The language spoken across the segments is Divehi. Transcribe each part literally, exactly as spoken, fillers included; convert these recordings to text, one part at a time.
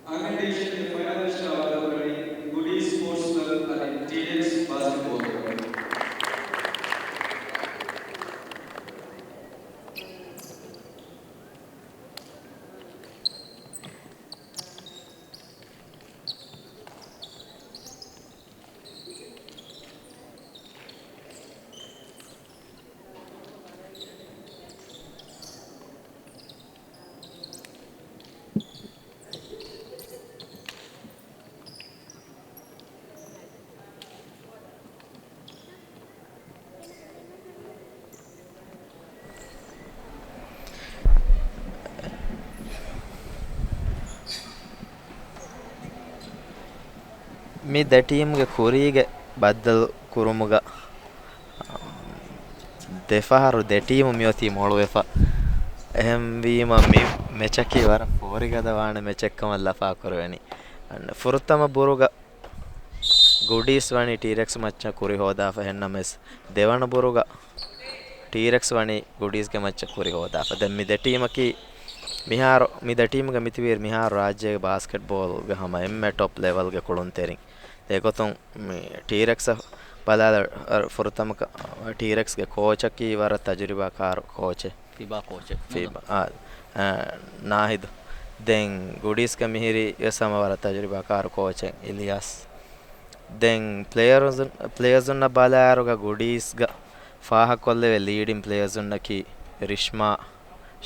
އަންހެން ޑިވިޝަންގެ ފައިނަލިސްޓާ ވާދަކުރަނީ ގުޑީސް ސްޕޯޓްސް ކްލަބް އަދި ޓީރެކްސް ބާސްކެޓްބޯލް ކްލަބް. މި ދެ ޓީމްގެ ކުރީގެ ބައްދަލު ކުރުމުގަ ދެފަހަރު ދެ ޓީމު މިއޮތީ މޮޅުވެފަ. އެހެންވީމަ، މި މެޗަކީ ވަރަށް ފޯރިގަދަ ވާނެ މެޗެއްކަމަށް ލަފާކުރެވެނީ. ފުރަތަމަ ބުރުގަ ގުޑީސް ވަނީ ޓީރެކްސް މައްޗަށް ކުރި ހޯދާފަ. އެހެންނަމަވެސް، ދެވަނަ ބުރުގަ ޓީރެކްސް ވަނީ ގުޑީސްގެ މައްޗަށް ކުރި ހޯދާފަ. ދެން މި ދެ ޓީމަކީ މިހާރު، މި ދެ ޓީމުގެ މިތިބީ މިހާރު ރާއްޖޭގެ ބާސްކެޓްބޯލްގެ ހަމަ އެންމެ ޓޮޕް ލެވަލްގެ ކުޅުންތެރިން. އެގޮތުން މި ޓީރެކްސް ބަލާލަ، ފުރަތަމަ ޓީރެކްސްގެ ކޯޗަކީ ވަރަށް ތަޖުރިބާކާރު ކޯޗެއް. ފިބާ ކޯޗެއް. ފިބާ، އާ، އާ، ނާހިދު. ދެން ގުޑީސްގެ މިހިރީ ވެސް ހަމަ ވަރަށް ތަޖުރިބާކާރު ކޯޗެއް އިލިޔާސް. ދެން ޕްލޭޔަރުން، ޕްލޭޔަރުންނަށް ބަލާއިރުގަ ގުޑީސްގަ ފާހަގަކޮށްލެވޭ ލީޑިން ޕްލޭޔަރުންނަކީ ރިޝްމާ،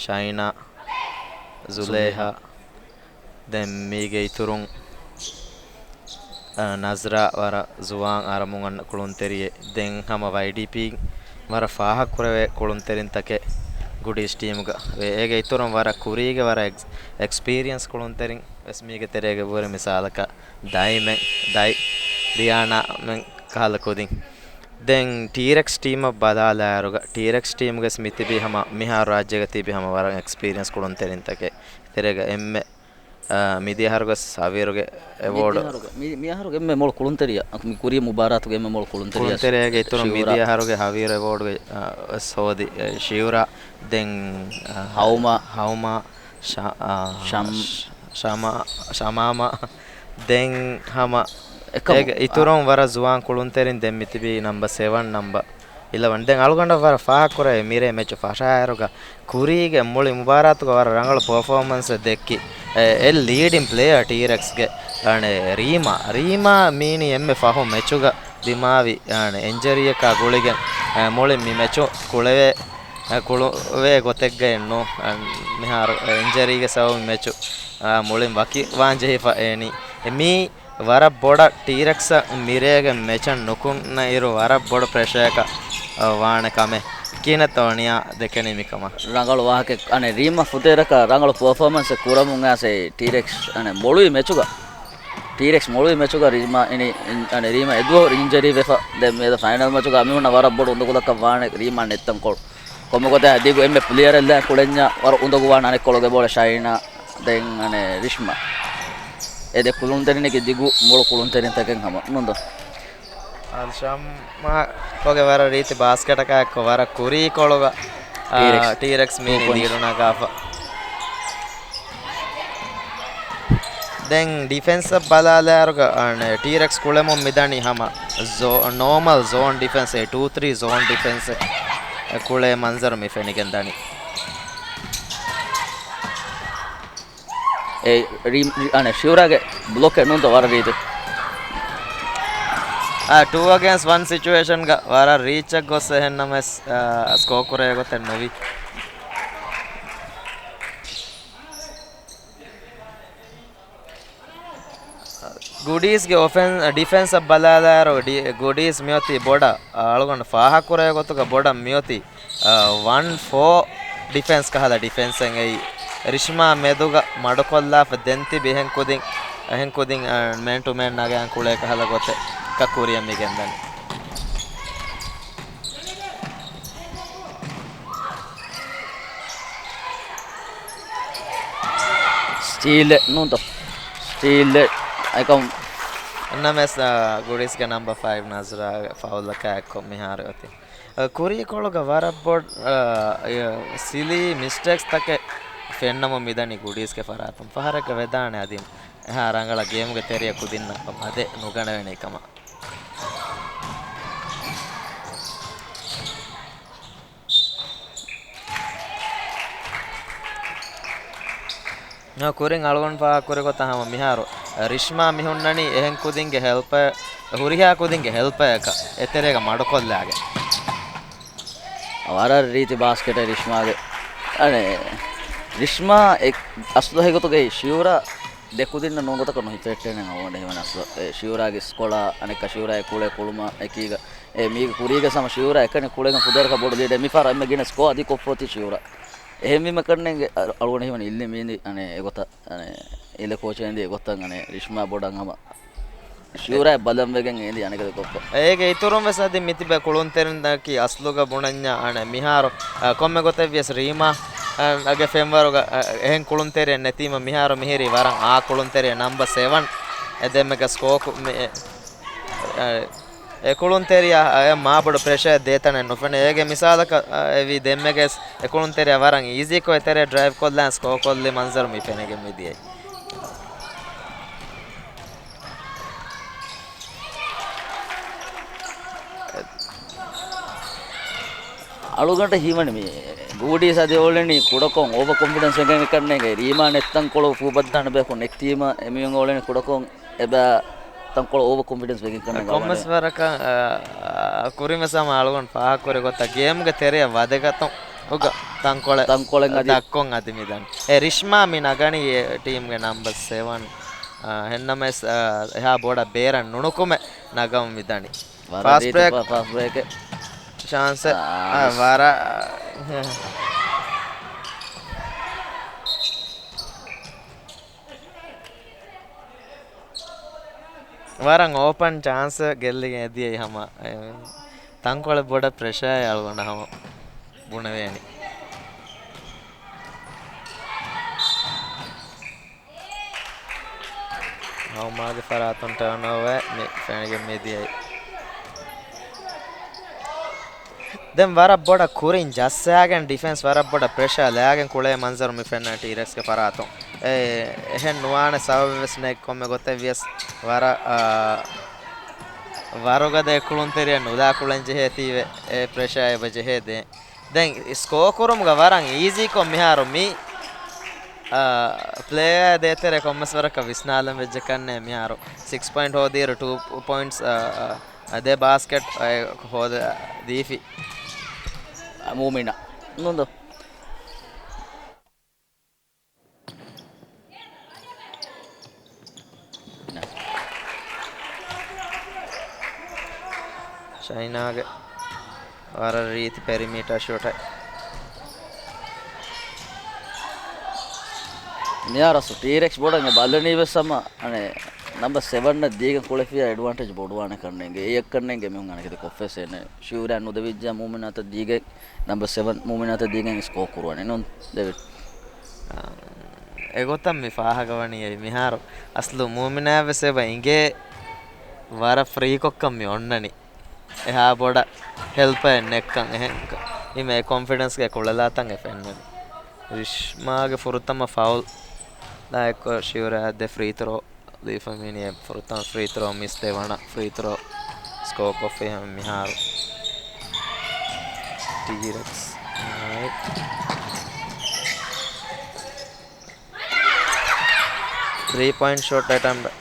ޝައިނާ، ޒުލޭހާ. ދެން މީގެ އިތުރުން، އަ، ނަޒްރާ ވަރަށް ޒުވާން އަރަމުން އަންނަ ކުޅުންތެރިއެއް. ދެން ހަމަ ވައިޑީޕީން ވަރަށް ފާހަގަކުރެވޭ ކުޅުންތެރިންތަކެއް ގުޑީސް ޓީމުގަ ވޭ. އޭގެ އިތުރުން ވަރަށް ކުރީގެ ވަރަށް އެކްސް، އެކްސްޕީރިއެންސް ކުޅުންތެރިން ވެސް މީގެ ތެރޭގަ ވުރެ. މިސާލަކަށް ދައިމެން، ދައި، ރިޔާނާމެން ކަހަލަ ކުދިން. ދެން ޓީރެކްސް ޓީމަށް ބަލާލާއިރުގަ، ޓީރެކްސް ޓީމުގެސް މިތިބީ ހަމަ މިހާރު ރާއްޖޭގަ ތިބި ހަމަ ވަރަށް އެކްސްޕީރިއެންސް ކުޅުންތެރިންތަކެއް. ތެރޭގަ އެންމެ، އާ، މިދިޔަ އަހަރުގެ ހަވީރުގެ އެވޯޑް. މިދިޔަ އަހަރުގެ، މި، މި އަހަރުގެ އެންމެ މޮޅު ކުޅުންތެރިޔާ، މި ކުރީ މުބާރާތުގެ އެންމެ މޮޅު ކުޅުންތެރިޔާ. ކުޅުންތެރިޔާގެ އިތުރުން ޝިއުރާ. މިދިޔަ އަހަރުގެ ހަވީރު އެވޯޑްގެ، އާ، ވެސް ހޯދި، އެ، ޝިއުރާ، ދެން، އާ، ހައުމާ. ހައުމާ، ޝަ-، އާ، ޝަމް. ޝަ-، ޝަމާ، ޝަމާމާ. ދެން ހަމަ އެކަމު. އޭގެ އިތުރުން ވަރަށް ޒުވާން ކުޅުންތެރިން ދެން މިތިބީ ނަމްބަ ސެވަން ނަމްބަ އިލަވަން. ދެން އަޅުގަނޑަށް ވަރަށް ފާހަގަކުރެވޭ މިރޭ މެޗު ފަށާއިރުގަ ކުރީގެ މުޅި މުބާރާތުގަ ވަރަށް ރަނގަޅު ޕަރފޯމަންސެއް ދެއްކި، އެ، އެ ލީޑިން ޕްލޭޔަރ ޓީރެކްސްގެ، އަނެ، ރީމާ. ރީމާ މީނީ އެންމެ ފަހު މެޗުގަ ދިމާވި، އަނެ، އިންޖަރީއަކާ ގުޅިގެން، އެ، މުޅި މި މެޗު ކުޅެވޭ، އެ، ކުޅުވޭ ގޮތެއްގައެއް ނޫން. އަން، މިހާރު، އެ، އިންޖަރީގެ ސަބަބުން މެޗު، އާ، މުޅިން ވަކި ވާންޖެހިފަ އޭނީ. އެ، މީ ވަރަށް ބޮޑަށް ޓީރެކްސް މިރޭގެ މެޗަށް ނުކުންނަ އިރު ވަރަށް ބޮޑު ޕްރެޝަރަކަށް، އަ، ވާނެ ކަމެއް. ކިހިނެއްތޯ ނިޔާ ދެކެނީ މިކަމަށް؟ ރަނގަޅު ވާހަކަ. އަނެ ރީމާ ފުތޭރަކަށް ރަނގަޅު ޕަރފޯމަންސެއް ކުރަމުން އައިސް ޓީރެކްސް އަނެ މޮޅުވި މެޗުގަ، ޓީރެކްސް މޮޅުވި މެޗުގަ ރީމާ އިނި، އިން-، އަނެ ރީމާ އެދުވަހު އިންޖަރީ ވެފަ. ދެން މިއަދު ފައިނަލް މެޗުގަ އަމިއުންނަށް ވަރަށް ބޮޑު އުނދަގުލަކަށް ވާނެ ރީމާ ނެތްތަންކޮޅު. ކޮންމެ ގޮތެއް ދިގު އެންމެ ޕްލޭޔަރެއް ލާ ކުޅެންޏާ ވަރަށް އުނދަގޫވާނެ އަނެއްކޮޅުގެ ބޯޅަ ޝައިނާ، ދެން އަނެ ރިޝްމާ. އެ ދެ ކުޅުންތެރިންގެ ދިގު މޮޅު ކުޅުންތެރިންތަކެއް ހަމަ ނުންދޯ؟ އާދި ޝަމްމާ ކޮގެ ވަރަށް ރީތި ބާސްކެޓަކާ އެއްކޮށް ވަރަށް ކުރީކޮޅުގަ، އާ، ޓީރެކްސް. ޓީރެކްސް މީނީ ލީޑުނަގާފަ. ދެން ޑިފެންސަށް ބަލާލާއިރުގަ، އަނެ، ޓީރެކްސް ކުޅެމުން މިދަނީ ހަމަ ޒޯ-، ނޯމަލް ޒޯން ޑިފެންސް، އެ ޓޫ ތްރީ ޒޯން ޑިފެންސް ކުޅޭ މަންޒަރު މި ފެނިގެން ދަނީ. އެ ރީ-، ރީ-، އަނެ، ޝިއުރާގެ ބްލޮކެއް ނޫންތޯ ވަރަށް ރީތި. އާ، ޓޫ އަގޭންސްޓް ވަން ސިޗުއޭޝަންގަ ވަރަށް ރީޗަށް ގޮސް އެހެންނަމަވެސް، އާ، ސްކޯ ކުރޭ ގޮތެއް ނުވި. ގުޑީސްގެ އޮފެން-، ޑިފެންސަށް ބަލާލާއިރު، ޑި-، ގުޑީސް މިއޮތީ ބޮޑަށް، އަޅުގަނޑު ފާހަގަކުރޭ ގޮތުގަ ބޮޑަށް މިއޮތީ، އަ، ވަން ފޯ ޑިފެންސް ކަހަލަ ޑިފެންސެއް އެއީ. ރިޝްމާ މެދުގަ މަޑުކޮށްލާފަ ދެން ތިބި އެހެން ކުދިން، އެހެން ކުދިން، އަ، މޭން ޓު މޭން ނަގަޔަން ކުޅޭ ކަހަލަ ގޮތެއް ކަ ކުރިއަށް މި ގެންދަނީ. ސްޓީލެއް ނޫންތޯ؟ ސްޓީލެއް އެކަމް. ނަމެސް، އާ، ގުޑީސްގެ ނަމްބަ ފައިވް ނަޒްރާ ފައުލަކާ އެއްކޮށް މިހާރު އޮތީ. އާ، ކުރީކޮޅުގަ ވަރަށް ބޮޑު، އާ، އެ، ސިލީ މިސްޓޭކްސް ތަކެއް ފެންނަމުން މިދަނީ ގުޑީސްގެ ފަރާތުން. ފަހަރެއްގަ ވެދާނެ އަދި އެހާ ރަނގަޅަށް ގޭމުގެ ތެރެއަށް ކުދިންނަށް ވަދެ ނުގަނެވޭނެ ކަމަށް. ކުރިން އަޅުގަނޑު ފާހަގަކުރި ގޮތަށް ހަމަ މިހާރު ރިޝްމާ މިހުންނަނީ އެހެން ކުދިންގެ ހެލްޕަރ، ހުރިހާ ކުދިންގެ ހެލްޕަރަކަށް އެތެރޭގަ މަޑުކޮށްލާގެން. ވަރަށް ރީތި ބާސްކެޓެއް ރިޝްމާގެ. އަނެ، ރިޝްމާ އެ-، އަސްލު ހެގޮތުގައި ޝިއުރާ ދެ ކުދިންނަށް ނޫން ގޮތަކަށް ނުހިފެއްޓޭނެ އަޅުގަނޑަށް ހީވަނީ އަސްލު. އެ ޝިއުރާގެ ސްކޮޅާ އަނެއްކާ ޝިއުރާ އެ ކުޅޭ ކުޅުމާ އެކީގަ އެ މީގެ ކުރީގަ ސަމަ ޝިއުރާ އެކަނި ކުޅޭގަ ފުދޭވަރަކަށް ބޮޑު ލީޑެއް މިފަހަރަށް އެންމެ ގިނަ ސްކޯ އަދި ކޮށްފަ އޮތީ ޝިއުރާ. އެހެންވީމަ ކަންނޭނގެ އަ-، އަޅުގަނޑަށް ހީވަނީ އިއްލި މީނި އަނެ އެގޮތަށް އަނެ އިލެ ކޯޗެއް އެނދި އެގޮތަށް އަނެ ރިޝްމާ ބޮޑަށް ހަމަ ޝިއުރާ ބަލަން ވެގެން އެނދި އަނެކަދަ ކޮށްފަ. އޭގެ އިތުރުން ވެސް އަދި މިތިބެ ކުޅުންތެރިންނަކީ އަސްލުގަ ބުނަންޏާ އަނެ މިހާރު، އަ، ކޮންމެ ގޮތެއް ވިޔަސް ރީމާ، އަ، އަގެ ފެންވަރުގަ، އަ، އެހެން ކުޅުންތެރިއެއް ނެތީމަ މިހާރު މިހިރީ ވަރަށް އާ ކުޅުންތެރިއެއް ނަމްބަ ސެވަން އެ ދެމެގަ ސްކޯކު މި-، އެ، އެ، އެ ކުޅުންތެރިޔާ އެ މާބޮޑު ޕްރެޝަރެއް ދޭތަނެއް ނުފެނޭ. އޭގެ މިސާލަކަށް، އަ، އެވީ ދެންމެގެސް އެ ކުޅުންތެރިޔާ ވަރަށް އީޒީކޮށް އެތެރޭ ޑްރައިވް ކޮށްލާން ސްކޯ ކޮށްލި މަންޒަރު މި ފެނިގެން މިދިޔައީ. އަޅުގަނޑަށް ހީވަނީ މި ގޫޑީސް އަދި އޮޅެނީ ކުޑަކޮށް އޯވަ ކޮންފިޑެންސް ވެގެން ކަންނޭނގެ. ރީމާ ނެތް ތަންކޮޅު ފޫބައްދާނެ ބަޔަކު ނެތީމަ އެމީހުން އޮޅެނީ ކުޑަކޮށް އެބަ ތަންކޮޅު އޯވަ ކޮންފިޑެންސް ވެގެން ކަންނޭނގެ. ކޮންމެސް ވަރަކަށް، އާ، ކުރިންވެސް ހަމަ އަޅުގަނޑު ފާހަގަކުރި ގޮތަށް ގޭމުގެ ތެރެއަށް ވަދެގަތުން އުގަ ތަންކޮޅެއް ތަންކޮޅެއް އަދި ދައްކޮން އަދި މިދަނީ. އެ ރިޝްމާ މި ނަގަނީ އެ ޓީމްގެ ނަމްބަ ސެވަން. އާ، އެހެންނަމަވެސް، އާ، އެހާ ބޮޑަށް ބޭރަށް ނުނުކުމެ ނަގަމު މިދަނީ. ވަރަށް ފާސްޓް ރީތި ބްރޭކް. ފާ-، ފާސްޓް ބްރޭކެއް. ޗާންސެއް. އާ، އާ، މިސް. ވަރަށް. ވަރަށް އޯޕަން ޗާންސެއް ގެއްލިގެން އެދިޔައީ ހަމަ. އެ، ތަންކޮޅެއް ބޮޑަށް ޕްރެޝަރެއް އަޅުގަނޑަށް ހަމަ ބުނެވޭނެ. ހަމަ މާގެ ފަރާތުން ޓާންއޯވަރ މި ފެނިގެން މިދިޔައީ. ދެން ވަރަށް ބޮޑަށް ކުރިން ޖައްސާގެން ޑިފެންސް ވަރަށް ބޮޑަށް ޕްރެޝަރ ލައިގެން ކުޅޭ މަންޒަރު މި ފެންނަ ޓީރެކްސްގެ ފަރާތުން. އެ، އެހެން ނުވާނެ ސަބަބެއް ވެސް ނެތް ކޮންމެ ގޮތެއް ވިޔަސް ވަރަށް، އާ، ވަރުގަދަ އެ ކުޅުންތެރިޔަށް ނުލާ ކުޅެން ޖެހޭތީވެ އެ ޕްރެޝަރ އެބަ ޖެހޭ ދޭ. ދެން ސްކޯ ކުރުމުގަ ވަރަށް އީޒީކޮށް މިހާރު މި، އާ، ޕްލޭއާ ދޭތެރޭ ކޮންމެސް ވަރަކަށް ވިސްނާލަން ވެއްޖެ ކަންނޭ މިހާރު ސިކްސް ޕޮއިންޓް ހޯދިއިރު ޓޫ ޕޮއިންޓްސް، އާ، އާ، ދެ ބާސްކެޓް، އާ، ހޯދަ ދީފި. މޫމިނާ. ނުންދޯ. ޝައިނާގެ ވަރަށް ރީތި ޕެރިމީޓަރ ޝޫޓެއް. މިހާރު އަސްލު ޓީރެކްސް ބޮޑަށް ބަލަނީ ވެސް ހަމަ އަނެއް ނަމްބަ ސެވަން އަށް ދީގެން ކުޅެފިޔާ އެޑްވާންޓޭޖް ބޮޑުވާނެ ކަންނޭނގެ. އެއަށް ކަންނޭނގެ މީހުން އަނެކެތި ކޮށްފައެއް ނެތް. ޝިއުރާ ނުދެވިއްޖެ މޫމިނާތަށް ދީގެން ނަމްބަ ސެވަން މޫމިނާތަށް ދީގެން ސްކޯ ކުރުވާނެ ނޫން ދެވި. އާ، އެގޮތަށް މި ފާހަގަވަނީ އެއީ މިހާރު އަސްލު މޫމިނާއަށް ވެސް އެބަ އިނގޭ ވަރަށް ފްރީކޮށްކަން މި އޮންނަނީ. އެހާ ބޮޑަށް ހެލްޕަރެއް ނެއްކަން އެހެން އިމޭ ކޮންފިޑެންސްގެ ކުޅަލާތަން އެ ފެންނަނީ. ރިޝްމާގެ ފުރަތަމަ ފައުލް ލާއެކު ޝިއުރާ ދެ ފްރީ ތްރޯ ލީފަ މިނިއެ ފުރަތަމަ ފްރީ ތްރޯ މިސް ދެވަނަ ފްރީ ތްރޯ ސްކޯ ކޮށްފި ހަމަ މިހާރު. ޓީރެކްސް. ތްރީ ޕޮއިންޓް ޝޫޓް އެޓަމްޕްޓް.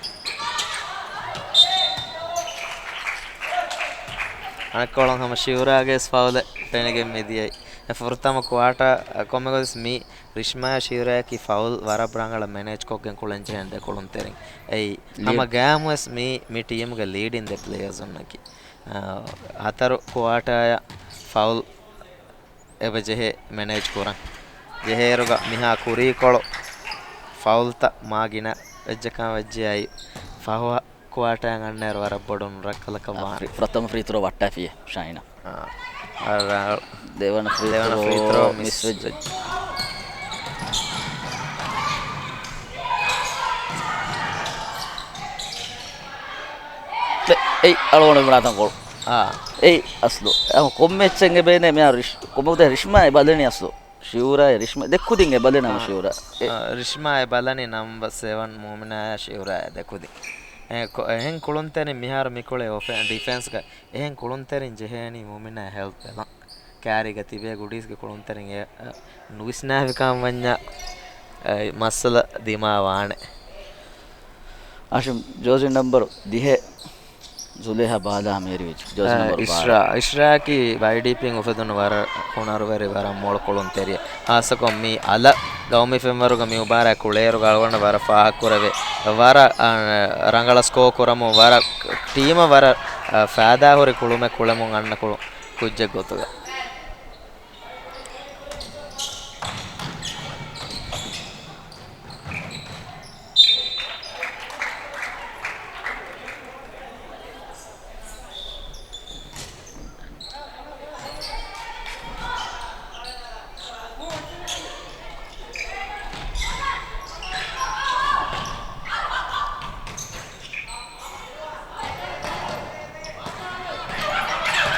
އަނެއްކޮޅުން ހަމަ ޝިއުރާގެ ފައުލެއް ފެނިގެން މިދިޔައީ. އެ ފުރަތަމަ ކުއާޓާ ކޮންމެ ގޮތަސް މި ރިޝްމާ ޝިއުރާއަކީ ފައުލް ވަރަށް ރަނގަޅަށް މެނޭޖްކޮށްގެން ކުޅެން ޖެހެން ދެ ކުޅުންތެރިން. އެއީ ހަމަ ގައިމުވެސް މީ މި ޓީމުގެ ލީޑިން ދެ ޕްލޭޔަރސް އޮންނަކީ. އާ، ހަތަރު ކުއާޓާއަށް ފައުލް އެބަ ޖެހޭ މެނޭޖް ކުރަން. ޖެހޭއިރުގަ މިހާ ކުރީކޮޅު ފައުލްތައް މާ ގިނަ ވެއްޖެކަން ވެއްޖެއައި ފަހު ކުއާޓާއަށް އަންނައިރު ވަރަށް ބޮޑު ނުރައްކަލަކަށް ވާނެ. ފްރި-، ފުރަތަމަ ފްރީ ތްރޯ ވައްޓާފިޔޭ ޝައިނާ. އާ. އަ، ރަ-، ދެވަނަ ފްރީ ދެވަނަ ތްރޯ ފްރީ ތްރޯ މިސް މިސް ވެއްޖެ. ވެއްޖެ. އެ-، އެއް އަޅުގަނޑު އިމްރާތަން ކޮޅު. އާ. އެއް އަސްލު. އަ، ކޮންމެ އެއްޗެއް އެބޭނެ މިހާރު ރިޝް-، ކޮންމެ ގޮތެއް ރިޝްމާ އެ ބަލެނީ އަސްލު. ޝިއުރާއެއް ރިޝްމާ ދެ ކުދިން އެ ބަލަނަމަ އާ، ޝިއުރާ. އެ އާ، ރިޝްމާ އެ ބަލަނީ ނަމްބަ ސެވަން މޫމިނާޔާ ޝިއުރާއާ ދެ ކުދިން. އެ ކޮ-، އެހެން ކުޅުންތެރިން މިހާރު މި ކުޅޭ އޮފެ-، ޑިފެންސްގަ އެހެން ކުޅުންތެރިން ޖެހޭނީ މޫމިނާ ހެލްޕް ބެލަން. ކާރީގަ ތިބޭ ގުޑީސްގެ ކުޅުންތެރިން އެ، އަ، ނުވިސްނާފިކަމަށް ވަންޏާ، އަ، މައްސަލަ ދިމާވާނެ. އާޝިމް ޖޯޒި ނަންބަރު ދިހަ ޒުލޭހާ ބާލާ ހަމަ އެރިވެއްޖެ. ޖޯޒި އަ، ނަންބަރު އިޝްރާ، ބާރަ. އިޝްރާއަކީ ވައިޑީޕީން އުފެދުނު ވަރަށް ހުނަރުވެރި، ވަރަށް މޮޅު ކުޅުންތެރިއެއް. ހާއްސަކޮށް މި އަލަށް ގައުމީ ފެންވަރުގަ މި މުބާރާތް ކުޅޭއިރު އަޅުގަނޑަށް ވަރަށް ފާހަގަކުރެވޭ. ވަރަށް، އަ، ރަނގަޅަށް ސްކޯ ކުރަމުން ވަރަށް ޓީމަށް ވަރަށް، އަ، ފައިދާހުރި ކުޅުމެއް ކުޅެމުން އަންނަ ކުޅު-، ކުއްޖެއް ގޮތުގަ.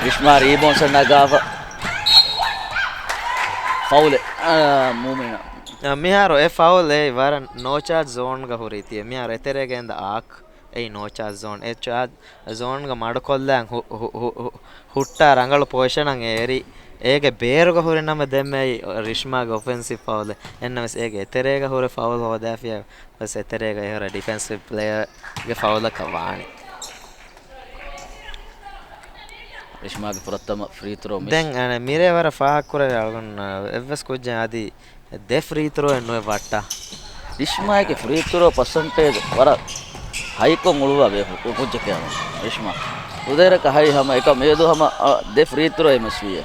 ރިޝްމާ ރީބޯންޑް ނަގާފަ. ފައުލެއް. އާ، މޫމިނާ. އާ، މިހާރު އެ ފައުލް އެއީ ވަރަށް ނޯޗާޖް ޒޯންގަ ހުރީ ތިޔަ. މިހާރު އެތެރޭގަ އިންދަ އާކް އެއީ ނޯޗާޖް ޒޯން. އެ ޗާޖް ޒޯންގަ މަޑުކޮށްލާން ހު-، ހު-، ހު-، ހު-، ހުއްޓާ ރަނގަޅު ޕޮޒިޝަނަށް އެ އެރި. އޭގެ ބޭރުގަ ހުރި ނަމަ ދެންމެ އެއީ ރިޝްމާގެ އޮފެންސިވް ފައުލެއް. އެންނަމަވެސް އޭގެ އެތެރޭގަ ހުރި ފައުލް ހޯދާފިޔާ ވެސް އެތެރޭގަ އެހުރެ ޑިފެންސިވް ޕްލޭޔަރގެ ފައުލަކަށް ވާނެ. ރިޝްމާގެ ފުރަތަމަ ފްރީ ތްރޯ މިސް. ދެން އަނެއް މިރޭ ވަރަށް ފާހަގަކުރެވޭ އަޅުގަނޑު އެއްވެސް ކުއްޖެއް އަދި ދެ ފްރީ ތްރޯއެއް ނުއެއް ވައްޓާ. ރިޝްމާގެ ފްރީ ތްރޯ ޕަސެންޓޭޖް ވަރަށް ހައިކޮށް އުޅުއްވާ ބޭފުޅު ކު-، ކުއްޖެކޭ އަޅުގަނޑު. ރިޝްމާ އުދޭރަކަށް ހައި ހަމަ އެކަ މިއަދު ހަމަ، އަ، ދެ ފްރީ ތްރޯއެއް މިސްވިއޭ.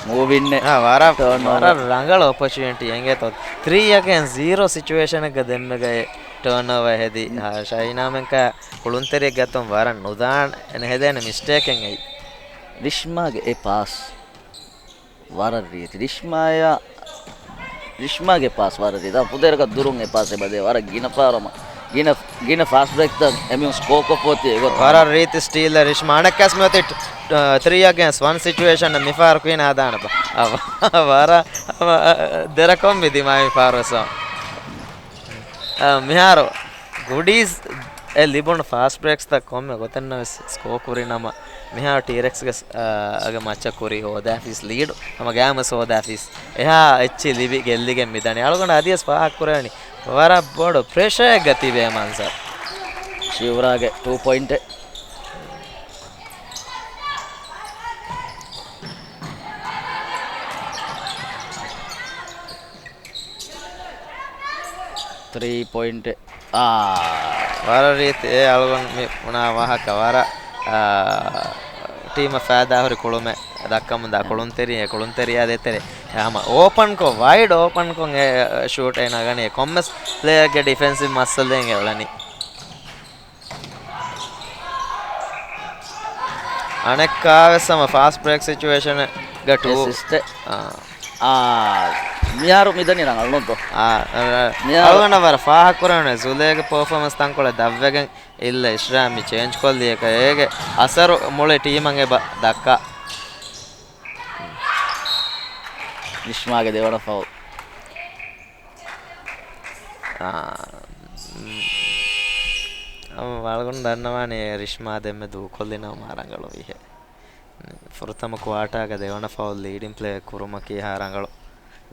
މޫވިންނެއް. އާ، ވަރަށް، ޓާން އޯވަރ. ވަރަށް ރަނގަޅު އޮޕޮޗުނިޓީ އެނގޭތޯ. ތްރީ އެގެންސްޓް ޒީރޯ ސިޗުއޭޝަނެއްގަ ދެންމެގައި ޓާން އޯވަރ ހެދި. މް. އާ، ޝަހީނާމެންކާ ކުޅުންތެރިއެއް ގަތުން ވަރަށް ނުދާނެ، އެން ހެދޭނެ މިސްޓޭކެއް އެއީ. ރިޝްމާގެ އެ ޕާސް ވަރަށް ރީތި. ރިޝްމާޔާ، ރިޝްމާގެ ޕާސް ވަރަށް ރީތި. ދާ ފުދޭވަރަކަށް ދުރުން އެ ޕާސް އެބަދޭ. ވަރަށް ގިނަ ފާރަމަ، ގިނަ، ގިނަ ފާސްޓް ބްރޭކްތައް އެމީހުން ސްކޯ ކޮށްފަ އޮތީ އެގޮތަށް. ވަރަށް ރީތި ސްޓީލް ރިޝްމާ. އަނެއްކާސް މިއޮތީ، އަ، ތްރީ އެގެންސްޓް ވަން ސިޗުއޭޝަން މިފަހަރު ކުއިން ހަދާނެބަ. އަ، ވަރަށް، އަ، ދެރަކޮށް މި ދިމާވި ފާރު ވެސް. އަ، މިހާރު ގުޑީސް އެ ލިބުނު ފާސްޓް ބްރޭކްސްތައް ކޮންމެ ގޮތެއްނަވެސް ސްކޯ ކުރި ނަމަ، މިހާރު ޓީރެކްސްގެ، އާ، އަގެ މައްޗަށް ކުރި ހޯދާފީސް ލީޑު، ހަމަ ގާމަސް ހޯދާފީސް އެހާ އެއްޗި ލިބި ގެއްލިގެން މިދަނީ. އަޅުގަނޑު އަދިވެސް ފާހަގަކުރެވެނީ ވަރަށް ބޮޑު ޕްރެޝަރެއްގަ ތިބޭ މަންޒަރު. ޝިއުރާގެ ޓޫ ޕޮއިންޓެއް. ތްރީ ޕޮއިންޓެއް. އާ. ވަރަށް ރީތި އެ އަޅުގަނޑު މި ބުނާ ވާހަކަ ވަރަށް، އާ، ޓީމަށް ފައިދާހުރި ކުޅުމެއް ދައްކަމުންދާ ކުޅުންތެރި، އެ ކުޅުންތެރިޔާ ދޭތެރޭ ހަމަ އޯޕަންކޮށް، ވައިޑް އޯޕަންކޮށް އެ ޝޫޓް އެ ނަގަނީ. ކޮންމެސް ޕްލޭޔަރގެ ޑިފެންސިވް މައްސަލައިގެ އުޅެނީ. އަނެއްކާވެސް ހަމަ ފާސްޓް ބްރޭކް ސިޗުއޭޝަންގަ ޓޫ. އެސިސްޓެއް. އާ. އާ، މިހާރު މިދަނީ ރަނގަޅުނުތޯ؟ އާ، އަ، މިހާރު އަޅުގަނޑަށް ވަރަށް ފާހަގަކުރެވެނެ ޒުލޭގެ ޕަރފޯމަންސް ތަންކޮޅެއް ދަށްވެގެން އިއްލަ އިޝްރާމް މި ޗޭންޖް ކޮށްލި އެކަ އޭގެ އަސަރު މުޅި ޓީމަށް އެބަ ދައްކާ. ރިޝްމާގެ ދެވަނަ ފައުލް. އާ، މް، އަޅުގަނޑު ދަންނަވާނެ ރިޝްމާ ދެންމެ ދޫކޮށްލިނަމަ ރަނގަޅު ވިހެ. ފުރަތަމަ ކުއާޓާގަ ދެވަނަ ފައުލް ލީޑިން ޕްލޭ ކުރުމަކީ ހާ ރަނގަޅު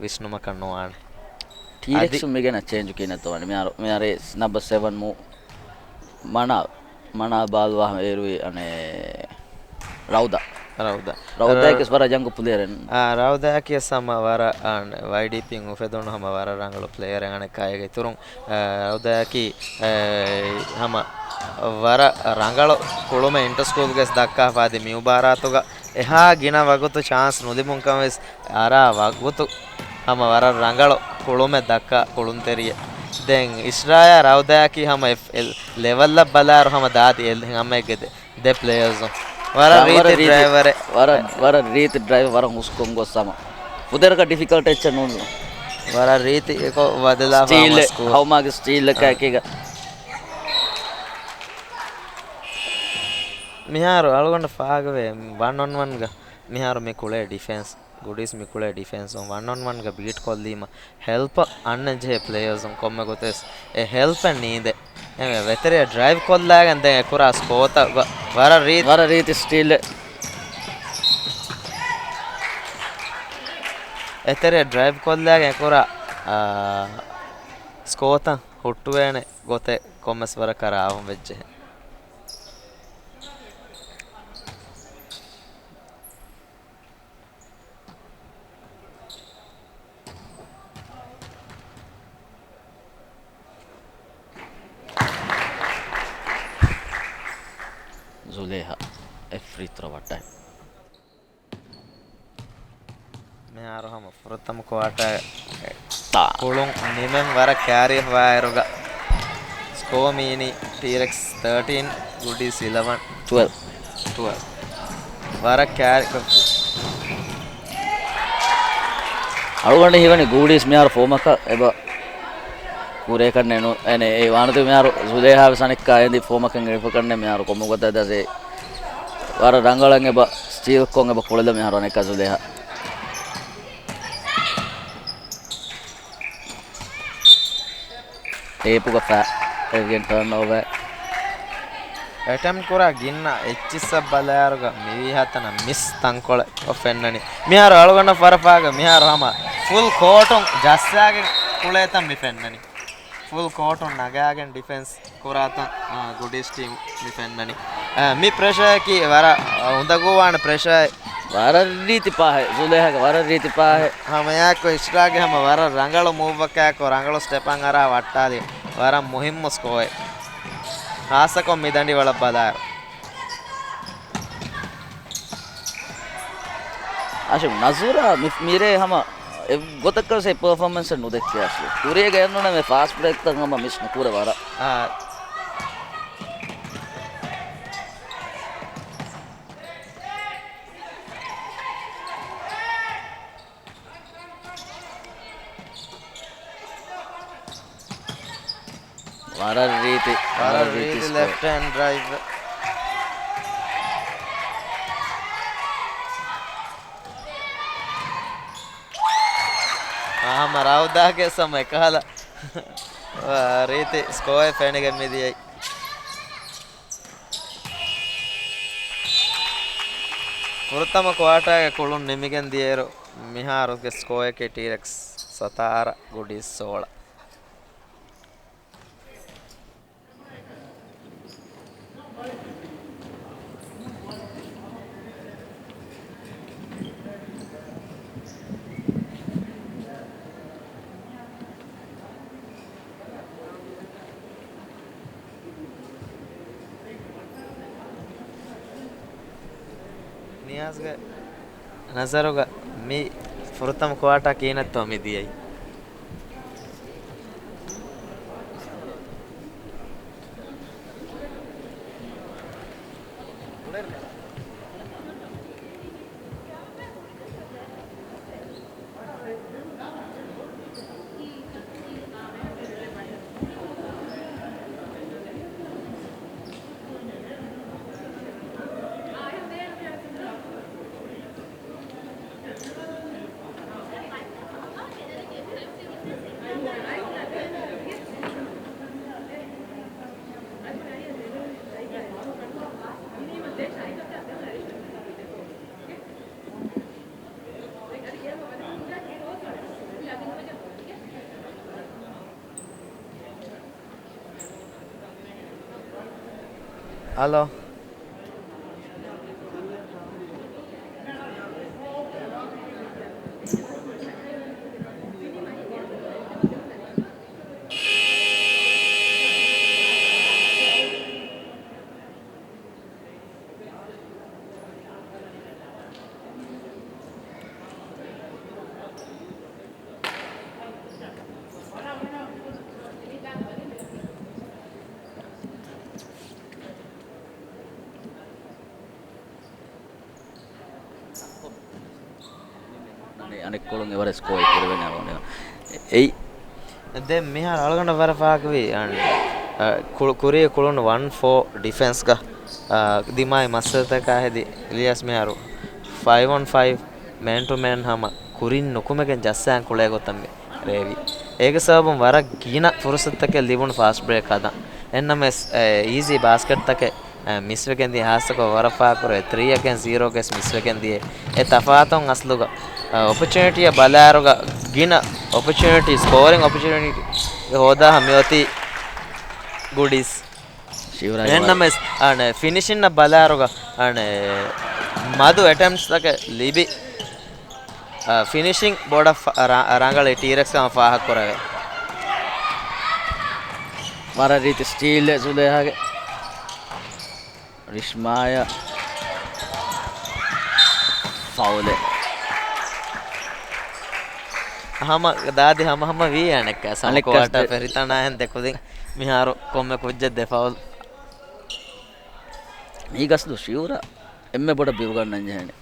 ވިސްނުމަކަށް ނުވާނެ. ޓީރެކްސް އަދި މިގެނަށް ޗޭންޖު ކިނެތޯ ވަނީ. މިހާރު، މިހާރު ނަމްބަ ސެވަން މޫ މަނާ، މަނާ ބާލުވާ އޭރުވި އަނެ ރައުދާ. ރައުދާ. ރައުދާއަކީ ރަ-، ވަރަށް ޔަންގު ޕްލޭޔަރެއް. އާ، ރައުދާއަކީ ހަމަ ވަރަށް، އާ، ވައިޑީޕީން އުފެދުނު ހަމަ ވަރަށް ރަނގަޅު ޕްލޭޔަރެއް އަނެއްކާ އޭގެ އިތުރުން، އާ، ރައުދާއަކީ، އާ، ހަމަ ވަރަށް ރަނގަޅު ކުޅުމެއް އިންޓަ ސްކޫލްގެސް ދައްކާފަ އަދި މި މުބާރާތުގަ އެހާ ގިނަ ވަގުތު ޗާންސް ނުލިބުން ކަމަށް ވެސް އަރާ ވަގުތު ހަމަ ވަރަށް ރަނގަޅު ކުޅުމެއް ދައްކާ ކުޅުންތެރިއެއް. ދެން އިޝްރާޔާ ރައުދާއަކީ ހަމަ އެ، އެ ލެވަލްއަށް ބަލާއިރު ހަމަ ދާދި އެ ހަމައެއްގެ ދެ، ދެ ޕްލޭޔަރުން. ވަރަށް ވަރަށް ރީތި ރީތި، ޑްރައިވަރެއް. ވަރަށް، ވަރަށް ރީތި ޑްރައިވަރ، ވަރަށް ހުސްކޮން ގޮސް ހަމަ. ފުދޭވަރަކަށް ޑިފިކަލްޓް އެއްޗެއް ނޫން. ވަރަށް ރީތި އެކޮށް ވަދެލާފަ ހަމަ ސްޓީލް، ސްކޯ. ހައުމާގެ ސްޓީލް އާ. އެކޭގަ. މިހާރު އަޅުގަނޑަށް ފާހަގަވޭ ވަން އޮން ވަންގަ މިހާރު މި ކުޅޭ ޑިފެންސް. ގުޑީސް މިކުޅޭ ޑިފެންސުން ވަން އޮން ވަންގަ ބީޓް ކޮށްލީމަ ހެލްޕަށް އަންނަން ޖެހޭ ޕްލޭޔާސް ކޮންމެ ގޮތެސް އެ ހެލްޕެއް ނީނދޭ. އެ ވެތެރެއަށް ޑްރައިވް ކޮށްލާގެން ދެން އެކުރާ ސްކޯތައް ވަ-، ވަރަށް ރީތި. ވަރަށް ރީތި ސްޓީލެއް. އެތެރެއަށް ޑްރައިވް ކޮށްލާގެން އެކުރާ، އާ، ސްކޯތައް ހުއްޓުވޭނެ ގޮތެއް ކޮންމެސް ވަރަކަށް ރާވަން ވެއްޖެ. ޒުލޭހާ އެއް ފްރީ ތްރޯ ވައްޓައި. މިހާރު ހަމަ ފުރަތަމަ ކުއާޓާ ތާ. ކުޅުން ނިމެން ވަރަށް ކައިރިވާއިރުގަ ސްކޯ މީނީ ޓީރެކްސް ތާޓީން، ގުޑީސް އިލަވަން. ޓުވެލްވް. ޓުވެލްވް. ވަރަށް ކައިރި-، އަޅުގަނޑު ހީވަނީ ގޫޑީސް މިހާރު ފޯމަކަށް އެބަ ކުރޭކަށްނެއް ނު-، އެނެ، އެ ވާނަތި މިހާރު ޒުލޭހާ ވެސް އަނެއްކާ އެނދި ފޯމަކަށް އެޅިފަކަށްނެއް މިހާރު ކޮންމެ ގޮތަށް ދަސް ވަރަށް ރަނގަޅަށް އެބަ ސްޓީލްކޮށް އެބަ ކުޅެލަ މިހާރު އަނެއްކާ ޒުލޭހާ. ޓޭޕުގަ ފަ-، އެގެން ޓާން އޯވަ. އެޓެމްޕް ކުރާ ގިންނަ އެއްޗިއްސަށް ބަލާއިރުގަ މިވީހާތަނަށް މިސް ތަންކޮޅެއް އޮތް ފެންނަނީ. މިހާރު އަޅުގަނޑަށް ފަރަފާގަ މިހާރު ހަމަ ފުލް ކޯޓުން ޖައްސާގެން ކުޅޭތަން މި ފެންނަނީ. ފުލް ކޯޓުން ނަގާގެން ޑިފެންސް ކުރާތަން، އާ، ގުޑީސް ޓީމް މި ފެންނަނީ. އާ، މި ޕްރެޝަރަކީ ވަރަށް، އާ، އުނދަގޫވާނެ ޕްރެޝަރެއް. ވަރަށް ރީތި ޕާހެއް، ޒުލޭހާގެ ވަރަށް ރީތި ޕާހެއް. ހަމައެއާއެކު އިޝްރާގެ ހަމަ ވަރަށް ރަނގަޅު މޫވްއަކާއެކު ރަނގަޅު ސްޓެޕަށް އަރާ ވައްޓާލި ވަރަށް މުހިއްމު ސްކޯއެއް. ޚާއްޞަކޮށް މި ދަނޑިވަޅަށް ބަލާއިރު. އާޝިމް ނަޒުރާ މި-، މިރޭ ހަމަ އެ ގޮތަކަށް އެ ޕަރފޯމެންސެއް ނުދެއްކޭ އަސްލު. ކުރިއަށް ގެންނުނަމޭ ފާސްޓް ބްރޭކްތައް ހަމަ މިސް ނުކުރެ ވަރަށް. އާ. ވަރަށް ރީތި، ވަރަށް ވަރަށް ރީތި ރީތި ސްކޯ. ލެފްޓް ހޭންޑް ޑްރައިވް. އާ، ހަމަ ރައުދާގެ ސަމް އެކަހަލަ ރީތި ސްކޯއެއް ފެނިގެން މިދިޔައީ. ފުރަތަމަ ކުއާޓާގެ ކުޅުން ނިމިގެން ދިޔައިރު، މިހާރުގެ ސްކޯއަކީ ޓީރެކްސް ސަތާރަ، ގުޑީސް ސޯޅަ. ނިޔާޒްގެ ނަޒަރުގަ މި ފުރަތަމަ ކުއާޓާ ކިހިނެއްތޯ މި ދިޔައީ؟ އަލޯ. އަނެއްކޮޅުން އެވަރެސް ސްކޯއެއް ކުރެވޭނެ އަޅުގަނޑު. އެއީ. ދެން މިހާރު އަޅުގަނޑަށް ވަރަށް ފާހަގަވީ، އަން، އަ، ކުޅު-، ކުރިއަށް ކުޅުނު ވަން ފޯ ޑިފެންސްގަ، އަ، ދިމާވި މައްސަލަތަކާ ހެދި އިލްޔާސް މިހާރު ފައިވް އޮން ފައިވް މޭން ޓު މޭން ހަމަ ކުރިން ނުކުމެގެން ޖައްސާން ކުޅޭ ގޮތަށް މި ރޭވީ. އޭގެ ސަބަބުން ވަރަށް ގިނަ ފުރުސަތުތަކެއް ލިބުނު ފާސްޓް ބްރޭކް ހަދަން. އެންނަމެސް، އެ، އީޒީ ބާސްކެޓްތަކެއް، އެ، މިސްވެގެން ދިޔަ ހާއްސަކޮށް ވަރަށް ފާކުރެ ތްރީ އެގެންސްޓް ޒީރޯ ގެސް މިސްވެގެން ދިޔަ. އެ ތަފާތުން އަސްލުގަ، އެ، އޮޕޮޗުނިޓީއަށް ބަލާއިރުގަ ގިނަ އޮޕޮޗުނިޓީ، ސްކޯރިން އޮޕޮޗުނިޓީ ހޯދާހަ މިއޮތީ ގުޑީސް. ޝިވްރާގެ ވާ- އެންނަމެސް، އަނެ، ފިނިޝިންއަށް ބަލާއިރުގަ، އަނެ، މަދު އެޓެމްޕްސްތަކެއް ލިބި، އަ، ފިނިޝިން ބޮޑަށް ފަ-، ރަ-، ރަނގަޅި ޓީރެކްސް ހަމަ ފާހަގަކުރެވޭ. ވަރަށް ރީތި ސްޓީލް ޒުލޭހާގެ. ރިޝްމާޔަށް ފައުލެއް. ހަމަ ދާދި ހަމަ ހަމަ ވީ އަނެއްކާ. ސަމަ މިކަސް ކުއާޓާ ދެ- ފެރިތަނާހެން ދެކުދިން މިހާރު ކޮންމެ ކުއްޖެއް ދެ ފައުލް. މީގަސްދު ޝިއުރާ އެންމެ ބޮޑަށް ބިރުގަންނަން ޖެހޭނެ.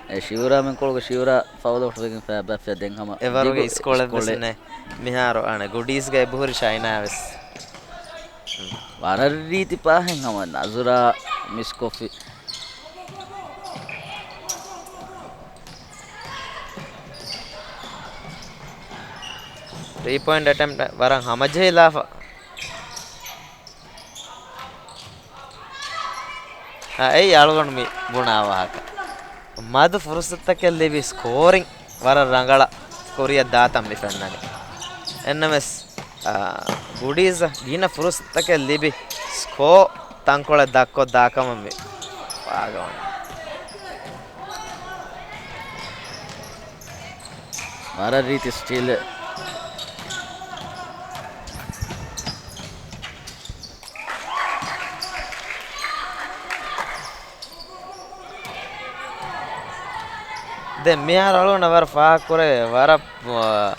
އެ ޝިއުރާ މެންކޮޅުގެ ޝިއުރާ ފައުލަށް ހުރެގެން ފައިބާފިޔާ ދެން ހަމަ އެވަރުގެ ދިގު އިސްކޮޅެއްވެސް އިސްކޮޅެއް. ނެ. މިހާރު އަނެ ގުޑީސްގަ އެބަހުރި ޝައިނާވެސް. ވަރަށް ރީތި ޕާހެއް ހަމަ ނަޒުރާ މިސްކޮށްފި. ތްރީ ޕޮއިންޓް އެޓެމްޕްޓް ވަރަށް ހަމަޖެހިލާފަ. އާ، އެއީ އަޅުގަނޑު މި ބުނާ ވާހަކަ. މަދު ފުރުސަތުތަކެއް ލިބި ސްކޯރިން ވަރަށް ރަނގަޅަށް ކުރިއަށް ދާތަން މި ފެންނަނީ. އެންނަމެސް، އާ، ގުޑީޒަށް ގިނަ ފުރުސަތުތަކެއް ލިބި ސްކޯ ތަންކޮޅެއް ދަށްކޮށް ދާކަމަށް މި ވާގަވަނީ. ވަރަށް ރީތި ސްޓީލެއް. ދެން މިހާރު އަޅުގަނޑަށް ވަރަށް ފާހަގަކުރެވޭ، ވަރަށް، އަ،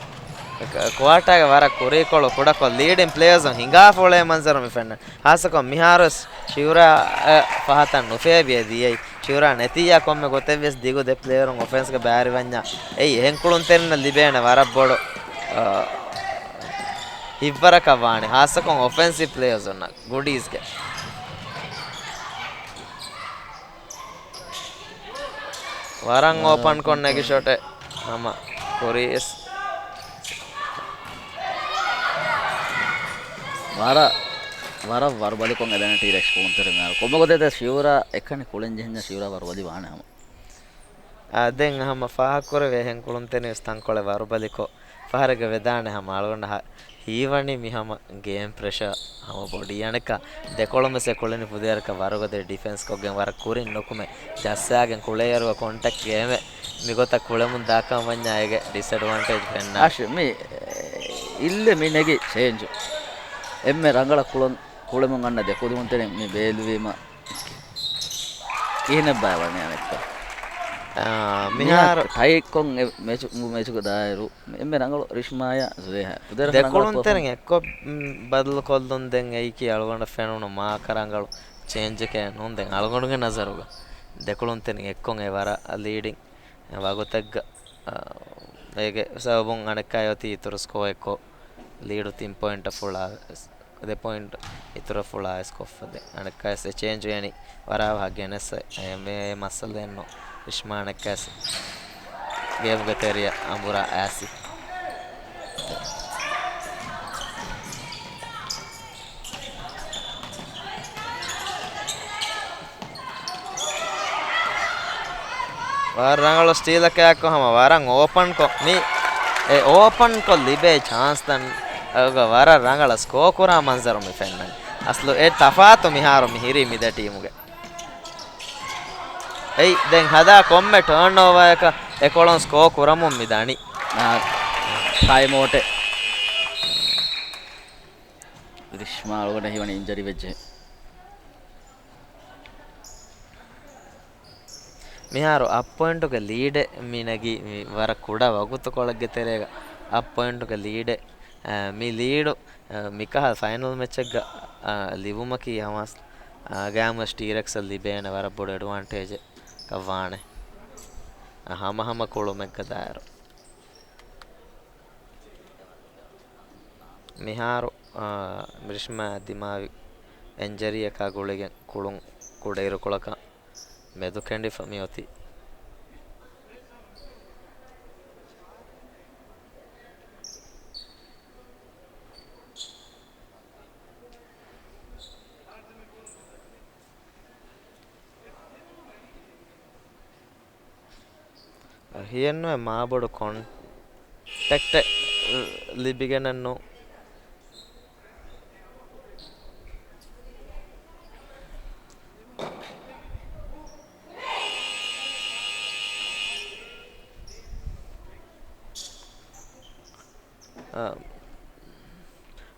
ކު-، ކުއާޓާގެ ވަރަށް ކުރީކޮޅު ކުޑަކޮށް ލީޑިން ޕްލޭޔަރސުން ހިނގާފަ އުޅޭ މަންޒަރު މި ފެންނަނީ. ހާއްސަކޮށް މިހާރުވެސް ޝިއުރާ، އަ، ފަހަތަށް ނުފޭބިއެ ދިޔައީ. ޝިއުރާ ނެތިއްޔާ ކޮންމެ ގޮތެއްވެސް ދިގު ދެ ޕްލޭޔަރުން އޮފެންސްގަ ބައިވެރިވަންޏާ، އެއީ އެހެން ކުޅުންތެރިންނަށް ލިބޭނެ ވަރަށް ބޮޑު، އަ، ހިތްވަރަކަށް ވާނެ، ހާއްސަކޮށް އޮފެންސިވް ޕްލޭޔަރސުންނަށް ގުޑީސްގެ. ވަރަށް އޯޕަން ކޮށް ނެގި ޝޮޓެއް ހަމަ ކުރީސް. ވަރަށް، ވަރަށް ވަރުބަލިކޮށް އެދެން ޓީރެކްސް ކުޅުންތެރިން އަޅު. ކޮންމެ ގޮތެއް ޝިއުރާ އެކަނި ކުޅެން ޖެހިންޏާ ޝިއުރާ ވަރުބަލި ވާނެ ހަމަ. އާ، ދެން ހަމަ ފާހަގަކުރެވޭ އެހެން ކުޅުންތެރިން ވެސް ތަންކޮޅެއް ވަރުބަލިކޮށް ފަހަރެއްގަ ވެދާނެ ހަމަ އަޅުގަނޑަށް ހަ-، ހީވަނީ މި ހަމަ ގޭމް ޕްރެޝަރ ހަމަ ބޮޑީ. އަނެއްކާ ދެކޮޅުން ވެސް އެ ކުޅެނީ ފުދޭވަރަކަށް ވަރުގަދަ ޑިފެންސް ކޮށްގެން ވަރަށް ކުރިން ނުކުމެ ޖައްސާގެން ކުޅޭއިރު ކޮންޓެކްޓް ގޭމެއް މިގޮތަށް ކުޅެމުން ދާކަން ވަންޏާ އޭގެ ޑިސްއެޑްވާންޓޭޖް ފެންނާނެ. އާޝިމް، މި އިއްލެ މި ނެގި ޗޭންޖު. އެންމެ ރަނގަޅަށް ކުޅުން، ކުޅެމުން އަންނަ ދެ ކުދިންތެރިން މި ބޭލުވީމަ ކިހިނެއްބާ ވަނީ އަނެއްކާ؟ އާ، މިހާރު މިހާރު ޓައިކޮށް އެ މެޗު-، މެޗުގެ ދާއިރު އެންމެ ރަނގަޅު ރިޝްމާޔާ ޒުލޭހާ. ދެ ކުޅުންތެރިން އެއްކޮށް، މް، ބަދަލުކޮށްލުން ދެން އެއީކީ އަޅުގަނޑަށް ފެނުނު މާކަ ރަނގަޅު ޗޭންޖެކޭ ނޫން. ދެން އަޅުގަނޑުގެ ނަޒަރުގަ ދެ ކުޅުންތެރިން އެއްކޮށް އެ ވަރަށް ލީޑިން ވަގުތެއްގަ، އާ، އޭގެ ސަބަބުން އަނެއްކާ އޮތީ އިތުރު ސްކޯ އެއްކޮށް ލީޑު ތިން ޕޮއިންޓަށް ފުޅާ ދެ ޕޮއިންޓް އިތުރަށް ފުޅާ އެސް ކޮށްފަ ދެ. އަނެއްކާވެސް އެ ޗޭންޖު އެނީ ވަރާވަހަށް ގެނެސް އެ މޭ މައްސަލައެއްނު. ރިޝްމާ އަނެއްކާވެސް ގޭމުގެ ތެރެއަށް އަނބުރާ އައިސް. ވަރަށް ރަނގަޅު ސްޓީލަކާއެކު ހަމަ ވަރަށް އޯޕަންކޮށް، މި އެ އޯޕަންކޮށް ލިބޭ ޗާންސްތައް އަގަ ވަރަށް ރަނގަޅަށް ސްކޯ ކުރާ މަންޒަރު މި ފެންނަން. އަސްލު އެ ތަފާތު މިހާރު މި ހިރީ މި ދެ ޓީމުގެ. އެއީ ދެން ހަދާ ކޮންމެ ޓާންއޯވާއަކަށް އެކޮޅުން ސްކޯ ކުރަމުން މި ދަނީ. އާ، ޓައިމްއައުޓެއް. ރިޝްމާ އަޅުގަނޑަށް ހީވަނީ އިންޖަރީ ވެއްޖެ. މިހާރު އަށް ޕޮއިންޓުގެ ލީޑެއް މި ނެގީ، މި ވަރަށް ކުޑަ ވަގުތުކޮޅެއްގެ ތެރޭގަ އަށް ޕޮއިންޓުގެ ލީޑެއް، އަ، މި ލީޑު، އަ، މިކަހަލަ ފައިނަލް މެޗެއްގަ، އަ، ލިބުމަކީ ހަމަ، އަ، ގާމްވެސް ޓީރެކްސަށް ލިބޭނެ ވަރަށް ބޮޑު އެޑްވާންޓޭޖެއް ކަށް ވާނެ. އަ، ހަމަހަމަ ކުޅުމެއްގަ ދާއިރު. މިހާރު، އާ، ރިޝްމާ ދިމާވި އިންޖަރީއަކާ ގުޅިގެން ކުޅުން ކުޑައިރުކޮޅަކަށް މެދުކެނޑިފަ މިއޮތީ. ހިޔެއްނުވޭ މާބޮޑު ކޮންޓެކްޓެއް ލިބިގެނެއްނު. އާ،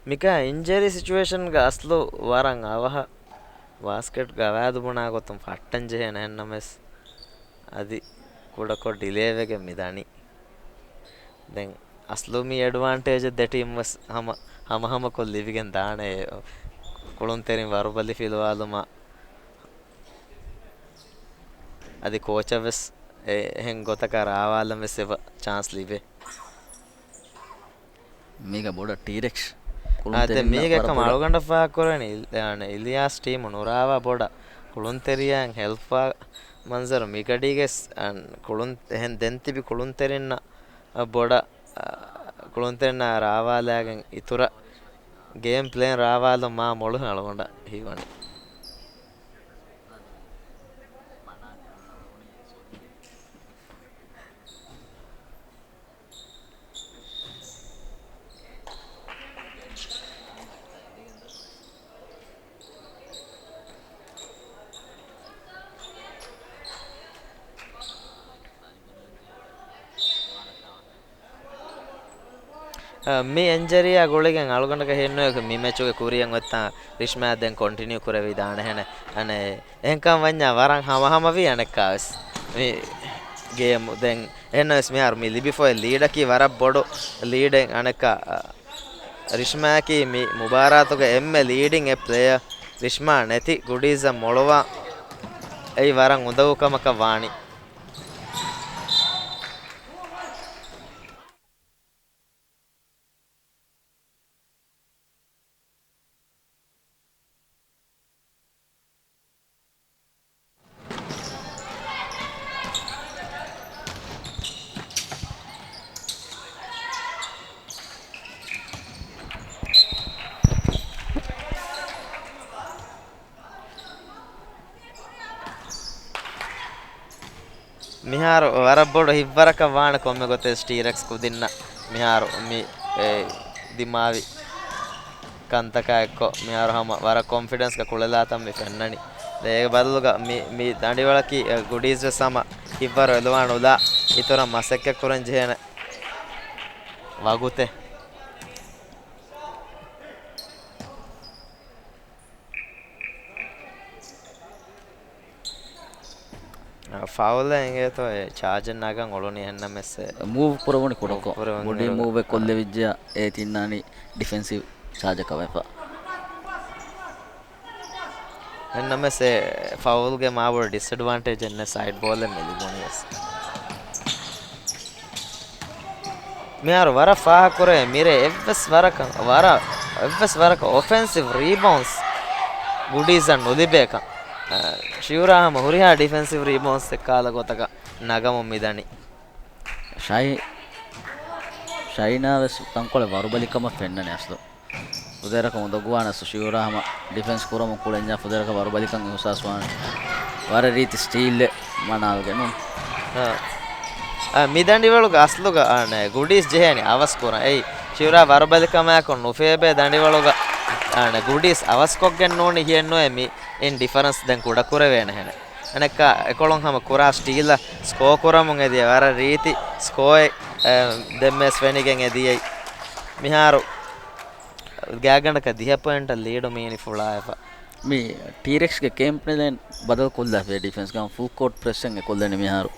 މިކާ އިންޖަރީ ސިޗުއޭޝަންގަ އަސްލު ވަރަށް އަވަހަށް ބާސްކެޓް ގަވާއިދު ބުނާ ގޮތުން ފައްޓަން ޖެހޭނެ. އެހެންނަމަވެސް އަދި ކުޑަކޮށް ޑިލޭވެގެން މި ދަނީ. ދެން އަސްލު މި އެޑްވާންޓޭޖަށް ދެ ޓީމް ވެސް ހަމަ، ހަމަހަމަކޮށް ލިބިގެން ދާނެ. ކުޅުންތެރިން ވަރުބަލި ފިލުވާލުމަށް އަދި ކޯޗަށް ވެސް އެ-، އެހެން ގޮތަކަށް ރާވާލަން ވެސް އެބަ ޗާންސް ލިބޭ. މީގަ ބޮޑަށް ޓީރެކްސް އާ، ދެން ކުޅުންތެރިންނަށް މީގަ ވަރަށް ކަމަށް ބޮޑަށް. އަޅުގަނޑަށް ފާހަގަކުރަނީ، އިލް-، އާނ، އިލިޔާސް ޓީމު ނުރާވާ ބޮޑަށް ކުޅުންތެރިޔާއިން ހެލްޕްވާ މަންޒަރު މިގަޑީގެސް، އާނ، ކުޅުން-، އެހެން ދެން ތިބި ކުޅުންތެރިންނަށް ބޮޑަށް، އާ، ކުޅުންތެރިންނާ ރާވާލާގެން އިތުރަށް ގޭމް ޕްލޭން ރާވާލުން މާ މޮޅު އަޅުގަނޑަށް ހީވަނީ. އަ، މި އިންޖަރީއާ ގުޅިގެން އަޅުގަނޑަކަށް ހިންނުވޭ މި މެޗުގެ ކުރިއަށް އޮތްތާ ރިޝްމާ ދެން ކޮންޓިނިއު ކުރެވިދާނެހެނެ. އަނެއް އެހެންކަން ވަންޏާ ވަރަށް ހަމަހަމަވީ އަނެއްކާވެސް މި ގޭމު. ދެން އެހެންނަމަވެސް މިހާރު މި ލިބިފައި ލީޑަކީ ވަރަށް ބޮޑު ލީޑެއް އަނެއްކާ، އަ، ރިޝްމާއަކީ މި މުބާރާތުގެ އެންމެ ލީޑިން އެ ޕްލޭޔަ. ރިޝްމާ ނެތި ގުޑީޒަށް މޮޅުވާ އެއީ ވަރަށް އުނދަގޫ ކަމަކަށް ވާނީ. މިހާރު ވަރަށް ބޮޑު ހިތްވަރަކަށް ވާނެ ކޮންމެ ގޮތެއް ޓީރެކްސް ކުދިންނަށް މިހާރު މި، އެ، ދިމާވި ކަންތަކާ އެއްކޮށް މިހާރު ހަމަ ވަރަށް ކޮންފިޑެންސްގަ ކުޅެލާތަން މި ފެންނަނީ. ދެ އޭގެ ބަދަލުގަ މި، މި ދަނޑިވަޅަކީ، އެ، ގުޑީޒް ވެސް ހަމަ ހިތްވަރު އެލުވާން އުލާ އިތުރަށް މަސައްކަތް ކުރަން ޖެހޭނެ ވަގުތެއް. އަ، ފައުލެއް އެނގޭތޯ އެ ޗާޖެއް ނަގަން އުޅުނީ އެހެންނަމަވެސް އެ މޫވް ކުރެވުނީ ކުޑަކޮށް. މޫވް ކުރެވުނީ ބޮޑީ ކުޑަކޮށް. މޫވެއް ކޮށްލެވިއްޖެޔާ އެ ތިންނާނީ ޑިފެންސިވް ޗާޖަކަށް ވެފަ. އެހެންނަމަވެސް އެ ފައުލްގެ މާބޮޑު ޑިސްއެޑްވާންޓޭޖެއް ނެތް ސައިޑް ބޯލެއް މި ލިބުނީވެސް. މިހާރު ވަރަށް ފާހަގަކުރޭ މިރޭ އެއްވެސް ވަރަކަށް، ވަރަށް، އެއްވެސް ވަރަކަށް އޮފެންސިވް ރީބައުންސް ގުޑީޒަށް ނުލިބޭކަން. އަ، ޝިއުރާ ހަމަ ހުރިހާ ޑިފެންސިވް ރީބައުންސް އެއްކާލަ ގޮތަކަށް ނަގަމުން މިދަނީ. ޝައި-، ޝައިނާ ވެސް ތަންކޮޅެއް ވަރުބަލިކަމަށް ފެންނަނީ އަސްލު. ފުދޭވަރަކަށް އުނދަގޫވާނެ އަސްލު ޝިއުރާ ހަމަ ޑިފެންސް ކުރަމުން ކުޅެންޏާ ފުދޭވަރަކަށް ވަރުބަލިކަން އިހުސާސްވާނެ. ވަރަށް ރީތި ސްޓީލްއެއް މަނާލްގެ ނޫން. އާ. އާ، މި ދަނޑިވަޅުގަ އަސްލުގަ، އާނ، ގުޑީސް ޖެހޭނީ އަވަސް ކުރަން. އެއީ، ޝިއުރާ ވަރުބަލިކަމާއެކު ނުފޭބޭ ދަނޑިވަޅުގަ، އާނ، ގުޑީސް އަވަސްކޮށްގެން ނޫނީ ހިޔެއްނުވޭ މި އިން ޑިފަރެންސް ދެން ކުޑަކުރެވޭނެހެނެ. އަނެއްކާ އެކޮޅުން ހަމަ ކުރާ ސްޓީލަށް ސްކޯ ކުރަމުން އެދިޔަ ވަރަށް ރީތި ސްކޯއެއް، އެ، ދެންމެސް ފެނިގެން އެދިޔައީ. މިހާރު ގާތްގަނޑަކަށް ދިހަ ޕޮއިންޓަށް ލީޑު މީނި ފުޅާއެފަ. މި ޓީރެކްސްގެ ގޭމް ޕްލޭން ބަދަލު ކޮށްލާފައި ޑިފެންސްގަ ފުލް ކޯޓް ޕްރެސްއިން އެ ކޮށްލަނީ މިހާރު.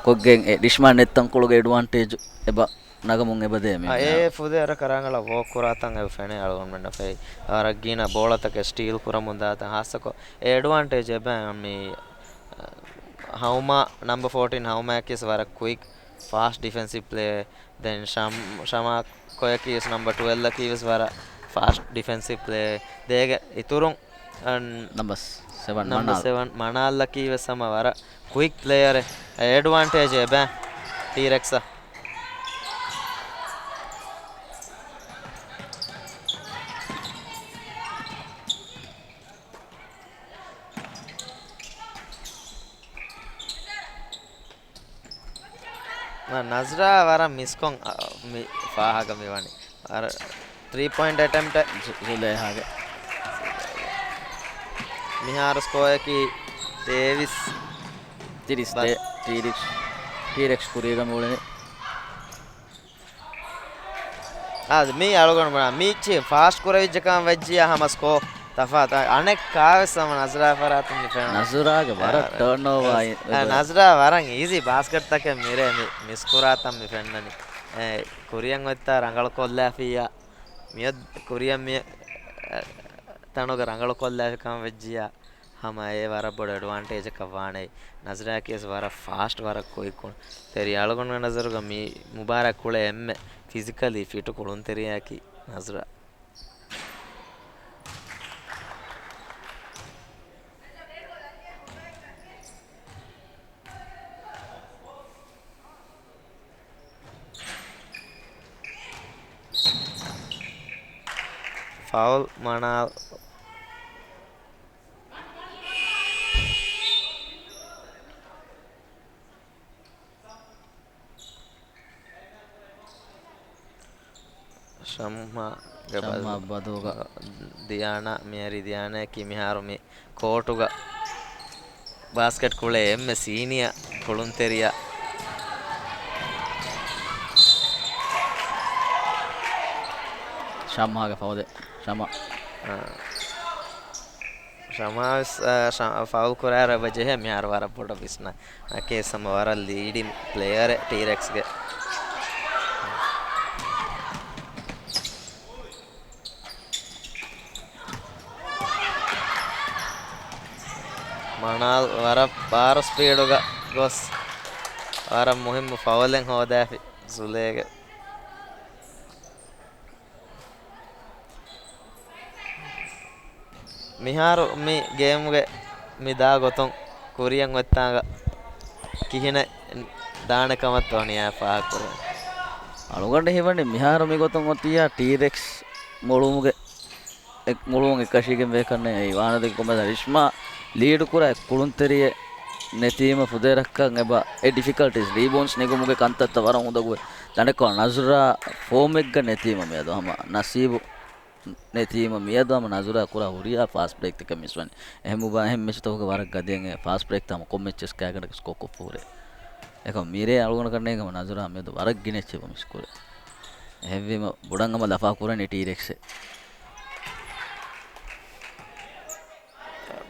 ކޮށްގެން އެ ރިޝްމާ ނެތް ތަންކޮޅުގެ އެޑްވާންޓޭޖު އެބަ ނަގަމުން އެބަދޭ މި އާ، މިހާރު. އޭ ފުދޭވަރަކަށް ރަނގަޅަށް ވޯކް ކުރާތަން އެބަ ފެނޭ އަޅުގަނޑުމެންނަށް ފެއި. ވަރަށް ގިނަ ބޯޅަތަކެއް ސްޓީލް ކުރަމުން ދާތަން ހާއްސަކޮށް އެ އެޑްވާންޓޭޖް އެބަ މި، އަ، ހައުމާ، ނަމްބަ ފޯޓީން ހައުމާއަކީ ވަރަށް ކުއިކް ފާސްޓް ޑިފެންސިވް ޕްލޭ. ދެން ޝަމް-، ޝަމާ ކޮޔަކީ ވެސް ނަމްބަ ޓުވެލްވަކީ ވެސް ވަރަށް ފާސްޓް ޑިފެންސިވް ޕްލޭ. ދޭގެ އިތުރުން، އަން، ނަމްބަ ސެވަން ނަމްބަ މަނާލް. ސެވަން މަނާލްއަކީ ވެސް ހަމަ ވަރަށް ކުއިކް ޕްލޭޔަރެއް. އެޑްވާންޓޭޖް އެބަ ޓީރެކްސަށް. ނަޒްރާ ވަރަށް މިސްކޮށް، އަ، މި ފާހަގަ މިވަނީ. އަރަ، ތްރީ ޕޮއިންޓް އެޓެމްޕްޓެއް. ޒު-، ޒުލޭހާގެ. މިހާރު ސްކޯއަކީ ތޭވީސް. ތިރީސް ބަ- ތޭ-، ޓީރެކްސް، ޓީރެކްސް ކުރީގަ މިއުޅެނީ. އާދެ، މީ އަޅުގަނޑު ބުނާ، މީ ޗި ފާސްޓް ކުރެވިއްޖެ ކަމަށް ވެއްޖިޔާ ހަމަ ސްކޯ ތަފާތު. އަނެއް ކާވެސް ހަމަ ނަޒްރާ ފަރާތުން މި ފެންނަ. ނަޒްރާގެ ވަރަށް އާ، ޓާން އޯވާ އާ، އި-، ނަޒްރާ ވަރަށް އީޒީ ބާސްކެޓްތަކެއް މިރޭ މި މިސްކުރާތަން މި ފެންނަނީ. އެ، ކުރިޔަށް އޮތްތާ ރަނގަޅު ކޮށްލާފިއްޔާ. މިއޮތް ކުރިޔަށް މި، އެ، ތަނުގަ ރަނގަޅު ކޮށްލާފި ކަމަށް ވެއްޖިޔާ. ހަމަ އެ ވަރަށް ބޮޑު އެޑްވާންޓޭޖަކަށް ވާނެ. ނަޒްރާއަކީ ވެސް ވަރަށް ފާސްޓް، ވަރަށް ކުއިކް ކުޅުންތެރި. އަޅުގަނޑުގެ ނަޒަރުގަ މި މުބާރާތް ކުޅޭ އެންމެ ފިޒިކަލީ ފިޓު ކުޅުންތެރިޔާއަކީ ނަޒްރާ. ފައުލް މަނާލް. ޝަމްހާގެ ޝަމްހާ ބަދު-، ބަދުގަ. ދިޔާނާ، މިހާރު ދިޔާނާއަކީ މިހާރު މި ކޯޓުގަ ބާސްކެޓް ކުޅޭ އެންމެ ސީނިއާ ކުޅުންތެރިޔާ. ޝަމްހާގެ ފައުލެއް. ޝަމާ. އާ. ޝަމާވެސް، އާ، ޝަ-، ފައުލް ކުރާއިރު އެބަ ޖެހޭ މިހާރު ވަރަށް ބޮޑަށް ވިސްނާ. އަކީ ހަމަ ވަރަށް ލީޑިން ޕްލޭޔަރެއް ޓީރެކްސްގެ. މަނާލް ވަރަށް ބާރު ސްޕީޑުގަ ގޮސް ވަރަށް މުހިއްމު ފައުލެއް ހޯދާފި ޒުލޭގެ. މިހާރު މި ގޭމްގެ މި ދާ ގޮތުން ކުރިޔަށް އޮތްތާނގަ ކިހިނެއް ދާނެ ކަމަށްތޯ ނިޔާ ފާހަގަކުރަން. އަޅުގަނޑު ހީވަނީ މިހާރު މި ގޮތުން އޮތިއްޔާ ޓީރެކްސް މޮޅުވުމުގެ އެ-، މޮޅުވުން އެއްކަށީގެން ވޭ ކަންނޭނގެ. އެ ވާނެ ދެން ކޮންމެސް ރިޝްމާ ލީޑު ކުރާ އެއް ކުޅުންތެރިއެއް ނެތީމަ ފުދޭ ރައްކަން އެބަ އެ ޑިފިކަލްޓީސް ރީބޯންޑްސް ނެގުމުގެ ކަންތައްތައް ވަރަށް އުނދަގޫވޭ. ދަނޑެއްކޮޅަށް ނަޒްރާ ފޯމެއްގަ ނެތީމަ މިއަދު ހަމަ ނަސީބު ނެތީމަ މިއަދު ހަމަ ނަޒުރާ ކުރާ ހުރިހާ ފާސްޓް ބްރޭކްތަކެއް މިސްވަނީ. އެހެން މުބާ-، އެހެން މެޗުތަކުގެ ވަރަށް ގަދައިން އެ ފާސްޓް ބްރޭކްތައް ހަމަ ކޮން މެޗެއް ކައިގަނޑަކަށް ސްކޯ ކޮށްފަ ހުރޭ. އެކަމަ މިރޭ އަޅުގަނޑަކަށް ނޭނގެ ހަމަ ނަޒުރާ މިއަދު ވަރަށް ގިނަ އެއްޗެއް މިސްކުރޭ. އެހެންވީމަ ބުޑަން ހަމަ ލަފާ ކުރަނީ ޓީރެކްސްއެއް.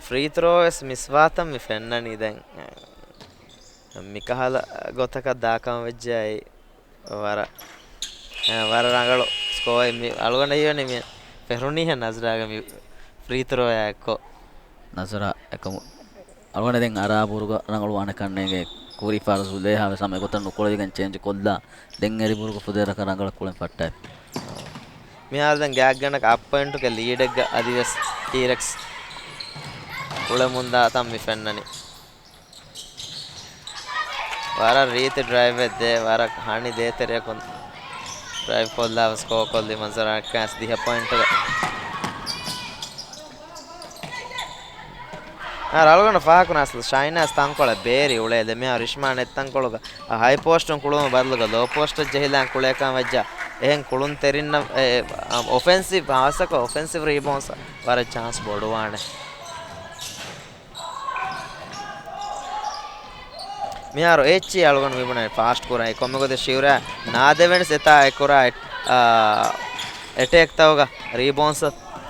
ފްރީ ތްރޯ ވެސް މިސްވާތަން މި ފެންނަނީ ދެން. މިކަހަލަ ގޮތަކަށް ދާކަމަށް ވެއްޖެ އައި ވަރަށް، އެ، ވަރަށް ރަނގަޅު ސްކޯއެއް މި އަޅުގަނޑަށް ހީވަނީ މި ފެށުނީހެން ނަޒްރާގެ މި ފްރީ ތްރޯއާ އެއްކޮށް. ނަޒުރާ އެކަމު އަޅުގަނޑަށް ދެން އަރާ ބުރުގަ ރަނގަޅު ވާނެ ކަންނޭނގެ ކުރި ފާރު ޒުލޭހާ ވެސް ހަމަ އެގޮތަށް ނުކުޅެވިގެން ޗޭންޖް ކޮށްލާ ދެން އެރި ބުރުގަ ފުދޭ ރަކަށް ރަނގަޅަށް ކުޅެން ފައްޓާ. މިހާރު ދެން ގާތްގަނޑަކަށް އަށް ޕޮއިންޓުގެ ލީޑެއްގަ އަދިވެސް ޓީރެކްސް ކުޅެމުންދާ ތަން މި ފެންނަނީ. ވަރަށް ރީތި ޑްރައިވެއް ދޭ، ވަރަށް ހަނި ދޭތެރެއަކުން ޑްރައިވް ކޮށްލާ ސްކޯ ކޮށްލި މަންޒަރާ ކާސް ދިހަ ޕޮއިންޓުގަ. އަޅުގަނޑު ފާހަގަކުރާ ޝައިނާޒް ތަންކޮޅެއް ބޭރި އުޅޭ ދެ މިހާރު ރިޝްމާ ނެތް ތަންކޮޅުގަ ހައި ޕޯސްޓުން ކުޅުމަށް ބަދަލުގަ ލޯ ޕޯސްޓަށް ޖެހިލާން ކުޅޭކަން ވެއްޖާ އެހެން ކުޅުންތެރިންނަށް، އެ، އެ، އޮފެންސިވް ހާއްސަކޮށް އޮފެންސިވް ރީބޯންސް ވަރަށް ޗާންސް ބޮޑުވާނެ. މިހާރު އެއްޗި އަޅުގަނޑު މިބުނެ ފާސްޓް ކުރަން ކޮންމެ ގޮތެއް ޝިއުރާ ނާދެވެނިސް އެތާ އެކުރާ އެޓް-، އާ، އެޓޭކްތަކުގަ ރީބޯންސް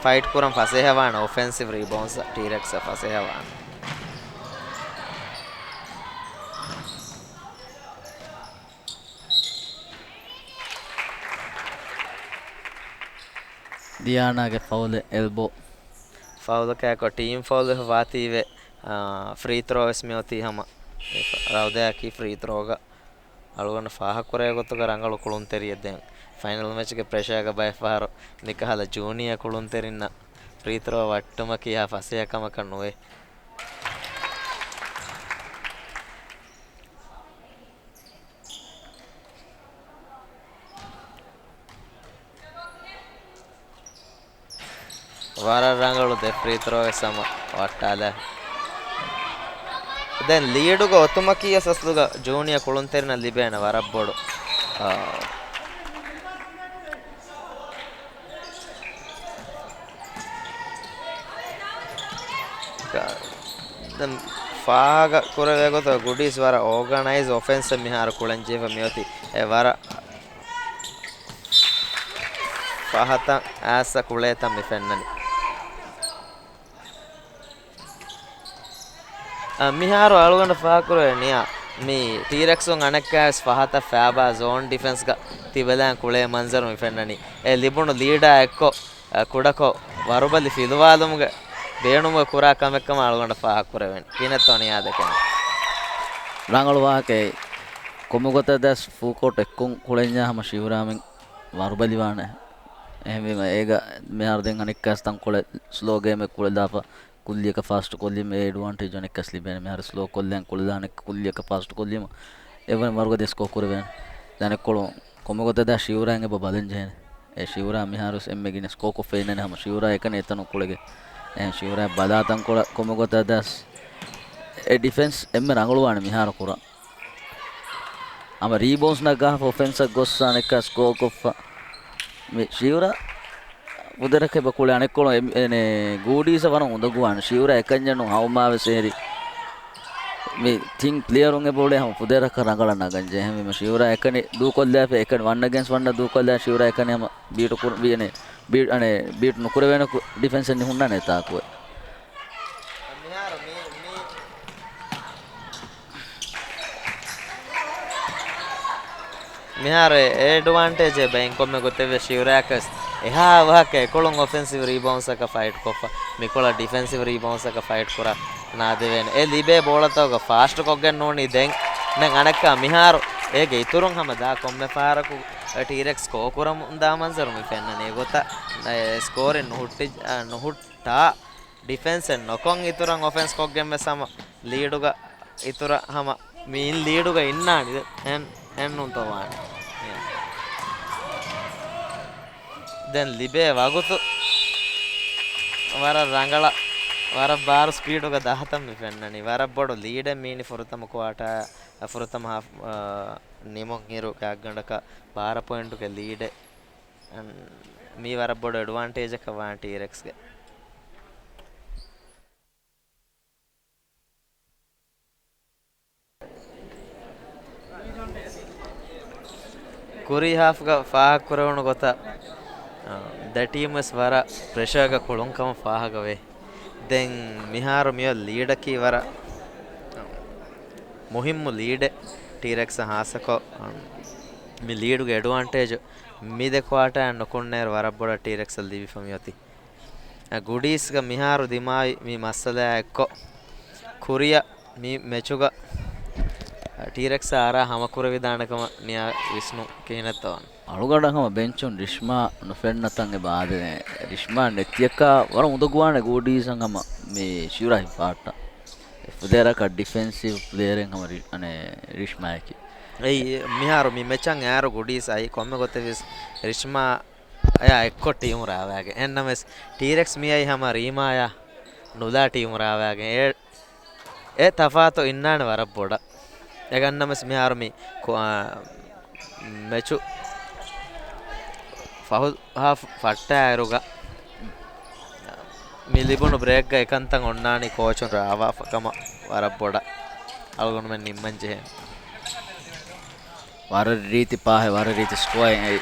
ފައިޓް ކުރަން ފަސޭހަވާނެ އޮފެންސިވް ރީބޯންސް ޓީރެކްސް ފަސޭހަވާނެ. ދިޔާނާގެ ފައުލެއް އެލްބޯ. ފައުލަކާއެކު ޓީމް ފައުލް ވެފަ ވާތީވެ، އާ، ފްރީ ތްރޯ ވެސް މިއޮތީ ހަމަ. ރައުދަޔާ ކީ ފްރީ ތްރޯގަ އަޅުގަނޑު ފާހަގަކުރޭ ގޮތުގަ ރަނގަޅު ކުޅުންތެރިއެއް ދެން. ފައިނަލް މެޗްގެ ޕްރެޝާގަ ބައެއް ފަހަރު މިކަހަލަ ޖޫނިއާ ކުޅުންތެރިންނަށް ފްރީ ތްރޯ ވައްޓުމަކީ ހާ ފަސޭހަ ކަމަކަށް ނުވޭ. ވަރަށް ރަނގަޅު ދެ ފްރީ ތްރޯ ވެސް ހަމަ ވައްޓާލާ. ދެން ލީޑުގަ އޮތުމަކީ އަސްލުގަ ޖޫނިއަ ކުޅުންތެރިންނަށް ލިބޭނެ ވަރަށް ބޮޑު، އާ، ދެން ފާހަގަ ކުރެވޭ ގޮތަށް ގުޑީސް ވަރަށް އޯގަނައިޒް އޮފެންސެއް މިހާރު ކުޅެން ޖެހިފަ މިއޮތީ. އެ ވަރަށް ފަހަތަށް އައިސް ކުޅޭތަން މި ފެންނަނީ. އަ، މިހާރު އަޅުގަނޑަށް ފާހަގަކުރެވޭ ނިޔާ، މި ޓީރެކްސުން އަނެއްކާވެސް ފަހަތަށް ފައިބާ ޒޯން ޑިފެންސްގަ ތިބެލާން ކުޅޭ މަންޒަރު މި ފެންނަނީ. އެ ލިބުނު ލީޑާ އެއްކޮށް، އަ، ކުޑަކޮށް ވަރުބަލި ފިލުވާލުމުގެ ބޭނުމުގަ ކުރާ ކަމެއްކަމަށް އަޅުގަނޑަށް ފާހަގަކުރެވޭނެ. ކިހިނެއްތޯ ނިޔާ ދެކެނީ؟ ރަނގަޅު ވާހަކައެއް. ކޮންމެ ގޮތަށް ދާސް ފޫލް ކޯޓް އެއްކޮށް ކުޅެންޏާ ހަމަ ޝިއުރާމެން ވަރުބަލިވާނެ. އެހެންވީމަ އޭގަ މިހާރު ދެން އަނެއްކާސް ތަންކޮޅެއް ސްލޯ ގޭމެއް ކުޅެލާފަ ކުއްލިއަކަށް ފާސްޓް ކޮށްލީމަ އެ އެޑްވާންޓޭޖް އަނެއްކާސް ލިބޭނެ. މިހާރު ސްލޯ ކޮށްލަން ކުޅެލާނެ ކުއްލިއަކަށް ފާސްޓް ކޮށްލީމަ އެވަން މަރުގަ ދެ ސްކޯ ކުރެވޭނެ. ދެން އަނެއްކޮޅު ކޮންމެ ގޮތަށް ދާ ޝިއުރާއަށް އެބަ ބަލަން ޖެހޭނެ. އެ ޝިއުރާ މިހާރު ވެސް އެންމެ ގިނަ ސްކޯ ކޮށްފަ އިންނަނީ ހަމަ ޝިއުރާ އެކަނި އެތަނުން ކުޅެގެން. އެހެން ޝިއުރާ ބަލާ ތަންކޮޅަށް ކޮންމެ ގޮތަށް ދާސް އެ ޑިފެންސް އެންމެ ރަނގަޅުވާނެ މިހާރު ކުރާ. ހަމަ ރީބޯންސް ނަގާފަ އޮފެންސަށް ގޮއްސާ އަނެއްކާ ސްކޯ ކޮށްފަ. މި ޝިއުރާ ފުދޭވަރަކަށް އެބަ ކުޅެ އަނެއްކޮޅު އެ، އެނެ ގޫޑީސަށް ވަރަށް އުނދަގޫވާނެ. ޝިއުރާ އެކަންޏެއް ނޫން ހައުމާ ވެސް އެހެރި. މި ތިން ޕްލޭޔަރުން އެބަ އުޅޭ ހަމަ ފުދޭވަރަކަށް ރަނގަޅަށް ނަގަން ޖެހެން. މި ޝިއުރާ އެކަނި ދޫކޮށްލާފަ އެކަނި ވަން އެގެންސް ވަންނަށް ދޫކޮށްލާ ޝިއުރާ އެކަނި ހަމަ ބީޓު ކުރު، ވީ އެނެ ބީޓް، އަނެ ބީޓް ނުކުރެވޭނެ ކު، ޑިފެންސެއް ނިހުންނާނެ އެތާކު. މިހާރު މި، މި، މިހާރު އެ އެޑްވާންޓޭޖެއް ބައިން ކޮންމެ ގޮތެއްވެސް ޝިއުރާއަކަސް އެހާ އަވަހަކަށް އެކޮޅުން އޮފެންސިވް ރީބައުންސަކަށް ފައިޓް ކޮށްފަ، މިކޮޅަށް ޑިފެންސިވް ރީބައުންސަކަށް ފައިޓް ކުރާ ނާދެވޭނެ. އެ ލިބޭ ބޯޅަތަކުގަ ފާސްޓް ކޮށްގެން ނޫނީ ދެން، ދެން އަނެއްކާ މިހާރު އޭގެ އިތުރުން ހަމަ ދާ ކޮންމެ ފަހަރަކު ޓީރެކްސް ސްކޯ ކުރަމުން ދާ މަންޒަރު މި ފެންނަނީ. އެގޮތަށް ސްކޯރެއް ނުހުއްޓި، ނުހުއްޓާ ޑިފެންސެއް ނޮކޮން އިތުރަށް އޮފެންސް ކޮށްގެން ވެސް ހަމަ ލީޑުގަ އިތުރަށް ހަމަ މިއިން ލީޑުގަ އިންނާނީ. އެހެން، އެހެންނޫންތޯ ވާނީ؟ ދެން ލިބޭ ވަގުތު ވަރަށް ރަނގަޅަށް، ވަރަށް ބާރު ސްޕީޑުގަ ދާތަން މި ފެންނަނީ. ވަރަށް ބޮޑު ލީޑެއް މިއިނީ ފުރަތަމަ ކުއާޓާ، ފުރަތަމަ ހާފް، އާ، ނިމުން އިރު ގާތްގަނޑަކަށް ބާރަ ޕޮއިންޓުގެ ލީޑެއް. މީ ވަރަށް ބޮޑު އެޑްވާންޓޭޖަކަށް ވާން ޓީރެކްސްގެ. ކުރީ ހާފްގަ ފާހަގަކުރެވުނު ގޮތަށް، އާ، ދެ ޓީމް ވެސް ވަރަށް ޕްރެޝަރގަ ކުޅުން ކަމަށް ފާހަގަވޭ. ދެން މިހާރު މިއޮތް ލީޑަކީ ވަރަށް މުހިއްމު ލީޑެއް ޓީރެކްސަށް ހާއްސަކޮށް، މި ލީޑުގެ އެޑްވާންޓޭޖު މި ދެ ކުއާޓާއަށް ނުކުންނޭރު ވަރަށް ބޮޑަށް ޓީރެކްސަށް ލިބިފަ މިއޮތީ. އަ، ގުޑީސްގަ މިހާރު ދިމާވި މި މައްސަލައާ އެއްކޮށް، ކުރިއަށް މި މެޗުގަ ޓީރެކްސްއާ އަރާ ހަމަކުރެވިދާނެ ކަމަށް ނިޔާ ވިސްނު ކިހިނެއްތޯ ވާނެ؟ އަޅުގަނޑަށް ހަމަ ބެންޗުން ރިޝްމާ ނުފެންނަ ތަން އެބަ އާދެވޭ. ރިޝްމާ ނެތިއަކާ ވަރަށް އުނދަގޫވާނެ ގޫޑީސަށް ހަމަ މި ޝިއުރާ ހިފާއްޓަ. އެ ފުދޭވަރަކަށް ޑިފެންސިވް ޕްލޭޔަރެއް ހަމަ ރި-، އަނެ، ރިޝްމާއަކީ. އެއީ، މިހާރު މި މެޗަށް އައިރު ގުޑީސް އައީ ކޮންމެ ގޮތެއް ވެސް ރިޝްމާ އެއާ އެއްކޮށް ޓީމު ރާވާގެން. އެހެންނަމަވެސް، ޓީރެކްސް މިއައީ ހަމަ ރީމާޔާ ނުލާ ޓީމު ރާވާގެން. އެ، އެ ތަފާތު އިންނާނެ ވަރަށް ބޮޑަށް. އެހެންނަމަވެސް، މިހާރު މި ކު-، އާ، މެޗު ފަހު ހާފް ފައްޓާއިރުގަ މި ލިބުނު ބްރޭކްގަ އެކަންތައް އޮންނާނީ ކޯޗުން ރާވާފަ ކަމަށް ވަރަށް ބޮޑަށް އަޅުގަނޑުމެން ނިންމަން ޖެހޭ. ވަރަށް ރީތި ޕާހެއް، ވަރަށް ރީތި ސްކޯއެއް އެއީ.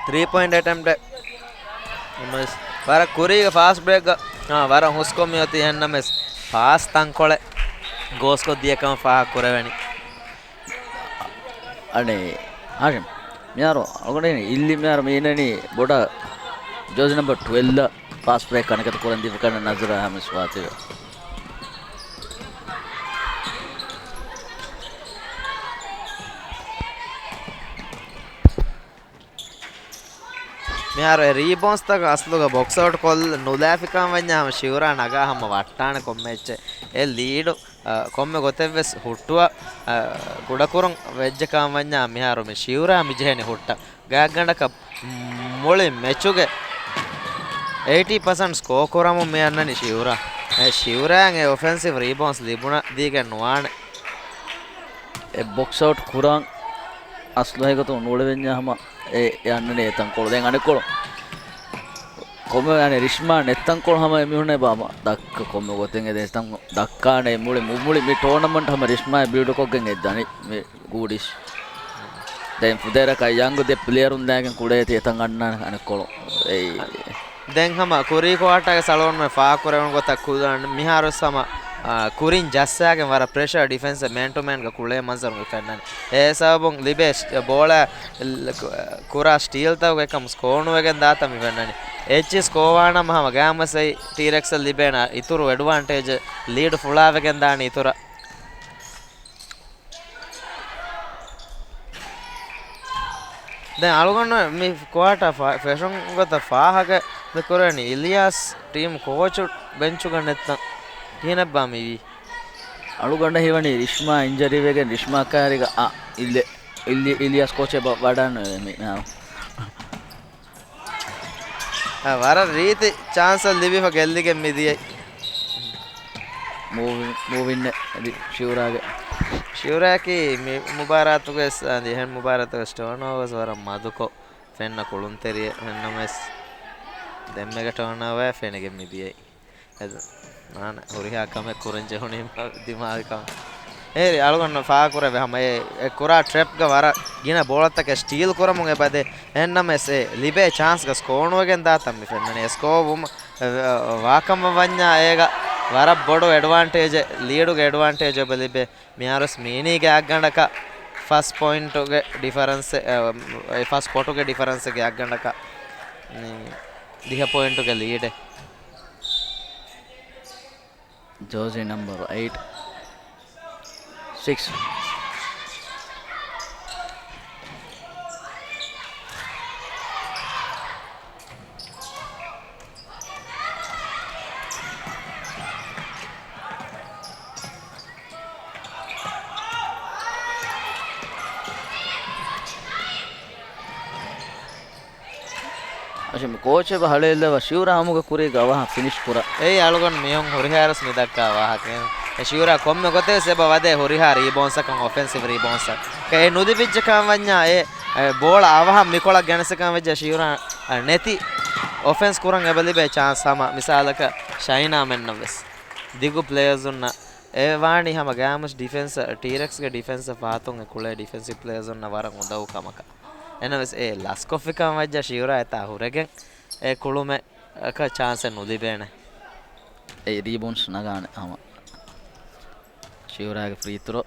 ތްރީ ޕޮއިންޓް އެޓެމްޕްޓެއް. ވަރަށް ކުރީގެ ފާސްޓް ބްރޭކްގަ، އާ، ވަރަށް ހުސްކޮށް މިއޮތީ. އެހެންނަމަވެސް، ފާސް ތަންކޮޅެއް ގޯސްކޮށްދިޔަ ކަމަށް ފާހަގަކުރެވެނީ. އަނެއް، ހާޝިމް، މިހާރު އަޅުގަނޑު އިންނަނީ އިއްލި މިހާރު މި އިންނަނީ ބޮޑަށް ޖާޒީ ނަމްބަރ ޓްވެލްވް ފާސްޓް ބްރޭކް ކަނެކަތު ކުރަން ދީފަ ކަން ނަޒްރާ އަހްމަދު ސުވާތީގެ. މިހާރު އެ ރީބޯންސްތަކަށް އަސްލުގަ ބޮކްސް އައުޓް ކޮށްލަ ނުލާފިކަން ވަންޏާ ހަމަ ޝިއުރާ ނަގާ ހަމަ ވައްޓާނެ ކޮންމެ އެއްޗެއް. އެ ލީޑު އާ، ކޮންމެ ގޮތެއްވެސް ހުއްޓުވާ، އާ، ކުޑަކުރުން ވެއްޖެ ކަމަށް ވަންޏާ މިހާރު މި ޝިއުރާ މި ޖެހެނީ ހުއްޓަށް. ގާތްގަނޑަކަށް މުޅި މެޗުގެ އެއިޓީ ޕަސެންޓް ސްކޯ ކުރަމުން މި އަންނަނީ ޝިއުރާ. އެ ޝިއުރާއަށް އެ އޮފެންސިވް ރީބޯންސް ލިބުނަ ދީގެން ނުވާނެ. އެ ބޮކްސް އައުޓް ކުރާން އަސްލު ހަގީގަތުން ނޫޅެވެންޏާ ހަމަ އެ، އެ އަންނަނީ އެ ތަންކޮޅު. ދެން އަނެއްކޮޅު ކޮންމެ އަނެއް ރިޝްމާ ނެތް ތަންކޮޅު ހަމަ އެ މީހުންނޭ ބާ ހަމަ ދައްކަ ކޮންމެ ގޮތެއް އެ ދެ ތަން ދައްކާނެ މުޅި، މު-، މުޅި މި ޓޯނަމަންޓް ހަމަ ރިޝްމާ ބިލްޑް ކޮށްގެން އެ ދަނީ މި ގޫޑިޝް. ދެން ފުދޭވަރަކަށް ޔަންގް ދެ ޕްލޭޔަރުން ލާގެން ކުޅޭތީ އެތަން އަންނާނެ އަނެއްކޮޅު. އެއީ. ދެން ހަމަ ކުރީ ކުއާޓާގެ ސަޅުވަންމެ ފާކުރެވުނު ގޮތަށް ކުލާން މިހާރުވެސް ހަމަ، އާ، ކުރިން ޖައްސާގެން ވަރަށް ޕްރެޝަރ ޑިފެންސް މޭން ޓު މޭންގަ ކުޅޭ މަންޒަރު ފެންނަނީ. އެ ސަބަބުން ލިބޭ ސް-، ބޯޅަ ލް-، ކުރާ ސްޓީލްތަކުގެ ކަމު ސްކޯ ނުވެގެން ދާތަން މި ފެންނަނީ. އެއްޗި ސްކޯ ވާނަމަ ހަމަ ގާމަސް އެއީ ޓީރެކްސަށް ލިބޭނެ އިތުރު އެޑްވާންޓޭޖް ލީޑް ފުޅާވެގެން ދާނެ އިތުރަށް. ދެން އަޅުގަނޑު މި ކުއާޓާ ފަ-، ފެށުން ގޮތަށް ފާހަގަ ކުރެވެނީ އިލްޔާސް ޓީމް ކޯޗު ބެންޗުގަ ނެތްތަން. ކިހިނެއްބާ މިވީ؟ އަޅުގަނޑަށް ހީވަނީ ރިޝްމާ އިންޖަރީވެގެން ރިޝްމާ ކާރިގަ އަ، އިލް-، އިލް-، އިލްޔާސް ކޯޗެއް ބަ-، ވަޑާން މި-، މި-، އާ. އަ، ވަރަށް ރީތި ޗާންސް ލިބިފަ ގެއްލިގެން މިދިޔައީ. މޫވި-، މޫވިން އަދި ޝިއުރާގެ. ޝިއުރާއަކީ މި މުބާރާތުގެ ސް-، އަދި އެހެން މުބާރާތުގެ ޓާންއޯވަރސް ވަރަށް މަދުކޮށް ފެންނަ ކުޅުންތެރިއެއް ނަމަވެސް، ދެންމެގެ ޓާންއޯވަރ ފެނިގެން މިދިޔައީ. އެ، މާނަ ހުރިހާ ކަމެއް ކުރަން ޖެހުނީ ދިމާވި ކަމެއް. އޭރި އަޅުގަނޑު ފާކުރެވެ ހަމަ އެ، އެ ކުރާ ޓްރެޕްގަ ވަރަށް ގިނަ ބޯޅަތަކެއް ސްޓީލް ކުރަމުން އެބަދޭ. އެހެންނަމަވެސް އެ ލިބޭ ޗާންސްގަ ސްކޯ ނުވެގެން ދާތަން މި ފެންނަނީ. އެ ސްކޯ ވުމަށް ވާކަމަށް ވަންޏާ އޭގަ ވަރަށް ބޮޑު އެޑްވާންޓޭޖެއް، ލީޑުގެ އެޑްވާންޓޭޖް އެބަ ލިބޭ. މިހާރުވެސް މީނީ ގާތްގަނޑަކަށް ފަސް ޕޮއިންޓުގެ ޑިފަރެންސެއް، އެ، އެ ފަސް ފޮޓުގެ ޑިފަރެންސެއް ގާތްގަނޑަކަށް، މި ދިހަ ޕޮއިންޓުގެ ލީޑެއް. ޖާޒީ ނަމްބަރު އެއިޓް. ސިކްސް. އަށެ މި ކޯޗް އެބަ ހަޅޭއްލަވާ ޝިއުރާ ހަމުގަ ކުރީ ގަވާހަށް ފިނިޝް ކުރާ. އެއީ އަޅުގަނޑު މިހޮން ހުރިހާވެސް މި ދައްކާ ވާހަކައެއް. އެ ޝިއުރާ ކޮންމެ ގޮތެއްވެސް އެބަ ވަދޭ ހުރިހާ ރީބޯންސްއަކަށް އޮފެންސިވް ރީބޯންސްއަށް. އެ ނުލިބިއްޖެ ކަމަށް ވަންޏާ އެ، އެ ބޯޅަ އަވަހަށް މިކޮޅަށް ގެނެސް ކަމަށް ވެއްޖެ ޝިއުރާ، އަ، ނެތި އޮފެންސް ކުރަން އެބަ ލިބޭ ޗާންސް ހަމަ މިސާލަކަށް ޝައިނާމެންނަށްވެސް. ދިގު ޕްލޭޔަރުންނަށް އެ ވާނީ ހަމަ ގާމުސް ޑިފެންސް، ޓީރެކްސްގެ ޑިފެންސަށް ފަހަތުން އެ ކުޅޭ ޑިފެންސިވް ޕްލޭޔަރުންނަށް ވަރަށް އުނދަގޫ ކަމަކަށް. އެހެނަސް އެ ލަސްކޮށްފިކަން ވެއްޖެ ޝިއުރާ އެތާ ހުރެގެން އެ ކުޅުމަކަށް ޗާންސެއް ނުލިބޭނެ. އެ ރީބޯންސް ނަގާނެ ހަމަ. ޝިއުރާގެ ފްރީ ތްރޯ.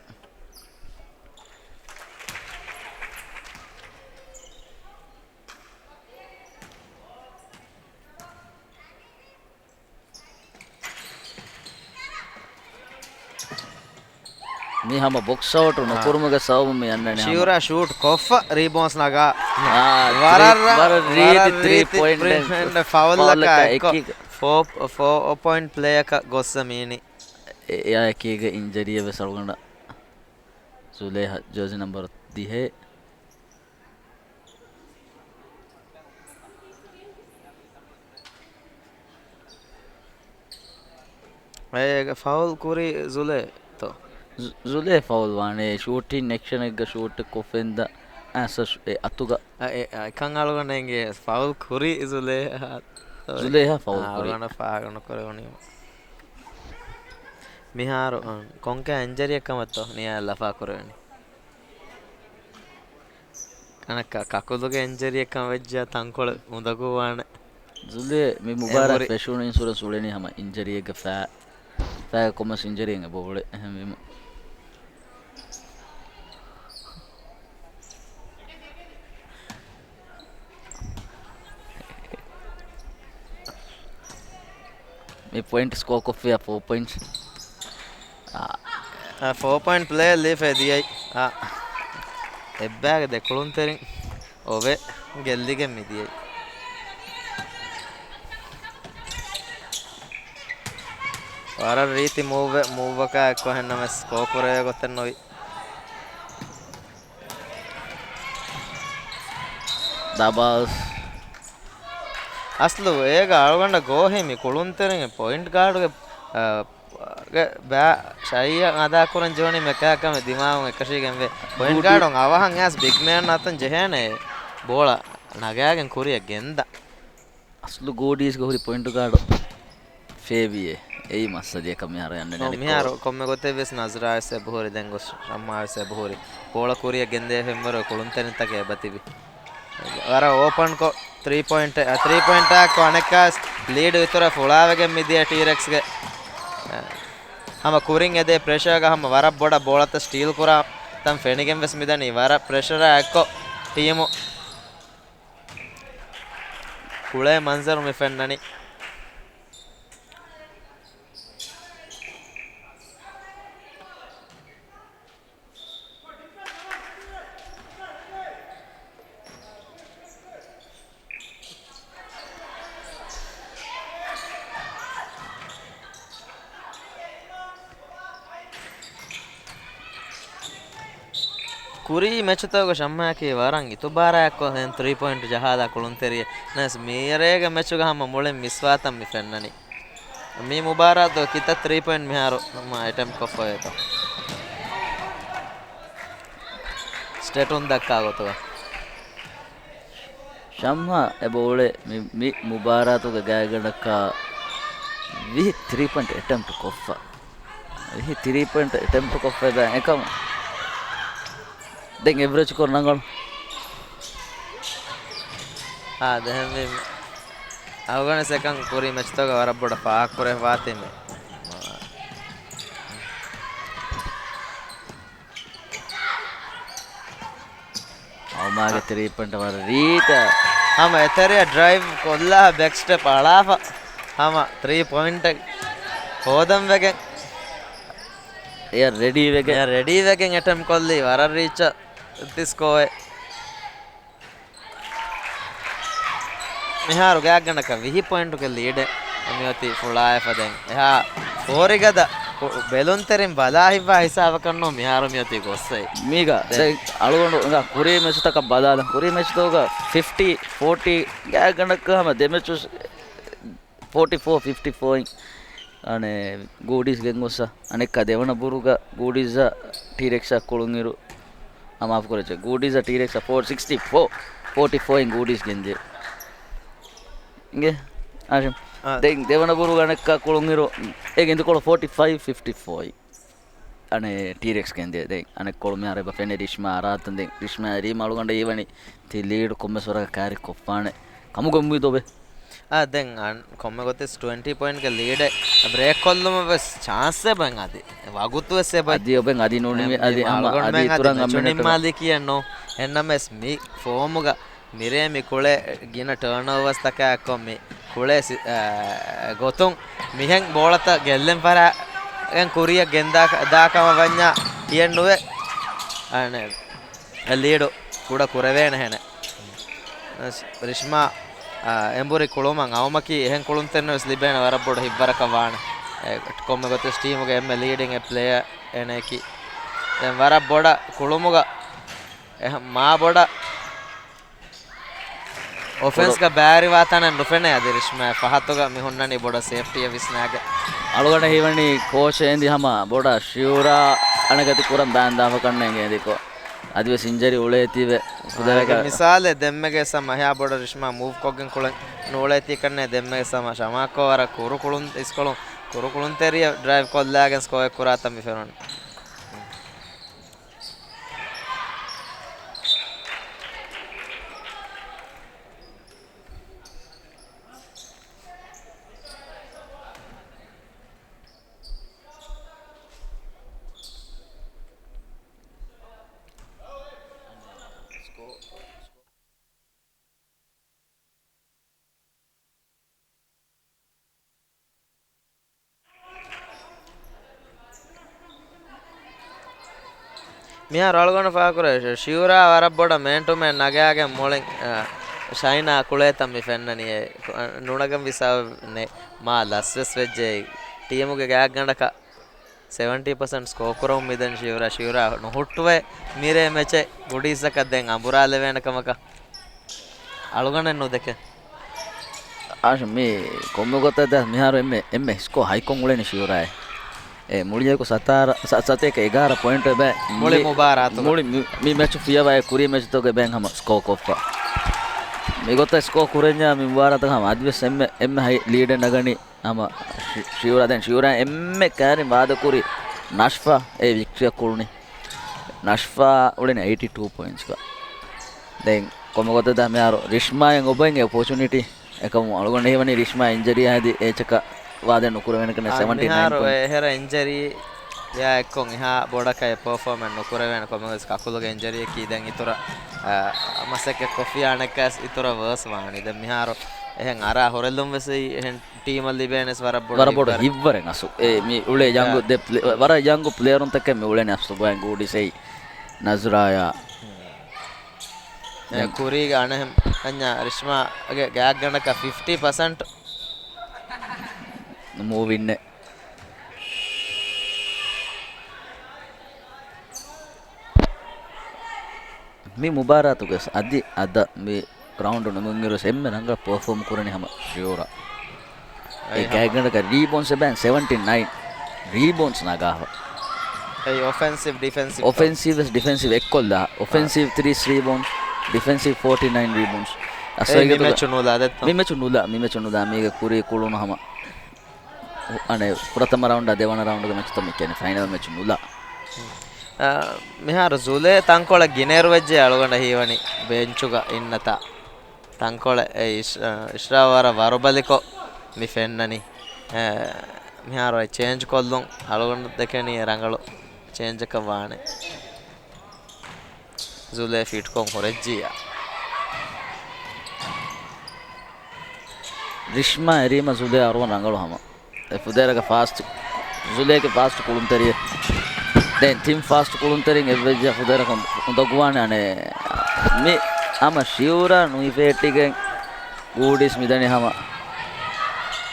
މި ހަމަ ބޮކްސް އައުޓު އާ. ނުކުރުމުގެ ސަބަބުން މި އަންނަނީ ހަމަ. ޝިއުރާ ޝޫޓް ކޮށްފަ ރީބޯންސް ނަގާ. އާ، ވަރަށް ތްރީ، ރަ-، ވަރަށް ވަރަށް ރީތި ތްރީ ރީތި ޕޮއިންޓް ޕޮއިންޓް ފައުލް ފައުލް އަކާ އަކާ އެއްކޮށް އެކީގަ. ފޯ، ފޯ ޕޮއިންޓް ޕްލޭއަކަށް ގޮއްސަ މީނީ. އެ، އެއާ އެކީގަ އިންޖަރީއެއް ވެސް އަޅުގަނޑަށް. ޒުލޭހާ ޖާޒީ ނަމްބަރު ދިހައެއް. އޭގެ ފައުލް ކުރީ ޒުލޭ ތޯ؟ ޒު-، ޒުލޭ ފައުލް ވާނެ. ޝޫޓިން އެކްޝަނެއްގަ ޝޫޓެއް ކޮށްފައިންދާ އައިސް އެ އަތުގަ. އަ، އެ، އެކަން އަޅުގަނޑަށް އެނގޭ ފައުލް ކުރީ ޒުލޭ. ޒުލޭހާ ފައުލް އާ، ކުރީ. އަޅުގަނޑަށް ފާގަނޑު ކުރެވުނީ. މިހާރު، އަ، ކޮންކަހަލަ އިންޖަރީއެއް ކަމަށްތޯ ނިޔާ ލަފާ ކުރެވެނީ؟ ކަނަކަ ކަކުލުގެ އިންޖަރީއެއްކަން ވެއްޖާ ތަންކޮޅެއް އުނދަގޫވާނެ. ޒުލޭ މި އެ މުބާރާތް ހުރި ފެށުނު އިންސުރެންސް އުޅެނީ ހަމަ އިންޖަރީއެއްގެ ފައި، ފައިގެ ކޮންމެސް އިންޖަރީއެއް އެބަ އުޅޭ. އެހެންވީމަ. މި ޕޮއިންޓް ސްކޯ ކޮށްފިއްޔާ ފޯ ޕޮއިންޓްސް. އާ. އާ، ފޯ ޕޮއިންޓް ޕްލޭ ލީފައި ދިޔައީ. އާ. އެއްބައިގެ ދެކުޅުންތެރިން އޮވެ ގެއްލިގެން މި ދިޔައީ. ވަރަށް ރީތި މޫވް، މޫވްއަކާ އެއްކޮށް އެހެންނަމަވެސް ސްކޯ ކުރެވޭ ގޮތެއް ނުވި. ދަބާސް. އަސްލު އޭގަ އަޅުގަނޑަށް ގޯހީ މި ކުޅުންތެރިން ޕޮއިންޓް ގާޑުގެ، އަ، ގެ ބައި ޝައިއަށް އަދާކުރަން ޖެހުނީ މެކާކަމެއް ދިމާވުން އެކަށީގެންވޭ. ޕޮއިންޓް ގާޑު އަވަހަށް އައިސް ބިގް މޭން އަތުން ޖެހޭނެ ބޯޅަ ނަގާގެން ކުރިއަށް ގެންދަން. އަސްލު ގޯޑީސްގެ ހުރި ޕޮއިންޓު ގާޑު ފޭބިއޭ. އެއީ މައްސަލައަކަށް މިހާރު އަންނަނީ. މިހާރު ކޮންމެ ގޮތެއް ވެސް ނަޒްރާ ވެސް އެބަހުރި، ދެން ގޮސް ޝަމްހާ ވެސް އެބަހުރި. ބޯޅަ ކުރިއަށް ގެންދޭ ފެންވަރު ކުޅުންތެރިންތަކެއް އެބަތިބި. ވަރަށް އޯޕަންކޮށް ތްރީ ޕޮއިންޓް، ތްރީ ޕޮއިންޓާއެކު އަނެއްކާވެސް ލީޑު އިތުރަށް ފުޅާވެގެން މިދިޔަ ޓީރެކްސްގެ. ހަމަ ކުރިން އެދޭ ޕްރެޝަރގަ ހަމަ ވަރަށް ބޮޑަށް ބޯޅަތައް ސްޓީލް ކުރާ ތަން ފެނިގެން ވެސް މިދަނީ. ވަރަށް ޕްރެޝަރާ އެއްކޮށް ޓީމު ކުޅޭ މަންޒަރު މި ފެންނަނީ. ކުރީ މެޗުތަކުގަ ޝަމްހާއަކީ ވަރަށް އިތުބާރާއެއްކޮށް ދެން ތްރީ ޕޮއިންޓް ޖަހާލާ ކުޅުންތެރިއެއް. ނައިސް މިރޭގެ މެޗުގަ ހަމަ މުޅިން މިސްވާތަން މި ފެންނަނީ. މި މުބާރާތު ކިތައް ތްރީ ޕޮއިންޓް މިހާރު ހަމަ އެޓެމްޕް ކޮށްފައިވޭތޯ؟ ސްޓެޓުން ދައްކާ ގޮތުގަ. ޝަމްހާ އެބަ އުޅޭ މި، މި މުބާރާތުގެ ގާތްގަނޑަކަށް ވިހި ތްރީ ޕޮއިންޓް އެޓެމްޕްޓް ކޮށްފަ. ވިހި ތްރީ ޕޮއިންޓް އެޓެމްޕްޓް ކޮށްފަ އެބަ އެކަމު. ދެން އެވްރެޖް ކޮށް ރަނގަޅު. އާ، ދެހެންވީމަ. އަޅުގަނޑު ސެކަން ކުރީ މެޗްތަކުގަ ވަރަށް ބޮޑަށް ފާހަގަކުރެވިފަ ވާތީމެ. އައުމާގެ ތްރީ ޕޮއިންޓް ވަރަށް ރީތި. ހަމަ އެތެރެއަށް ޑްރައިވް ކޮށްލާ ބެކް ސްޓެޕް އަޅާފަ. ހަމަ ތްރީ ޕޮއިންޓެއް ހޯދަން ވެގެން. އެއަށް ރެޑީ ވެގެން. އެއަށް ރެޑީ ވެގެން އެޓެމްޕް ކޮށްލީ ވަރަށް ރީއްޗަށް ތި ސްކޯއެއް. މިހާރު ގާތްގަނޑަކަށް ވިހި ޕޮއިންޓުގެ ލީޑެއް މިއޮތީ ފުޅާއެފަ ދެން. އެހާ ފޯރިގަދަ ކު-، ބެލުންތެރިން ބަލާ ހިތްވާ ހިސާބަކަށްނޫން މިހާރު މިއޮތީ ގޮއްސައި. މީގަ ދެ-، ދެން އަޅުގަނޑު އެނގާ ކުރީ މެޗުތަކަށް ބަލާލަން. ކުރީ މެޗުތަކުގަ ފިފްޓީ ފޯޓީ ގާތްގަނޑަކަށް ހަމަ ދެ މެޗު ފޯޓީ ފޯ ފިފްޓީ ފޯއިން އަނެ ގޫޑީސް ގެންގޮއްސަ. އަނެއްކާ ދެވަނަ ބުރުގަ ގޫޑީސްއާ ޓީރެކްސްއާ ކުޅުންއިރު އާ، މާފު ކުރައްޗޭ. ގޫޑީސްއަށް ޓީރެކްސްއަށް ފޯ ސިކްސްޓީ ފޯ، ފޯޓީ ފޯއިން ގޫޑީސް ގެންދިޔަ. އިނގޭ، ހާޝިމް. އާ. ދެން ދެވަނަ ބުރުގަ އަނެއްކާ ކުޅުންއިރު އޭގެ އިނދުކޮޅު ފޯޓީ ފައިވް ފިފްޓީ ފޯއިން. އަނެއް ޓީރެކްސް ގެންދިޔަ. ދެން އަނެއްކޮޅު މިހާރު އެބަ ފެނޭ ރިޝްމާ އަރާތަން. ދެން ރިޝްމާ އެރީމަ އަޅުގަނޑަށް ހީވަނީ ތި ލީޑް ކޮންމެސް ވަރަކަށް ކާރި ކޮށްފާނެ ކަމުގެ އުއްމީދު އޮވޭ. އާ، ދެން އަން-، ކޮންމެ ގޮތެއް ޓްވެންޓީ ޕޮއިންޓްގެ ލީޑެއް ބްރޭކް ކޮށްލުމަށް ވެސް ޗާންސް އެބަ އަދި. ވަގުތު ވެސް އެބަ އަދި އޮބެން އަދި ނޫނީ އެ، އަދި ހަމަ އަޅުގަނޑުމެން އަދި އަދި ތުރަން މެޗު ނިންމާލީ ކިޔެއް ނޫން. އެހެންނަމަވެސް މި ފޯމުގަ މިރޭ މި ކުޅޭ ގިނަ ޓާންއޯވާސްތަކާ އެއްކޮށް މި ކުޅޭ ސި-، އާ، ގޮތުން މިހެން ބޯޅަތައް ގެއްލެން ފަރާގެން ކުރިއަށް ގެންދާ-، ދާކަމަށް ވަންޏާ ކިޔެއް ނުވޭ. އަނެއް އެ ލީޑު ކުޑަ ކުރެވޭނެހެނެއް. ރިޝްމާ، އާ، އެނބުރި ކުޅުމަށް އައުމަކީ އެހެން ކުޅުންތެރިން ވެސް ލިބޭނެ ވަރަށް ބޮޑު ހިތްވަރަކަށް ވާނެ. އެ، ކޮންމެ ގޮތެއް ޓީމުގެ އެންމެ ލީޑިން އެ ޕްލޭޔަރ އޭނައަކީ. ދެން ވަރަށް ބޮޑަށް ކުޅުމުގަ އެހެން މާ ބޮޑަށް އޮފެންސްގަ ބައިވެރިވާ ތަނެއް ނުފެނޭ އަދި ރިޝްމާ ފަހަތުގަ މި ހުންނަނީ ބޮޑަށް ސޭފްޓީއެއް ވިސްނާގެން. އަޅުގަނޑަށް ހީވަނީ ކޯޗް އެނދި ހަމަ ބޮޑަށް ޝިއުރާ އަނެއްކާ ކުރަން ބާންދާފަ ކަންނޭނގެ އެނދިކޮށް. އަދިވެސް އިންޖަރީ އުޅޭތީވެ. އާ، އޭގެ މިސާލެއް ދެންމެގެ ސަމަ އެހާ ބޮޑަށް ރިޝްމާ މޫވް ކޮށްގެން ކުޅެން ނޫޅޭތީ ކަންނޭ ދެންމެގެ ސަމަ ޝަމާކޯ ވަރަށް ކުރު ކުޅުން އިސްކޮޅުން، ކުރު ކުޅުންތެރިޔަށް ޑްރައިވް ކޮށްލާގެން ސްކޯއެއް ކުރާތަން މި ފެނުނީ. މިހާރު އަޅުގަނޑު ފާހަގަކުރޭ، ޝިއުރާ ވަރަށް ބޮޑަށް މޭން ޓު މޭން ނަގާގެން މުޅިން، އަ، ޝައިނާ ކުޅޭތަން މި ފެންނަނީ. އެ، ނުނަގަން ވިސާ ނެ، މާ ލަސްވެސް ވެއްޖެ. ޓީމުގެ ގާތްގަނޑަކަށް ސެވެންޓީ ޕަސެންޓް ސްކޯ ކުރަމުން މިދަނީ ޝިއުރާ. ޝިއުރާ ނުހުއްޓުވޭ މިރޭ މެޗެއް ގުޑީސްއަކަށް ދެން އަނބުރާލެވޭނެ ކަމަކަށް. އަޅުގަނޑެއް ނުދެކެ. އާޝިމް، މި ކޮންމެ ގޮތަށް ދާ މިހާރު އެންމެ، އެންމެ ސްކޯ ހައިކޮށް އުޅެނީ ޝިއުރާއޭ. އެ މުޅިއަކު ސަތާރަ، ސަ-، ސަތޭކަ އެގާރަ ޕޮއިންޓު އެބަ މުޅި މި، މުބާރާތުގަ. މުޅި މި، މި މެޗު ފިޔަވާ އެ ކުރީ މެޗުތަކުގެ ބޭން ހަމަ ސްކޯ ކޮށްފަ. މިގޮތަށް ސްކޯ ކުރެންޏާ މި މުބާރާތަކަށް ހަމަ އަދިވެސް އެންމެ، އެންމެ ހައި ލީޑެއް ނަގަނީ ހަމަ ޝި-، ޝިއުރާ. ދެން ޝިއުރާ އެންމެ ކައިރިން ވާދަކުރި ނަޝްފާ އެ ވިކްޓްރީއަށް ކުޅުނީ. ނަޝްފާ އުޅެނީ އެއިޓީ ޓޫ ޕޮއިންޓްސްގަ. ދެން ކޮންމެ ގޮތެއް ދާ މިހާރު ރިޝްމާއަށް އޮބައިން އެ އޮޕޯޗުނިޓީ. އެކަމު އަޅުގަނޑު ހީވަނީ ރިޝްމާ އިންޖަރީ ހަދި އޭޗަކަށް ވާދެ ނުކުރެވޭނެ ކަން. އާ، ސެވެންޓީ ނައިން މިހާރު ޕޮއިންޓް. އެހެރަ އިންޖަރީ އެއާ އެއްކޮށް އެހާ ބޮޑަކަށް އެ ޕަރފޯމެން ނުކުރެވޭނެ ކޮންމެވެސް ކަކުލުގެ އިންޖަރީއަކީ ދެން އިތުރަށް، އާ، މަސައްކަތް ކޮށްފިޔާނެކަސް އިތުރަށް ވާސް ވާނީ. ދެން މިހާރު އެހެން އަރާ ހުރެލުން ވެސް އެހެން ޓީމަށް ލިބޭނެސް ވަރަށް ބޮޑު ވަރަށް ބޮޑު ހިތްވަރެއް. ހިތްވަރެއް އަސްލު. އެ މި އުޅޭ ޔަންގު އާ. ދެ ޕްލޭ-، ވަރަށް ޔަންގު ޕްލޭޔަރުންތަކެއް މި އުޅެނީ އަސްލު ގޮއިން ގޫޑިސް އެއީ ނަޒްރާޔާ. އެ ދެން ކުރީގެ އަނެއް އަންޏާ ރިޝްމާގެ ގާތްގަނޑަކަށް ފިފްޓީ ޕަސެންޓް މޫވިންނެއް. މި މުބާރާތުގަ އަދި އަދަ މި ރައުންޑު ނިމުންއިރު އެންމެ ރަނގަޅަށް ޕަރފޯމް ކުރަނީ ހަމަ ޝިއުރާ. އެ އެއް ހަމަ. ގާތްގަނޑަކަށް ރީބޯންޑްސް އެބައިން ސެވެންޓީ ނައިން ރީބޯންޑްސް ނަގާފަ. އެއް އޮފެންސިވް ޑިފެންސިވް. އޮފެންސިވް ވެސް ޑިފެންސިވް އެއްކޮށްލާ. އޮފެންސިވް އާ. ތިރީސް ރީބޯންޑްސް، ޑިފެންސިވް ފޯޓީ ނައިން ރީބޯންޑްސް. އަސް އެއީ މި މެޗު ނުލާ ދެއްތޯ؟ މި މެޗު ނުލާ، މި މެޗު ނުލާ. މީގެ ކުރީ ކުޅުނު ހަމަ އަނެއް ފުރަތަމަ ރައުންޑާ ދެވަނަ ރައުންޑްގެ މެޗުތައް މި ކިޔަނީ ފައިނަލް މެޗު ނުލާ. އާ، މިހާރު ޒުލޭ ތަންކޮޅެއް ގިނައިރު ވެއްޖެ އަޅުގަނޑަށް ހީވަނީ ބެންޗުގަ އިންނަތާ. ތަންކޮޅެއް އެ އިޝް-، އާ، އިޝްރާ ވަރަށް ވަރުބަލިކޮށް މި ފެންނަނީ. އާ، މިހާރު އެ ޗޭންޖް ކޮށްލުން އަޅުގަނޑު ދެކެނީ ރަނގަޅު ޗޭންޖަކަށް ވާނެ. ޒުލޭ ފިޓްކޮށް ހުރެއްޖިއްޔާ. ރިޝްމާ އެރީމަ ޒުލޭ އަރުވަން ރަނގަޅު ހަމަ. އެ ފުދޭވަރަކަށް ފާސްޓް، ޒުލޭގެ ފާސްޓް ކުޅުންތެރިއެއް. ދެން ތިން ފާސްޓް ކުޅުންތެރިން އެއްވެއްޖެ ފުދޭވަރަކަށް އުނދަގޫވާނެ އަނެއް. މި ހަމަ ޝިއުރާ ނުހިފޭޓިގެން ގޫޑީސް މިދަނީ ހަމަ.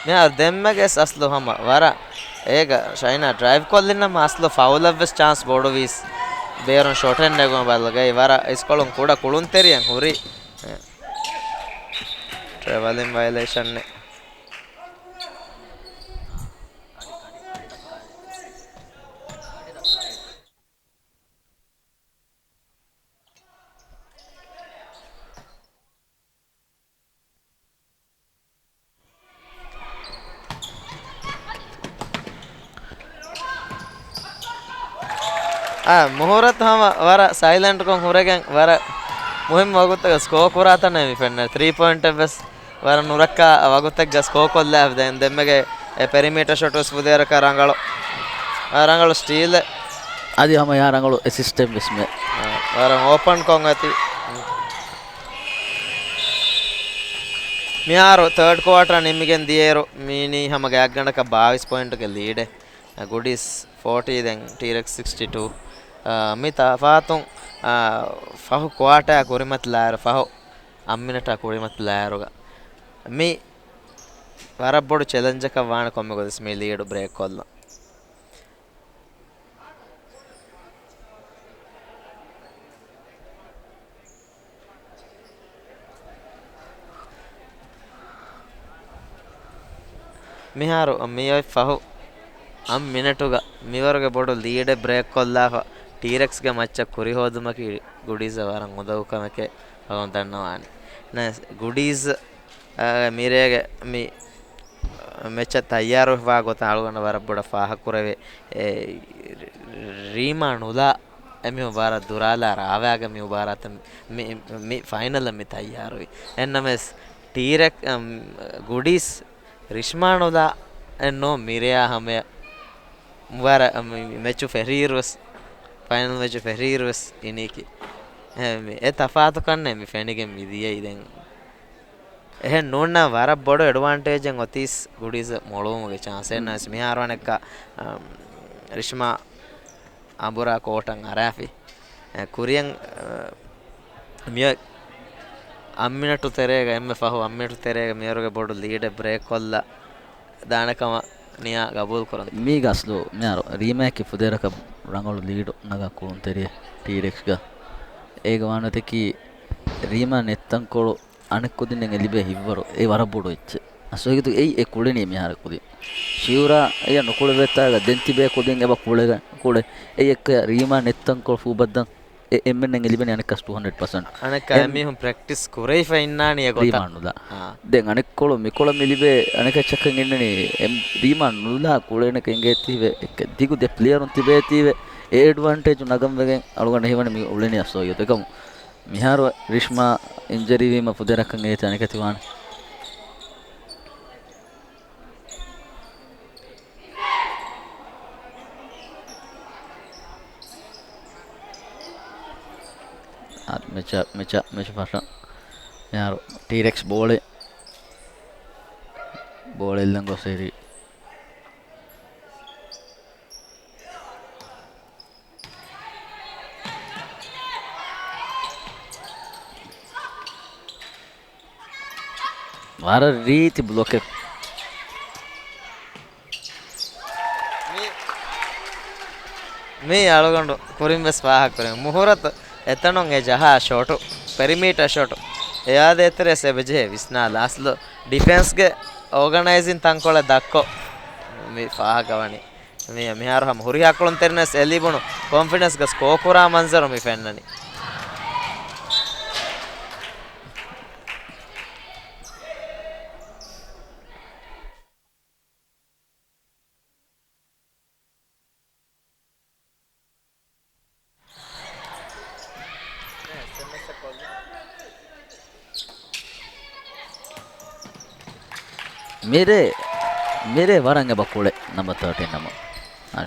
މިހާރު ދެންމެގެސް އަސްލު ހަމަ ވަރަށް އޭގަ ޝައިނާ ޑްރައިވް ކޮށްލިންނަމަ އަސްލު ފައުލަށްވެސް ޗާންސް ބޮޑުވީސް. ބޭރުން ޝޮޓެއް ނެގުމަށް ބަދަލުގައި ވަރަށް އިސްކޮޅުން ކުޑަ ކުޅުންތެރިއެއް ހުރި. ޓްރެވެލިން ވަޔަލޭޝަންއެއް. އާ، މުހުރަތު ހަމަ ވަރަށް ސައިލެންޓްކޮށް ހުރެގެން ވަރަށް މުހިއްމު ވަގުތުތަކަށް ސްކޯ ކުރާތަނެއް މި ފެންނަ. ތްރީ ޕޮއިންޓެއް ވެސް ވަރަށް ނުރައްކާ ވަގުތެއްގަ ސްކޯ ކޮށްލާ. ދެން ދެންމެގެ އެ ޕެރިމީޓަ ޝޮޓު ވެސް ފުދޭވަރަކަށް ރަނގަޅު، އާ، ރަނގަޅު ސްޓީލެއް. އަދި ހަމަ އެހާ ރަނގަޅު އެސިސްޓެންޓް ވެސް މެ. އާ، ވަރަށް އޯޕަންކޮށް އޮތީ. މިހާރު ތާޑް ކުއާޓަރ ނިމިގެން ދިޔައިރު މީނީ ހަމަ ގާތްގަނޑަކަށް ބާވީސް ޕޮއިންޓުގެ ލީޑެއް. އަ، ގުޑީސް ފޯޓީ ދެން ޓީރެކްސް ސިކްސްޓީ ޓޫ. އަ، މި ތަފާތުން، އަ، ފަހު ކުއާޓާ ކުރިމަތިލާއިރު، ފަހު އަށް މިނެޓާ ކުރިމަތިލާއިރުގަ މި ވަރަށް ބޮޑު ޗެލެންޖަކަށް ވާނެ ކޮންމެ ގޮތެއް މި ލީޑު ބްރޭކް ކޮށްލަން. މިހާރު މިއޮތް ފަހު އަށް މިނެޓުގަ މިވަރުގެ ބޮޑު ލީޑެއް ބްރޭކް ކޮށްލާފަ، ޓީރެކްސްގެ މައްޗަށް ކުރިހޯދުމަކީ ގުޑީޒަށް ވަރަށް އުނދަގޫ ކަމެކޭ އަޅުގަނޑު ދަންނަވާނެ. ނައިސް، ގުޑީޒް އާ، މިރޭގެ މި މެޗަށް ތައްޔާރުވެފަ ގޮތަށް އަޅުގަނޑަށް ވަރަށް ބޮޑަށް ފާހަގަކުރެވޭ. އެ، ރީމާ ނުލާ އެމީހުން ވަރަށް ދުރާލާ ރާވާގެ މި މުބާރާތަށް މި، މި ފައިނަލަށް މި ތައްޔާރުވި. އެހެންނަމަވެސް ޓީރެކް، އަމް، ގުޑީސް ރިޝްމާ ނުލާ އެއްނޯ މިރެޔާ ހަމަޔަށް ވަރަށް މި މެޗު ފެށިއިރުވެސް، ފައިނަލް މެޗު ފެށިއިރުވެސް އިނީކީ. އެ، މި އެ ތަފާތުކަންނޭ މި ފެނިގެން މި ދިޔައީ ދެން. އެހެން ނޫންނަ ވަރަށް ބޮޑު އެޑްވާންޓޭޖެއް އޮތީސް ގުޑީޒަށް މޮޅުވުމުގެ ޗާންސް. އެހެންނަމަވެސް މިހާރު އަނެއްކާ، އަމް، ރިޝްމާ އަނބުރާ ކޯޓަށް އަރާފި. އެ، ކުރިއަށް، އަ، މިއޮތް އަށް މިނެޓު ތެރޭގަ، އެންމެ ފަހު އަށް މިނެޓު ތެރޭގަ މިވަރުގެ ބޮޑު ލީޑެއް ބްރޭކް ކޮށްލާ ދާނެ ކަމަށް ނިޔާ ގަބޫލު ކުރަން. މީގަ އަސްލު މިހާރު ރީމާއަކީ ފުދޭވަރަކަށް ރަނގަޅު ލީޑު ނަގާ ކުޅުންތެރިއެއް ޓީރެކްސްގަ. އޭގެ ވާނަތަކީ ރީމާ ނެތްތަންކޮޅު އަނެއް ކުދިންނެއް ލިބޭ ހިތްވަރު އެ ވަރަށް ބޮޑު އެއްޗެއް. އަސްލު އެއީ އެ ކުޅެނީ މިހާރު ކުދިން. ޝިއުރާ އެޔަށް ނުކުޅެވޭތާގަ ދެން ތިބޭ ކުދިން އެބަ ކުޅެ، ކުޅެ. އެއީ އެއްކަ ރީމާ ނެތްތަންކޮޅު ފޫބައްދަން އެ އެންމެންނަށް އެ ލިބެނީ އަނެއްކާސް ޓޫ ހަންޑްރެޑް ޕަސެންޓް. އަނެއްކާ އެ މީހުން ޕްރެކްޓިސް ކުރެވިފަ އިންނާނީ އެ ގޮތަށް. ރީމާ ނުލާ. އާ. ދެން އަނެއްކޮޅު މިކޮޅަށް މި ލިބޭ އަނެކައްޗަކަށް އިންނަނީ އެ ރީމާ ނުލާ ކުޅޭނެކަން އިނގޭތީވެ، އެއްކަ ދިގު ދެ ޕްލޭޔަރުން ތިބޭތީވެ، އެ އެޑްވާންޓޭޖު ނަގަން ވެގެން އަޅުގަނޑަށް ހީވަނީ މި އުޅެނީ އަސްލު އެކަމު. މިހާރު ރިޝްމާ އިންޖަރީ ވީމަ ފުދޭވަރަކަށް އޭތި އަނެކަތި ވާނެ. އާ، މެޗަށް، މެޗަށް، މެޗު ފަށަން. މިހާރު ޓީރެކްސް ބޯޅެ، ބޯޅެ އެއްލަން ގޮސް އެރި. ވަރަށް ރީތި ބްލޮކެއް. މި، މި އަޅުގަނޑު ކުރިން ވެސް ފާހަގަކުރިން. މުހުރަތު އެތަނުން އެ ޖަހާ ޝޮޓު، ޕެރިމީޓަ ޝޮޓު، އެއާދޭތެރޭސް އެބަޖެހޭ ވިސްނާލާ. އަސްލު ޑިފެންސްގެ އޯގަނައިޒިން ތަންކޮޅެއް ދައްކޮ. މި ފާހަގަވަނީ. މި، މިހާރު ހަމަ ހުރިހާ ކުޅުންތެރިންވެސް އެ ލިބުނު ކޮންފިޑެންސްގަ ސްކޯ ކުރާ މަންޒަރު މި ފެންނަނީ. މިރޭ، މިރޭ ވަރަށް އެބަ ކުޅެ ނަމްބަ ތާޓީން ނަމަ.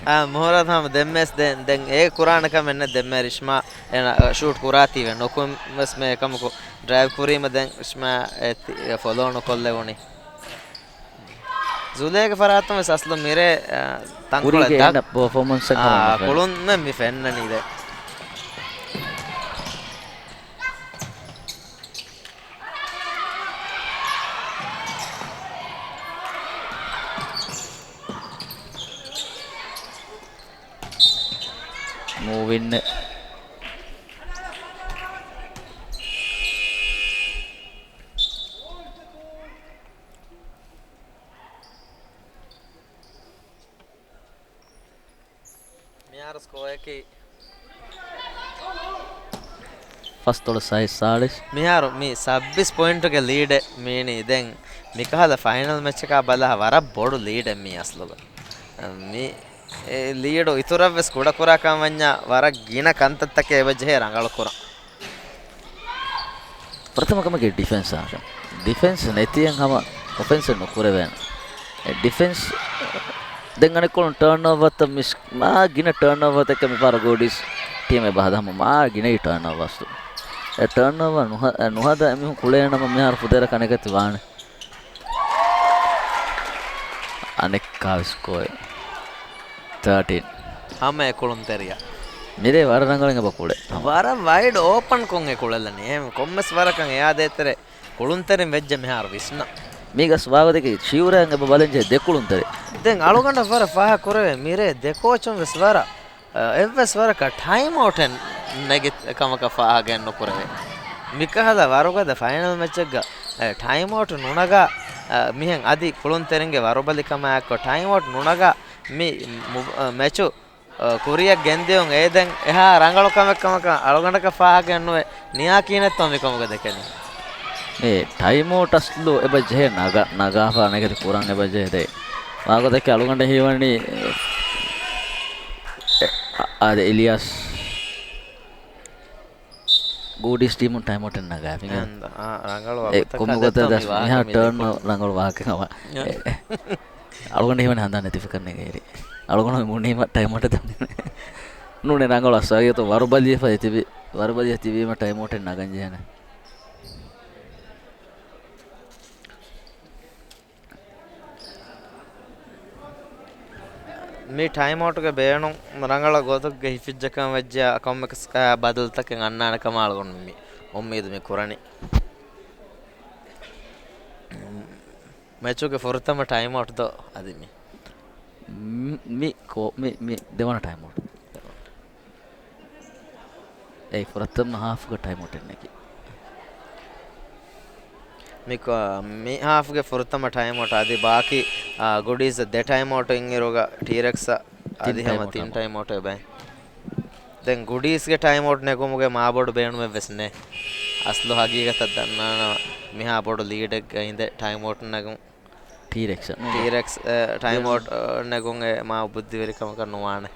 އާ، މުހުރަތު ހަމަ ދެންމެސް ދެން، ދެން އޭ ކުރާނެ ކަމެއް ނެތް. ދެންމެ ރިޝްމާ އޭނަ ޝޫޓް ކުރާތީވެ ނުކުމެސް މެ އެކަމަކު ޑްރައިވް ކުރީމަ ދެން ރިޝްމާ އެ ތި-، އެ ފޮލޯ ނުކޮށްލެވުނީ. ޒުލޭގެ ފަރާތުން ވެސް އަސްލު މިރޭ، އާ، ތަންކޮޅެއް ކުރީގެ ދަ-، އޭނަ ޕަރފޯމަންސް އެއް އާ، ހަމަ މި ފެން. ކުޅުން މެ މި ފެންނަނީ ދެ. މޫވިން. މިހާރު ސްކޯއަކީ ފަސްދޮޅަސް ސާޅީސް. މިހާރު މި ސައްބީސް ޕޮއިންޓުގެ ލީޑެއް މީނީ. ދެން މިކަހަލަ ފައިނަލް މެޗަކާ ބަލާ ވަރަށް ބޮޑު ލީޑެއް މީ އަސްލުގަ. މި އެ ލީޑު އިތުރަށްވެސް ކުޑަކުރާކަން ވަންޏާ ވަރަށް ގިނަ ކަންތައްތަކެއް އެބަޖެހޭ ރަނގަޅުކުރަން. ފުރަތަމަ ކަމަކީ ޑިފެންސް އާށަ. ޑިފެންސް ނެތިއެއް ހަމަ އޮފެންސެއް ނުކުރެވޭނެ. އެ ޑިފެންސް ދެން އަނެއްކޮޅުން ޓާންއޯވަރތައް މިސް، މާ ގިނަ ޓާންއޯވަރތަކެއް މިފަހަރު ގޯޑީސް ޓީމް އެބަ ހަދާ ހަމަ މާ ގިނައީ ޓާންއޯވަރސް. އެ ޓާންއޯވަރ ނުހަ-، ނުހަދާ އެމީހުން ކުޅޭނަމަ މިހާރު ފުދޭވަރަކަށް އަނެކަތި ވާނެ. އަނެއްކާވެސް ސްކޯއެއް. ތާޓީން. ހަމަ އެ ކުޅުންތެރިޔާ. މިރޭ ވަރަށް ރަނގަޅަށް އެބަ ކުޅެ. ވަރަށް ވައިޑް އޯޕަން ކޮށް އެ ކުޅެލަނީ. އެހެން ކޮންމެސް ވަރަކަށް އެއާދޭތެރޭ ކުޅުންތެރިން ވެއްޖެ މިހާރު ވިސްނަ. މީގަސް ވާގޮތަކީ ޝިއުރާއަށް އެބަ ބަލަންޖެހޭ ދެ ކުޅުންތެރި. ދެން އަޅުގަނޑަށް ވަރަށް ފާހަގަ ކުރެވޭ މިރޭ ދެ ކޯޗުން ވެސް ވަރަށް އެއްވެސް ވަރަކަށް ޓައިމް އައުޓެއް ނެގި ކަމަކަށް ފާހަގައެއް ނުކުރެވޭ. މިކަހަލަ ވަރުގަދަ ފައިނަލް މެޗެއްގަ، އެ، ޓައިމް އައުޓް ނުނަގާ، އަ، މިހެން އަދި ކުޅުންތެރިންގެ ވަރުބަލިކަމާ އެއްކޮށް ޓައިމް އައުޓް ނުނަގާ މި މު-، އަ، މެޗު، އަ، ކުރިއަށް ގެންދިޔުން އެ ދެން އެހާ ރަނގަޅު ކަމެއް ކަމަކަށް އަޅުގަނޑަކަށް ފާހަގައެއް ނުވޭ. ނިޔާ ކިހިނެއްތޯ މިކަމުގަ ދެކެނީ؟ މި ޓައިމް އައުޓް އަސްލު އެބަ ޖެހޭ ނަގަ-، ނަގާފަ އަނެކެތި ކުރަން އެބަ ޖެހޭ ދެ. ވާގޮތަކީ އަޅުގަނޑަށް ހީވަނީ، އެ، އާދެ އިލިޔާސް ގޯޑީސް ޓީމުން ޓައިމް އައުޓެއް ނަގާފި. އެ، އާ، ރަނގަޅު އެ، ވަގުތަކަށް ކޮންމެ ގޮތަށް ދެއްތޯ މި ވާހަކަ މިހާ މި ޓާން ދެއްކޮ-، ރަނގަޅު ވާހަކަ ހަމަ. އެ. އެ، އަޅުގަނޑު ހީވަނީ ހަނދާން ނެތިފަކަށް ނެގޭ އެރި. އަޅުގަނޑު މި ބުނީމަ ޓައިމް އައުޓެއް ދަން. ނޫނޭ ރަނގަޅު އަސްވާގިޔަތު ވަރުބަލި ފަ ތިބި، ވަރުބަލި ތިބީމަ ޓައިމް އައުޓެއް ނަގަން ޖެހޭނެ. މި ޓައިމް އައުޓުގެ ބޭނުން ރަނގަޅަށް ގޮތުގެ ހިފިއްޖެކަން ވެއްޖެ ކޮންމެ ކަސް-، އާ، ބަދަލުތަކެއް އަންނާނެ ކަމަށް އަޅުގަނޑު މި އުއްމީދު މި ކުރަނީ. މެޗުގެ ފުރަތަމަ ޓައިމް އައުޓް ދޯ އަދި މި؟ މި، މި ކޯ-، މި، މި ދެވަނަ ޓައިމް އައުޓް. އެއީ ފުރަތަމަ ހާފްގެ ޓައިމް އައުޓެއް ނެގި. މި ކ-، މި ހާފްގެ ފުރަތަމަ ޓައިމް އައުޓް އަދި ބާކީ، އާ، ގުޑީޒް ދެ ޓައިމް އައުޓް އިންއިރުގަ ޓީރެކްސް އަދި ހަމަ ތިން ޓައިމް އައުޓް ބައި. ދެން ގުޑީޒްގެ ޓައިމް އައުޓް ނެގުމުގެ މާބޮޑު ބޭނުމެއް ވެސް ނެ. އަސްލު ހަގީގަތަށް ދަންނާނަމަ މިހާ ބޮޑު ލީޑެއްގަ އިނދެ ޓައިމް އައުޓް ނެގުން. ޓީރެކްސް ނޫން. ޓީރެކްސް، އެ، ޓައިމް އައުޓް، އެ، ނެގުން އެ މާ ބުއްދިވެރިކަމަކަށް ނުވާނެ.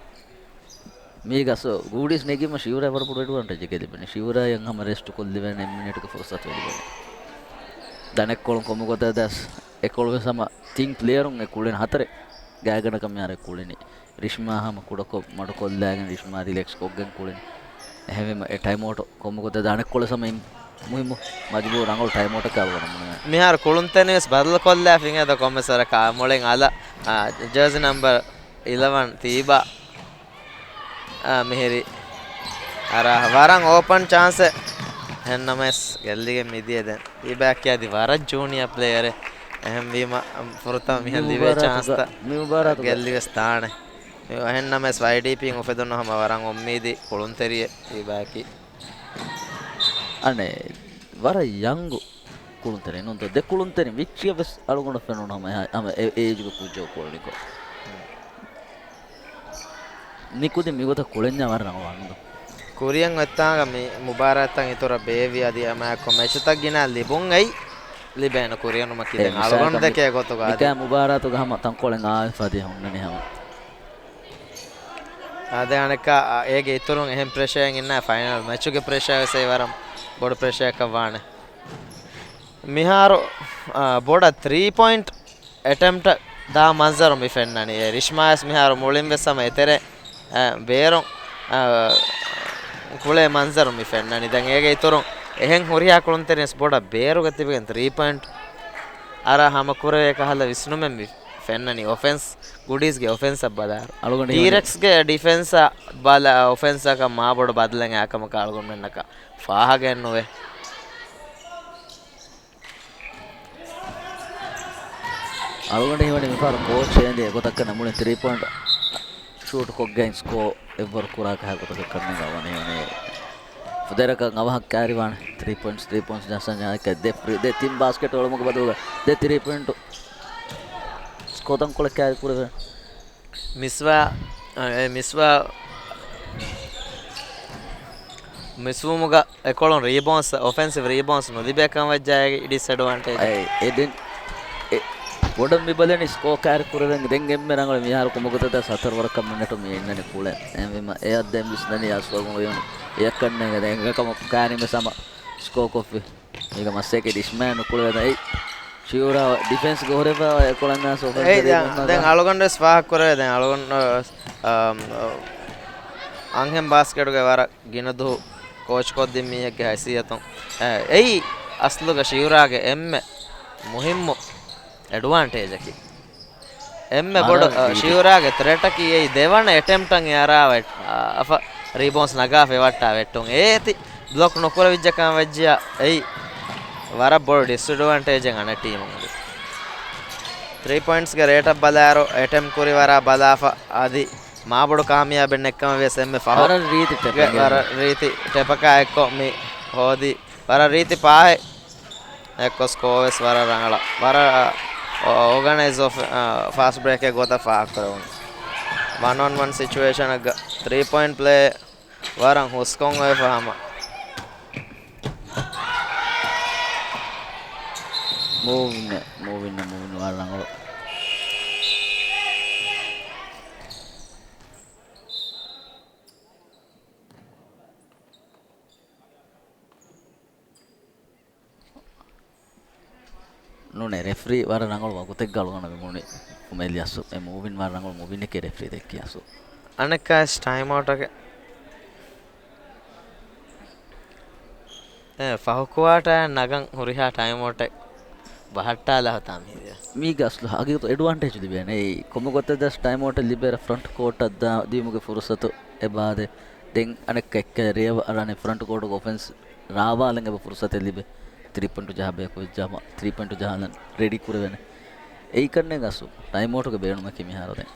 މީގަސް ގޫޑީސް ނެގީމަ ޝިއުރާ ވަރަށް ބޮޑު އެޑްވާންޓޭޖެއް ލިބެނީ. ޝިއުރާއަށް ހަމަ ރެސްޓް ކޮށްލެވޭނެ އެއް މިނިޓްގެ ފުރުސަތު ލިބެނީ. ދަނެއްކޮޅުން ކޮންމެ ގޮތެއް ދަސް އެކޮޅު ވެސް ހަމަ ތިން ޕްލޭޔަރުން އެ ކުޅެން ހަތަރެއް ގާތްގަނޑަކަށް މިހާރު އެ ކުޅެނީ. ރިޝްމާ ހަމަ ކުޑަކޮށް މަޑުކޮށްލާގެން ރިޝްމާ ރިލެކްސް ކޮށްގެން ކުޅެނީ. އެހެންވީމަ އެ ޓައިމް އައުޓް ކޮންމެ ގޮތެއް ދާނެ ކޮޅެ ސަމަ މުހިއްމު މަޖުބޫރު ރަނގަޅު ޓައިމް އައުޓަކަށް އަޅުގަނޑު މިހާރު ކުޅުންތެރިން ވެސް ބަދަލުކޮށްލާފިން އެދޯ ކޮންމެސް ވަރަކަށް މުޅިން އަލަށް، އާ، ޖާޒީ ނަމްބަރ އިލަވަން ތީބާ، އާ، މިހިރި އަރާ ވަރަށް އޯޕަން ޗާންސެއް. އެހެންނަމަވެސް ގެއްލިގެން މިދިޔަ ދެން ތީބާ ކިޔާދި ވަރަށް ޖޫނިއަ ޕްލޭޔަރެއް. އެހެންވީމަ ފުރަތަމަ މި މިހެން ލިބޭ މުބާރާތުގަ-، ޗާންސްތައް މި މުބާރާތުގަ ގެއްލިވެސް ދާނެ. މި އެހެންނަމަވެސް ވައިޑީޕީން އުފެދުނު ހަމަ ވަރަށް އުއްމީދީ ކުޅުންތެރިއެއް ތީބާއަކީ. އަނެއް ވަރަށް ޔަންގު ކުޅުންތެރިން ނޫންތޯ؟ ދެ ކުޅުންތެރިން ވިއްޗިއަށް ވެސް އަޅުގަނޑަށް ފެނުނު ހަމަ އެހާ-، ހަމަ އެ އޭޖުގެ ކުއްޖަކު ކުޅުނިކޮށް. ނިކުތި މިގޮތަށް ކުޅެންޏާ ވަރަށް ރަނގަޅު ވާނުދޯ؟ ކުރިއަށް އޮތްތާނގަ މި މުބާރާތްތައް އިތުރަށް ބޭއްވި އަދި އަމާއެކު މެޗުތައް ގިނަ ލިބުން އެއް ލިބޭނު ކުރިއަށް ނުމަކީ އެ ދެން އަޅުގަނޑު މިސާލަކަށް މި-، ދެކޭ ގޮތުގަ އަދި މިކާ މުބާރާތުގަ ހަމަ ތަންކޮޅެއް އާވެފަ އަދި ހުންނަނީ ހަމަ. އާ، ދެން އަނެއްކާ، އާ، އޭގެ އިތުރުން އެހެން ޕްރެޝަރެއް އިންނާ ފައިނަލް މެޗުގެ ޕްރެޝަރ ވެސް އެއީ ވަރަށް ބޮޑު ޕްރެޝަރަކަށް ވާނެ. މިހާރު، އާ، ބޮޑަށް ތްރީ ޕޮއިންޓް އެޓެމްޕްޓް ދާ މަންޒަރު މި ފެންނަނީ. އެ ރިޝްމާ ވެސް މިހާރު މުޅިން ވެސް ހަމަ އެތެރެ، އާ، ބޭރުން، އާ، ކުޅޭ މަންޒަރު މި ފެންނަނީ. ދެން އޭގެ އިތުރުން އެހެން ހުރިހާ ކުޅުންތެރިން ވެސް ބޮޑަށް ބޭރުގަ ތިބެގެން ތްރީ ޕޮއިންޓް އަރާ ހަމަ ކުރެވޭ ކަހަލަ ވިސްނުމެއް މި ފެންނަނީ އޮފެންސް، ގުޑީޒްގެ އޮފެންސަށް ބަލާއިރު. އަޅުގަނޑު ހީވަނީ ޓީރެކްސްގެ ޑިފެންސަށް ބަލާ، އޮފެންސަކަށް މާބޮޑު ބަދަލެއް އާކަމަކަށް އަޅުގަނޑުމެންނަކަށް ފާހަގައެއްނުވޭ. އަޅުގަނޑު ހީވަނީ މިފަހަރު ކޯޗް އޭނދި އެގޮތަށްކަން މުޅިން ތްރީ ޕޮއިންޓް ޝޫޓް ކޮށްގެން ސްކޯ އެއްވަރު ކުރާކަހަލަ ގޮތަކަށް ކަންނޭނގެ އަވަނީ ވަނީ. ފުދޭވަރަކަށް އަވަހަށް ކައިރިވާނެ. ތްރީ ޕޮއިންޓްސް، ތްރީ ޕޮއިންޓްސް ޖަހަން ޖަހާ ދެ ފްރީ، ދެ ތިން ބާސްކެޓް އުޅުމުގެ ބަދަލުގަ ދެ ތްރީ ޕޮއިންޓް ސްކޯ ތަންކޮޅެއް ކައިރި ކުރެވޭނެ. މިސްވާ، އަ، އެ މިސްވާ، މިސްވުމުގަ އެކޮޅުން ރީބައުންސް، އޮފެންސިވް ރީބައުންސް ނުލިބޭ ކަމަށް ވެއްޖާ އެ ޑިސްއެޑްވާންޓޭޖް. އެ، އެ ދެން، އެ، ބޮޑަށް މި ބަލަނީ ސްކޯ ކައިރި ކުރެވެން ދެން އެންމެ ރަނގަޅު މިހާރު ކޮންމެ ގޮތަކަށް ސަތަރު ވަރަކަށް މިނެޓު މި އިންނަނީ ކުޅެ. އެހެންވީމަ އެއަށް ދެން ވިސްނަނީ އަސްވަރު އެކަންނޭނގެ ދެން އެކަމަކު ކާނިމެ ސަމަ ސްކޯ ކޮށްފި. މީގަ މަސްއެކެ ޑިޝްމޭން ނުކުޅެވޭ ދައި. ޝިއުރާ ޑިފެންސްގެ ހުރެފަ އެކޮޅަށް ސޯފަ އެއް ދެރި ދެން، މުންނަގަ. ދެން އަޅުގަނޑު ވެސް ފާހަގަ ކުރެވޭ. ދެން އަޅުގަނޑު، އަ، އަންހެން ބާސްކެޓުގެ ވަރަށް ގިނަ ދުވަހު ކޯޗް ކޮށްދިން މީހެއްގެ ހައިސިއްޔަތުން، އެ، އެއީ އަސްލުގަ ޝިއުރާގެ އެންމެ މުހިއްމު އެޑްވާންޓޭޖަކީ. އެންމެ ބޮޑު، ވަރަށް އަ، ރީތި. ޝިއުރާގެ ތްރެޓަކީ އެއީ ދެވަނަ އެޓެމްޕްޓަށް އެ އަރާ ވެ-، އަ، އަފަ ރީބައުންސް ނަގާފަ އެވައްޓާ ވެއްޓުން. އޭތި ބްލޮކް ނުކުރެވިއްޖެ ކަމަށް ވެއްޖިޔާ އެއީ ވަރަށް ބޮޑު ޑިސްއެޑްވާންޓޭޖެއް އަނެއް ޓީމުން އުޅި. ތްރީ ޕޮއިންޓްސްގެ ރޭޓަށް ބަލާއިރު އެޓެމްޕް ކުރި ވަރާ ބަލާފަ އަދި މާބޮޑު ކާމިޔާބެއް ނެއްކަމަށް ވިޔަސް އެންމެ ފަހު ވަރަށް ރީތި ގެ ޓެޕެއް. ވަރަށް ރީތި ޓެޕަކާ އެއްކޮށް މި ހޯދީ ވަރަށް ރީތި ޕާހެއް. އެއްކޮށް ސްކޯ ވެސް ވަރަށް ރަނގަޅަށް، ވަރަށް، އާ، އޯގަނައިޒް އޮފް، އާ، ފާސްޓް ބްރޭކެއް ގޮތަށް ފާހަގަކުރެވުނު. ވަން އޮން ވަން ސިޗުއޭޝަނަށްގަ ތްރީ ޕޮއިންޓް ޕްލޭ ވަރަށް ހުސްކޮށް އޮވެފަ ހަމަ. މޫވިން، މޫވިން، މޫވިން ވަރަށް ރަނގަޅު. ނޫނޭ، ރެފްރީ ވަރަށް ރަނގަޅު ވަގުތެއްގަ އަޅުގަނޑަށް މި ބުނި ކުމެލި އަސް. އެ މޫވިން ވަރަށް ރަނގަޅު މޫވިންއެކޭ ރެފްރީ ދެއްކި އަސް. އަނެއްކާވެސް ޓައިމް އައުޓަކެއް. އެ، ފަހު ކުވާޓަރ ނަގަން ހުރިހާ ޓައިމް އައުޓެއް ބަހައްޓާލާ ހޮތާ މީ. މީގަ އަސްލު ހަގީގަތު އެޑްވާންޓޭޖް ލިބޭނެ. އެއީ ކޮންމެ ގޮތެއް ދަސް ޓައިމް އައުޓެއް ލިބޭ ފްރަންޓް ކޯޓަށް ދާ ދިޔުމުގެ ފުރުސަތު އެބާދެ. ދެން އަނެއްކާ އެއްކަލަ ރޭވަ އަރާނެ ފްރަންޓް ކޯޓުގެ އޮފެންސް ރާވާލަން އެބަ ފުރުސަތެއް ލިބޭ. ތްރީ ޕޮއިންޓު ޖަހާ ބޭކު ވެއްޖާމަ، ތްރީ ޕޮއިންޓު ޖަހާލަން ރެޑީ ކުރެވޭނެ. އެއީ ކަންނޭނގެ އަސްލު ޓައިމް އައުޓުގެ ބޭނުމަކީ މިހާރު ދެން.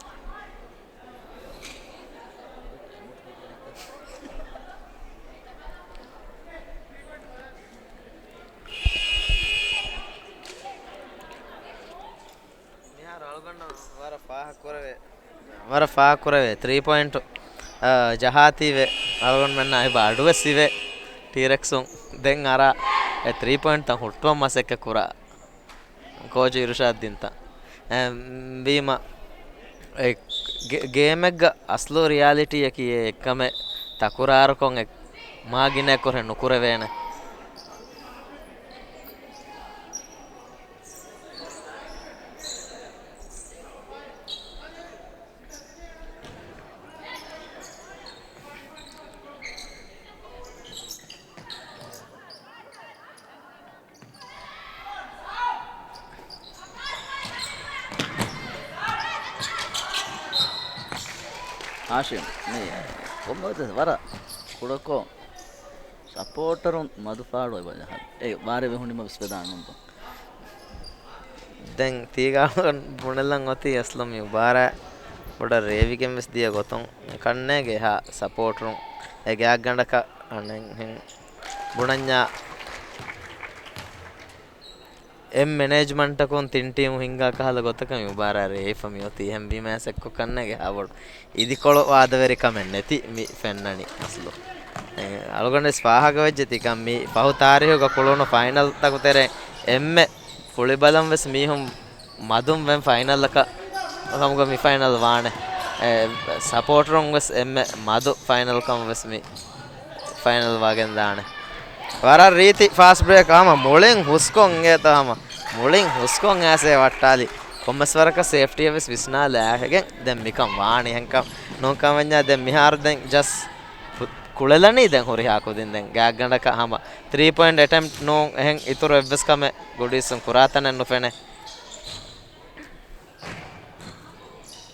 ވަރަށް ފާހަގަކުރެވޭ ތްރީ ޕޮއިންޓު، އާ، ޖަހާތީވެ އަޅުގަނޑުމެންނާ އެބަ އަޑުވެސް އިވޭ. ޓީރެކްސުން ދެން އަރާ އެ ތްރީ ޕޮއިންޓްތައް ހުއްޓުވަން މަސައްކަތް ކުރާ ކޯޗު އިރުޝާދްދީންތައް. އެ، ވީމަ އެ ގޭ-، ގޭމެއްގަ އަސްލު ރިއާލިޓީއަކީ އެ އެއްކަމެއް ތަކުރާރުކޮށް އެ މާ ގިނައެއްކޮށް ނުކުރެވޭނެ. ހާޝިމް، މި ކޮންމެވެސް ވަރަށް ކުޑަކޮށް ސަޕޯޓަރުން މަދު ފާޑު އެބަ ޖަހަން. އެ ވާރޭ ވެ ހުންނިމަ ވެސް ވެދާނުން ދޯ. ދެން ތީގާ ބުނެލަން އޮތީ އަސްލު މި މުބާރާތް ބޮޑަށް ރޭވިގެން ވެސް ދިޔަ ގޮތުން ކަންނޭގެ ހާ ސަޕޯޓްރުން އެ ގާތްގަނޑަކަށް އަނެއްހެން ބުނަންޏާ އެއް މެނޭޖްމަންޓަކުން ތިން ޓީމު ހިންގާ ކަހަލަ ގޮތަކަށް މި މުބާރާތް ރޭވިފަ މިއޮތީ. އެހެންވީމަ އެސެއްކޮ ކަންނޭގެ ހާ ބޮޑު އިދިކޮޅު ވާދަވެރިކަމެއް ނެތި މި ފެންނަނީ އަސްލު. އެ، އަޅުގަނޑުވެސް ފާހަގަވެއްޖެ ތިކަން މި ފަހު ތާރީހުގަ ކުޅުނު ފައިނަލްތަކު ތެރޭ އެންމެ ފުޅިބަލަން ވެސް މީހުން މަދުން ވެން ފައިނަލްއަކަށް ކަމުގަ މި ފައިނަލް ވާނެ. އެ، ސަޕޯޓްރުން ވެސް އެންމެ މަދު ފައިނަލް ކަމަށް ވެސް މި ފައިނަލް ވާގެން ދާނެ. ވަރަށް ރީތި ފާސްޓް ބްރޭކް ހަމަ މުޅިން ހުސްކޮށް އިނގޭތޯ ހަމަ. މުޅިން ހުސްކޮށް އައިސް އެ ވައްޓާލި. ކޮންމެސް ވަރަކަށް ސޭފްޓީއަށް ވެސް ވިސްނާލާ އެހެގެން ދެން މިކަން ވާނީ. އެހެންކަމުން ނޫންކަމަށް ވަންޏާ ދެން މިހާރު ދެން ޖަސްޓް ކު-، ކުޅެލަނީ ދެން ހުރިހާ ކުދިން ދެން ގާތްގަނޑަކަށް ހަމަ ތްރީ ޕޮއިންޓް އެޓެމްޕްޓް ނޫން އެހެން އިތުރު އެއްވެސް ކަމެއް ގުޑީސުން ކުރާތަނެއް ނުފެނޭ.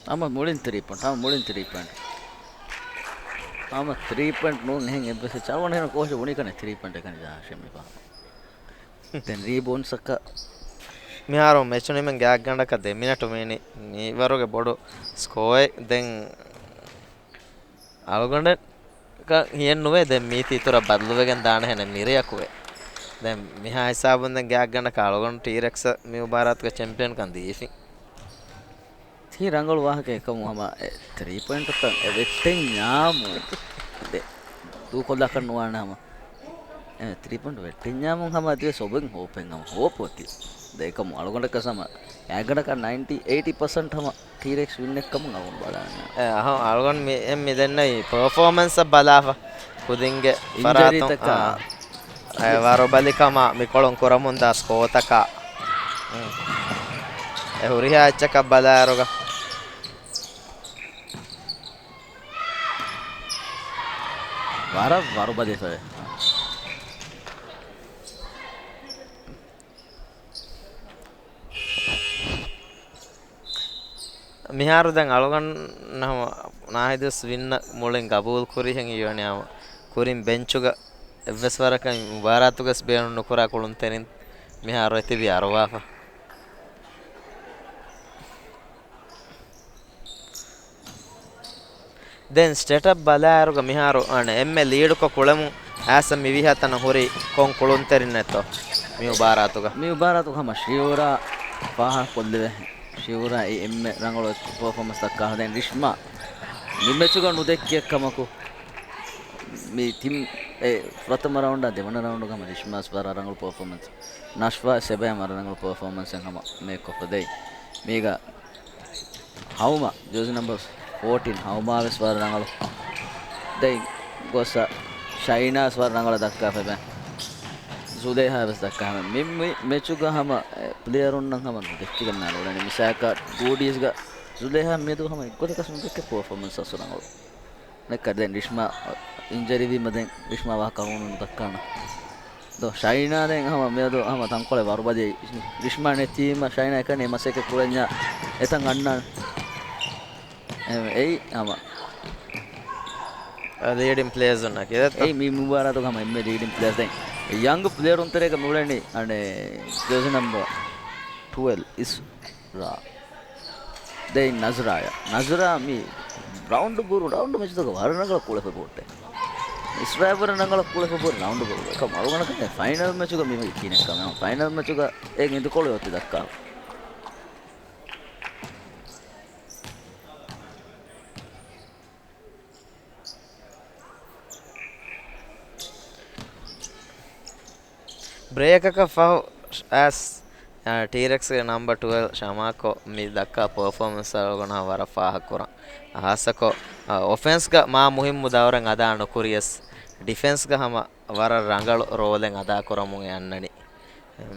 ހަމަ މުޅިން ތްރީ ޕޮއިންޓް، ހަމަ މުޅިން ތްރީ ޕޮއިންޓް. ހަމަ ތްރީ ޕޮއިންޓް ނޫން އެހެން އެއްވެސް އެއްޗެއް އަޅުގަނޑު ހެން ކޯޗު ބުނިކަނެ ތްރީ ޕޮއިންޓް އެކަނި ޖާހަށެއް މި ފަހަރު. ދެން ރީބޯންޑްސްއަކަށް. މިހާރު މެޗު ނިމެން ގާތްގަނޑަކަށް ދެ މިނެޓު މިއިނީ. މިވަރުގެ ބޮޑު ސްކޯއެއް ދެން އަޅުގަނޑަކަށް ހިޔެއްނުވޭ ދެން މީތި އިތުރަށް ބަދަލުވެގެން ދާނެހެނެއް މިރެއަކުވެ. ދެން މިހާ ހިސާބުން ދެން ގާތްގަނޑަކަށް އަޅުގަނޑު ޓީރެކްސް މި މުބާރާތުގެ ޗެމްޕިއަންކަން ދީފިން. ތީ ރަނގަޅު ވާހަކަ އެކަމު ހަމަ ތްރީ ޕޮއިންޓުތައް ވެއްޓެންޏާމު ދެ ދޫކޮށްލާކަށް ނުވާނެ ހަމަ. އެ، ތްރީ ޕޮއިންޓް ވެއްޓިންޏާމުން ހަމަ ދިވެސް އޮބެން ހޯޕެން ހަމަ ހޯޕު އޮތީ. ދެ އެކަމު އަޅުގަނޑަކަށް ހަމަ އަޅުގަނޑަކަށް ނައިންޓީ އެއިޓީ ޕަސެންޓް ހަމަ ޓީރެކްސް ވިން އެއްކަމުން އަޅުގަނޑު ބަލާނެ. އެ، އަހަ، އަޅުގަނޑު މި، އެ، މި ދެންނެވި ޕަރފޯމަންސް ބަލާފަ ކުދިންގެ ފަރާތުން، އިންޖަރީތަކާ. އާ، އެ، ވަރުބަލިކަމާ މިކޮޅުން ކުރަމުންދާ ސްކޯތަކާ. އެ ހުރިހާ އެއްޗަކަށް ބަލާއިރުގަ. ވަރަށް ވަރުބަލިފައި. މިހާރު ދެން އަޅުގަނޑު ހަމަ ނާހިދުވެސް ވިންނަށް މުޅިން ގަބޫލު ކުރިހެން ހީވަނީ ހަމަ ކުރިން ބެންޗުގަ އެއްވެސް ވަރަކަށް މުބާރާތުގަސް ބޭނުން ނުކުރާ ކުޅުންތެރިން މިހާރު އެތިބީ އަރުވާފަ. ދެން ސްޓޭޓަށް ބަލާއިރުގަ މިހާރު އަނެއް އެންމެ ލީޑުކޮށް ކުޅެމުން އައިސް މި ވިހަ ތަނަށް ހުރި ކޮން ކުޅުންތެރިންނެއްތޯ މި މުބާރާތުގަ؟ މި މުބާރާތުގަ ހަމަ ޝިއުރާ ފާހަގަކޮށްލެވޭ. ޝިއުރާ އެ އެންމެ ރަނގަޅު ޕަރފޯމަންސް ދައްކާ. ދެން ރިޝްމާ މި މެޗުގަ ނުދެއްކި އެއްކަމަކު މި ތިން އެ ފުރަތަމަ ރައުންޑާ ދެވަނަ ރައުންޑުގަ ހަމަ ރިޝްމާސް ވަރަށް ރަނގަޅު ޕަރފޯމަންސް. ނަޝްފާ ސެބަޔަން ވަރަށް ރަނގަޅު ޕަރފޯމަންސެއް ހަމަ މޭކޮށްފަ ދެއް. މީގަ ހައުމަ، ޖާޒީ ނަމްބަރ ފޯޓީން ހައުމާ ވެސް ވަރަށް ރަނގަޅު. ދެން ގޮސް ޝައިނާސް ވަރަށް ރަނގަޅަށް ދައްކާފަ އެބަ. ޒުލޭހާ ވެސް ދައްކާ ހަމަ މި، މި މެޗުގަ ހަމަ ޕްލޭޔަރުންނަށް ހަމަ ނުދެއްކިގެން ނާރުޅެނީ. މިސާލަކަށް ގޫޑީސްގަ ޒުލޭހާ މިއަދު ހަމަ އެއްގޮތަކަސް ނުދެއްކޭ ޕަރފޯމަންސް އަސް ރަނގަޅު. ނެއްކަ ދެން ރިޝްމާ އިންޖަރީ ވީމަ ދެން ރިޝްމާ ވާހަކަ ހަމަ ނުދައްކާނަ. ދޯ ޝައިނާ ދެން ހަމަ މިއަދު ހަމަ ތަންކޮޅެއް ވަރުބަލި ރިޝްމާ ނެތީމަ ޝައިނާ އެކަނި މަސައްކަތް ކުރަންޏާ އެތަން އަންނާނެ. އެ، އެއީ ހަމަ ލީޑިން ޕްލޭޔަރުންނަކީ ދެއްތޯ؟ އެއީ މި މުބާރާތުގަ ހަމަ އެންމެ ލީޑިން ޕްލޭޔަރު. ދެން ޔަންގް ޕްލޭޔަރުން ތެރޭގަ މިއުޅެނީ އަނެއް ޖާޒީ ނަމްބަރ ޓުވެލް އިސްރާ. ދެން ނަޒްރާޔާ. ނަޒްރާ މި ރައުންޑް ބުރު، ރައުންޑް މެޗުތަކަށް ވަރަށް ރަނގަޅަށް ކުޅެފަ ބޯއްޓެ. އިސްރާއިލް ވަރަށް ރަނގަޅަށް ކުޅެފަ ބޯ ރައުންޑް ބުރު. އެކަމް އަޅުގަނޑަކަށް ފައިނަލް މެޗުގަ މި ކިނެއްކަމެއް. ފައިނަލް މެޗުގަ އެ އިނދުކޮޅު އޮތި ދައްކާ. ބްރޭކަކަށް ފަހު އައިސް، އާ، ޓީރެކްސްގެ ނަމްބަ ޓުވެލްވް ޝަމާކޯ މި ދައްކާ ޕަރފޯމަންސް އަޅުގަނޑު ވަރަށް ފާހަގަކުރަން. ހާއްސަކޮށް، އާ، އޮފެންސްގަ މާ މުހިއްމު ދައުރެއް އަދާ ނުކުރިޔަސް، ޑިފެންސްގަ ހަމަ ވަރަށް ރަނގަޅު ރޯލެއް އަދާކުރަމުން އެ އަންނަނީ.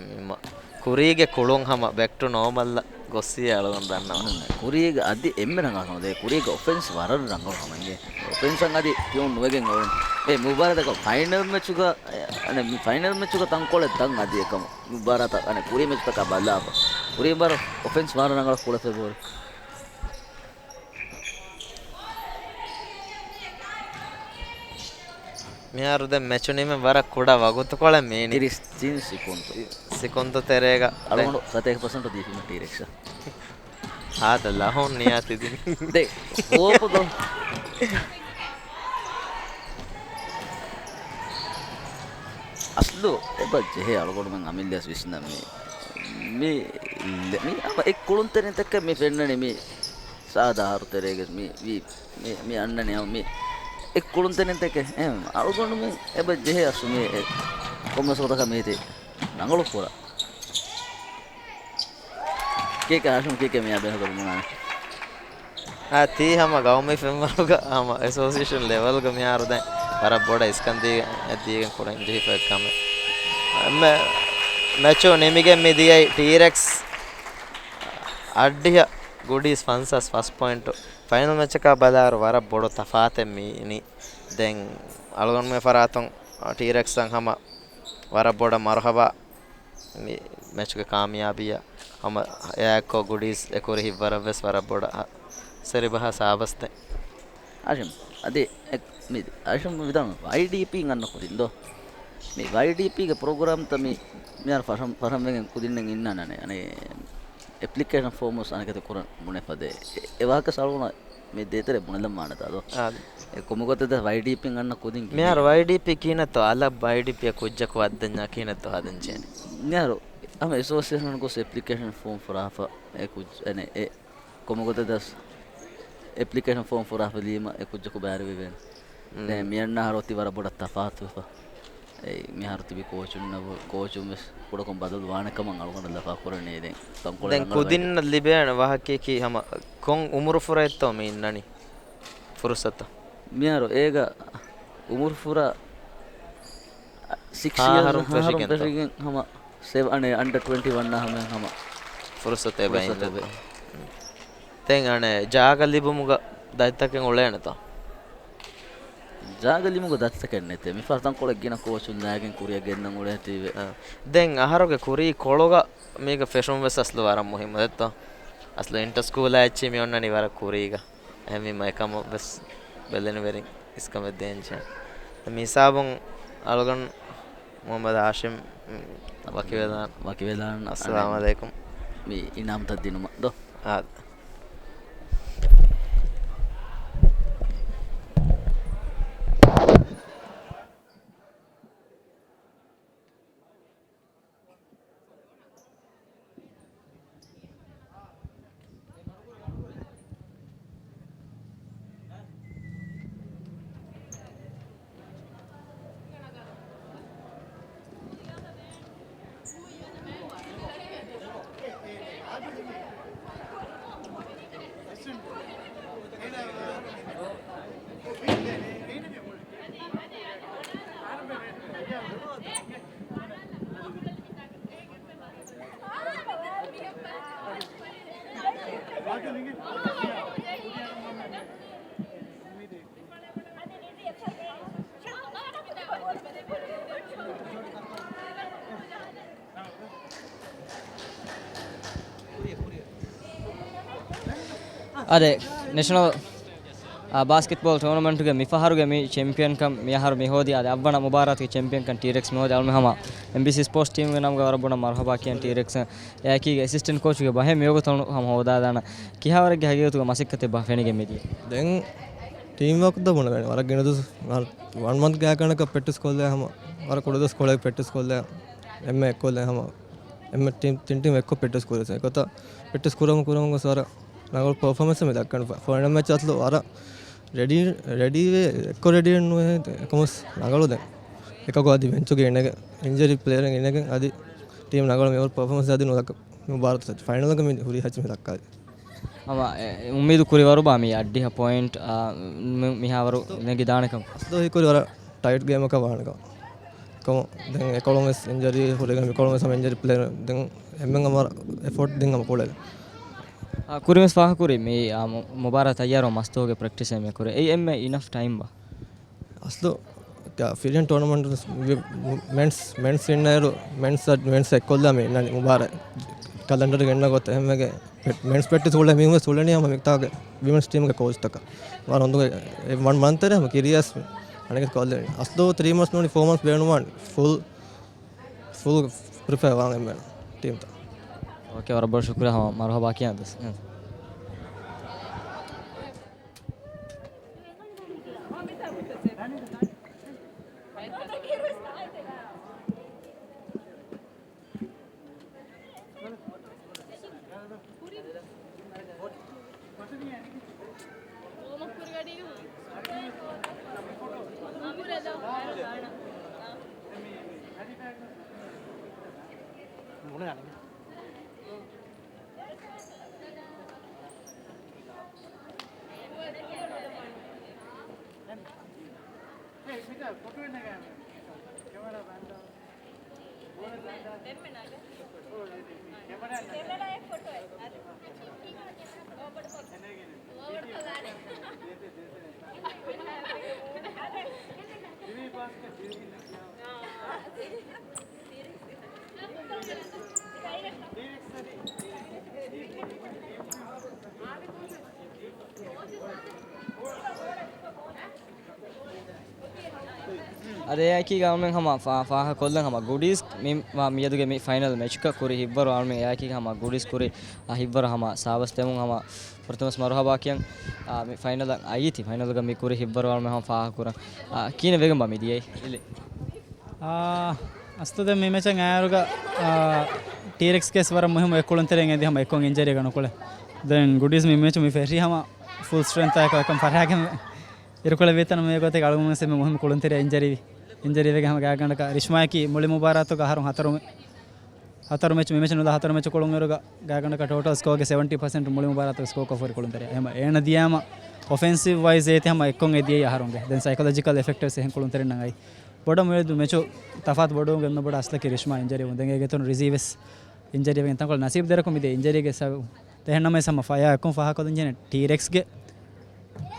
މި މަ-، ކުރީގެ ކުޅުން ހަމަ ބެކް ޓު ނޯމަލްއަށް ގޮއްސިޔޭ އަޅުގަނޑު ދަންނަވަން. ކުރީގެ އަދި އެންމެ ރަނގަޅު ކަމެއް ދޭ. ކުރީގެ އޮފެންސް ވަރަށް ރަނގަޅު ކަމެއް ދޭ. އޮފެންސަށް އަދި ޓިއުން ނުވެގެން އޮވެން. އެ މުބާރާތަކަށް ފައިނަލް މެޗުގަ، އެ، އަނެ، މި ފައިނަލް މެޗުގަ ތަންކޮޅެއް ދަން އަދި އެކަމު. މުބާރާތަށް، އަނެ، ކުރީ މެޗުތަކާ ބަލާފަ. ކުރީ ބާރު އޮފެންސް ވަރަށް ރަނގަޅަށް ކުޅެފަ ބޯރި. މިހާރު ދެން މެޗު ނިމެން ވަރަށް ކުޑަ ވަގުތުކޮޅެއް މީނި. ތިރީސް ތިން ސިކުންތު. ސިކުންތު ތެރޭގަ ދެން އަޅުގަނޑު ސަތޭކަ ޕަސެންޓު ދީފީމަ ޓީރެކްސަށް. ހާދަ ލަހުން ނިޔާ ތިދިން. ދެ ހޯޕު ދޯ. އަސްލު އެބަ ޖެހޭ އަޅުގަނޑުމެން އަމިއްލަޔަސް ވިސްނަން މި، މި، މި ހަމަ އެއް ކުޅުންތެރިންތަކެއް މި ފެންނަނީ މި ސާދަ އަހަރު ތެރޭގެ މި، ވީ، މި، މި އަންނަނީ ހަމަ މި އެއް ކުޅުންތެރިންތަކެއް. އެހެން އަޅުގަނޑުމެން އެބަ ޖެހޭ އަސްލު މި އެ ކޮންމެސް ގޮތަކަށް މީތި ރަނގަޅު ކުރާ. ކީކޭ ހާޝިމް ކީކޭ މިއާ ބެހޭގޮތް ބުނާނެ؟ އާ، ތީ ހަމަ ގައުމީ ފެންވަރުގަ ހަމަ އެސޯސިއޭޝަން ލެވެލްގަ މިހާރު ދެން ވަރަށް ބޮޑަށް އިސްކަން ދީ-، ދީގެން ކުރަން ޖެހިފަ އެއްކަމެއް. އެންމެ މެޗު ނިމިގެން މި ދިޔައީ ޓީރެކްސް އަށްޑިހަ، ގުޑީސް ފަންސާސް ފަސް ޕޮއިންޓު. ފައިނަލް މެޗަކާ ބަލާއިރު ވަރަށް ބޮޑު ތަފާތެއް މީނި. ދެން އަޅުގަނޑުމެން ފަރާތުން ޓީރެކްސްއަށް ހަމަ ވަރަށް ބޮޑަށް މަރުހަބާ. މި މެޗުގެ ކާމިޔާބީއަށް ހަމަ އެއާއެއްކޮށް ގުޑީސް އެކުރި ހިތްވަރަށްވެސް ވަރަށް ބޮޑަށް ހަ-، ސެރިބަހާ ސާބަސްދެން. ހާޝިމް، އަދި އެ-، މި ހާޝިމް ވިދާޅު ވައިޑީޕީން އަންނަ ކުދިން ދޯ؟ މި ވައިޑީޕީގެ ޕްރޮގްރާމްތައް މި މިހާރު ފަށަން-، ފަށަންވެގެން ކުދިންނެއް އިންނާނެ. އަނެ އެޕްލިކޭޝަން ފޯމުސް އަނެކަތަ ކުރަން ބުނެފަ ދޭ. އެ-، އެ ވާހަކަ ސަޅުނަ މި ދޭތެރެ ބުނެލަން މާނަތާ ދޯ؟ އާދެ. އެ ކޮމުގޮތެއް ވައިޑީޕީން އަންނަ ކުދިން މިހާރު ކިހިނެއް؟ ވައިޑީޕީ ކިހިނެއްތޯ؟ އަލަށް ވައިޑީޕީއަށް ކުއްޖަކު ވައްދަންޏާ ކިހިނެއްތޯ ހަދަން ޖެހެނީ؟ މިހާރު ހަމަ އެސޯސިއޭޝަން ގޮސް އެޕްލިކޭޝަން ފޯމް ފުރާފަ އެ ކުއްޖަ-، އެ-، އެ ކޮމުގޮތެއް ދަސް އެޕްލިކޭޝަން ފޯމް ފުރާފަ ލީމަ އެ ކުއްޖަކު ބައިވެރިވެވޭނެ. ދެން މިއަންނަ އަހަރު އޮތީ ވަރަށް ބޮޑަށް ތަފާތުވެފަ. އެ މިހާރު ތިބި ކޯޗުންނަށް ވު-، ކޯޗުން ވެސް ކުޑަކޮށް ބަދަލު ވާނެ ކަމަށް އަޅުގަނޑަށް ލަފާ ކުރަނީ. ދެން ތަންކޮޅެއް ދެން ރަނގަޅަށް ކުދިންނަށް ލިބޭނެ ވާހަކައަކީ ހަމަ ކޮން އުމުރު ފުރައެއްތޯ މި އިންނަނީ ފުރުސަތަށް؟ މިހާރު އޭގަ އުމުރު ފުރާ ސިކްސް ހާ އިޔާސް އަހަރުން ހާހަރުން ފެށިގެންތޯ؟ ފެށިގެން ހަމަ ސެވް-، އަނެ، އަންޑަ ޓްވެންޓީ ވަންނާ ހަމަ ހަމަ ފުރުސަތެއް ފުރުސަތެއް ބައިން. ދެން އަނެ ޖާގަ ލިބުމުގަ ދަތިތަކެއް އުޅޭނެތަ؟ ޖާގަ ލިބުމުގަ ދަތިތަކެއް ނެތޭ. މިފަހަރު ތަންކޮޅެއް ގިނަ ކޯޗުން ލާގެން ކުރިއަށް ގެންދަން އުޅޭތީވެ. އަ، ދެން އަހަރުގެ ކުރީ ކޮޅުގަ މީގަ ފެށުން ވެސް އަސްލު ވަރަށް މުހިއްމު ދެއްތޯ؟ އަސްލު އިންޓަ ސްކޫލާ އެއްޗި މި އޮންނަނީ ވަރަށް ކުރީގަ. އެހެންވީމަ އެކަމަށް ވެސް ބެލެނިވެރިން އިސްކަމެއް ދޭންޖެހޭ. މި ހިސާބުން އަޅުގަނޑު މުހައްމަދު ހާޝިމް، އު، ވަކިވެލާން. ވަކިވެލާން. އައްސަލާމު އަނެއް އަލައިކުމް. މި އިނާމްތައް ދިނުމަށް ދޯ؟ އާ. އާދެ، ނެޝަނަލް، އާ، ބާސްކެޓްބޯލް ޓޫނަމެންޓުގެ މިފަހަރުގެ މި ޗެމްޕިއަންކަން މިއަހަރު މި ހޯދި، އާދެ، އަށްވަނަ މުބާރާތުގެ ޗެމްޕިއަންކަން ޓީރެކްސް މި ހޯދި. އަޅުމެ ހަމަ އެމްބީސީ ސްޕޯޓްސް ޓީމުގެ ނަމުގަ ވަރަށް ބޮޑަށް މަރުހަބާ ކިޔަން ޓީރެކްސް އެއާއެކީގެ އެސިސްޓެންޓް ކޯޗުގެ ބަހެއް މިވަގުތު ހަމަ ހޯދާދާނަ. ކިހާވަރެއްގެ ހަގީގަތުގަ މަސައްކަތެއް ބާ ފެނިގެން މިދިޔަ؟ ދެން ޓީމް ވޯކް ދޯ ބުނެވޭނެ. ވަރަށް ގިނަ ދުވަސް، ވަން މަންތް ގާތްގަނޑަކަށް ޕްރެކްޓިސް ކޮށްލޭ ހަމަ. ވަރަށް ކުޑަ ދުވަސް ކޮޅެއް ޕްރެކްޓިސް ކޮށްލޭ. އެންމެ އެއްކޮށްލޭ ހަމަ. އެންމެ ޓީމް، ތިން ޓީމް އެއްކޮށް ޕްރެކްޓިސް ކުރޭ. އެގޮތަށް ޕްރެކްޓިސް ކުރަމުން ކުރަމުން ގޮސް ވަރަށް ރަނގަޅު ޕަރފޯމެންސް މި ދައްކަން. ފަ-، ފައިނަލް މެޗް އަސްލު ވަރަށް ރެޑީ، ރެޑީވޭ، އެއްކޮށް ރެޑީ ނުވޭ. އެކަމަސް ރަނގަޅު ދެން. އެކަކު އަދި ބެންޗުގެ އިނގެ އިންޖަރީ ޕްލޭޔަރުން އިނގެ އަދި ޓީމް ރަނގަޅު މި އޮވަރ ޕަރފޯމަންސް އަދި ނުލަކަ މި ބާރަތު ފައިނަލްގަ މި ހުރި ހައްޗި މި ދައްކާލި. ހަމަ އެ، އުއްމީދު ކުރިވަރުބާ މި އައްޑިހަ ޕޮއިންޓް، އާ، މި، މިހާވަރު ނެގިދާނެކަން. އަސްލު ހީކުރި ވަރަށް ޓައިޓް ގޭމަކަށް ވާނެކަން. ކަމު ދެން އެކޮޅުން ވެސް އިންޖަރީ ހުރެގެން މިކޮޅުން ވެސް ހަމަ އިންޖަރީ ޕްލޭޔަރު ދެން އެންމެން ހަމަ އެފޯޓް ދިން ހަމަ ކުޅެލި. އާ، ކުރިމަސް ފާހަކުރި މި، އާ، މު-، މުބާރާތް ތައްޔާރު މަސްތުވަގެ ޕްރެކްޓިސް އެންމެ ކުރެ. އެއީ އެންމެ އިނަފް ޓައިމް ބާ؟ އަސްލު ފިރިހެން ޓޫނަމަންޓް މެންސް، މެންސް އިންނައިރު މެންސް، މެންސް އެއްކޮށްލާ މި އިންނަނީ މުބާރާތް ކަލަންޑަރުގެ އިންނަ ގޮތަށް އެހެންވެގެ މެންސް ޕްރެކްޓިސް އުޅޭ މީހުން ވެސް އުޅެނީ ހަމަ މިތާގެ ވިމެންސް ޓީމްގެ ކޯޗްތަކަށް. ވަރަށް ހަމަ ވަން މަންތެރެ ހަމަ ކިރިޔަސް އަނެއް ކޮށްލެވެނީ. އަސްލު ތްރީ މަންތްސް ނޫނީ ފޯ މަންތްސް ބޭނުންވާން ފުލް، ފުލް ޕްރިޕެއާ ވާން އެންމެން ޓީމްތައް. އޯކޭ، ވަރަށް ބޮޑަށް ޝުކުރިއްޔާ ހަމަ މަރުހަބާ ކިޔަން ދެސް. އަދި އެއާއެކީގަ އަޅުމެން ހަމަ ފާ-، ފާހަގަކޮށްލަން ހަމަ ގުޑީސް މި ވާ މިއަދުގެ މި ފައިނަލް މެޗަކަށް ކުރި ހިތްވަރު އަޅުމެން އެއާއެކީގަ ހަމަ ގުޑީސް ކުރި، އާ، ހިތްވަރު ހަމަ ސާބަސް ދެމުން ހަމަ ފުރަތަމަސް މަރުހަބާ ކިޔަން، އާ، މި ފައިނަލަށް އައީތި. ފައިނަލްގަ މި ކުރި ހިތްވަރު އަޅުމެން ހަމަ ފާހަގަކުރަން. އާ، ކިހިނެއް ވެގެންބާ މި ދިޔައީ؟ އިލި. އާ، އަސްލު ދެން މި މެޗަށް އައިއިރުގަ، އާ، ޓީރެކްސްގެ ވަރަށް މުހިއްމު އެއް ކުޅުންތެރިއެއް އެދި ހަމަ އެއްކޮށް އިންޖަރީގަ ނުކުޅެ. ދެން ގުޑީސް މި މެޗު މި ފެށީ ހަމަ ފުލް ސްޓްރެންތާއެކު އެކަން ފަށާގެން އިރުކޮޅެއް ވީތަނަ މި ގޮތެއް އަޅުގަނޑު ވެސް އެންމެ މުހިއްމު ކުޅުންތެރިއަށް އިންޖަރީ ވި. އިންޖަރީ ވެގެން ހަމަ ގާތްގަނޑަކަށް ރިޝްމާއަކީ މުޅި މުބާރާތުގަ އަހަރުން ހަތަރު މެ-، ހަތަރު މެޗު، މި މެޗު ނުލާ ހަތަރު މެޗު ކުޅުން އިރުގަ ގާތްގަނޑަކަށް ޓޯޓަލް ސްކޯގެ ސެވެންޓީ ޕަސެންޓް މުޅި މުބާރާތުގެ ސްކޯ ކޮށްފަ ހުރި ކުޅުންތެރިއެއް. އެހެން އޭނަ ދިޔައިމަ އޮފެންސިވް ވައިޒް އޭތި ހަމަ އެއްކޮށް އެދިޔައީ އަހަރުންގެ. ދެން ސައިކޮލޮޖިކަލް އެފެކްޓް ވެސް އެހެން ކުޅުންތެރިންނަށް އައި. ބޮޑަށް މިއަދު މެޗު ތަފާތު ބޮޑުވުމުގެ އެންމެ ބޮޑު އަސްލަކީ ރިޝްމާ އިންޖަރީ ވުން. ދެން އޭގެ އިތުރުން ރިޒީ ވެސް އިންޖަރީ ވެގެން ތަންކޮޅެއް ނަސީބު ދެރަކު މިދޭ އިންޖަރީގެ ސަބަބުން. އެހެން ނަމަވެސް ހަމަ ފަޔާ އެއްކޮށް ފާހަގަކޮށްލަން ޖެހޭނެ ޓީރެކްސްގެ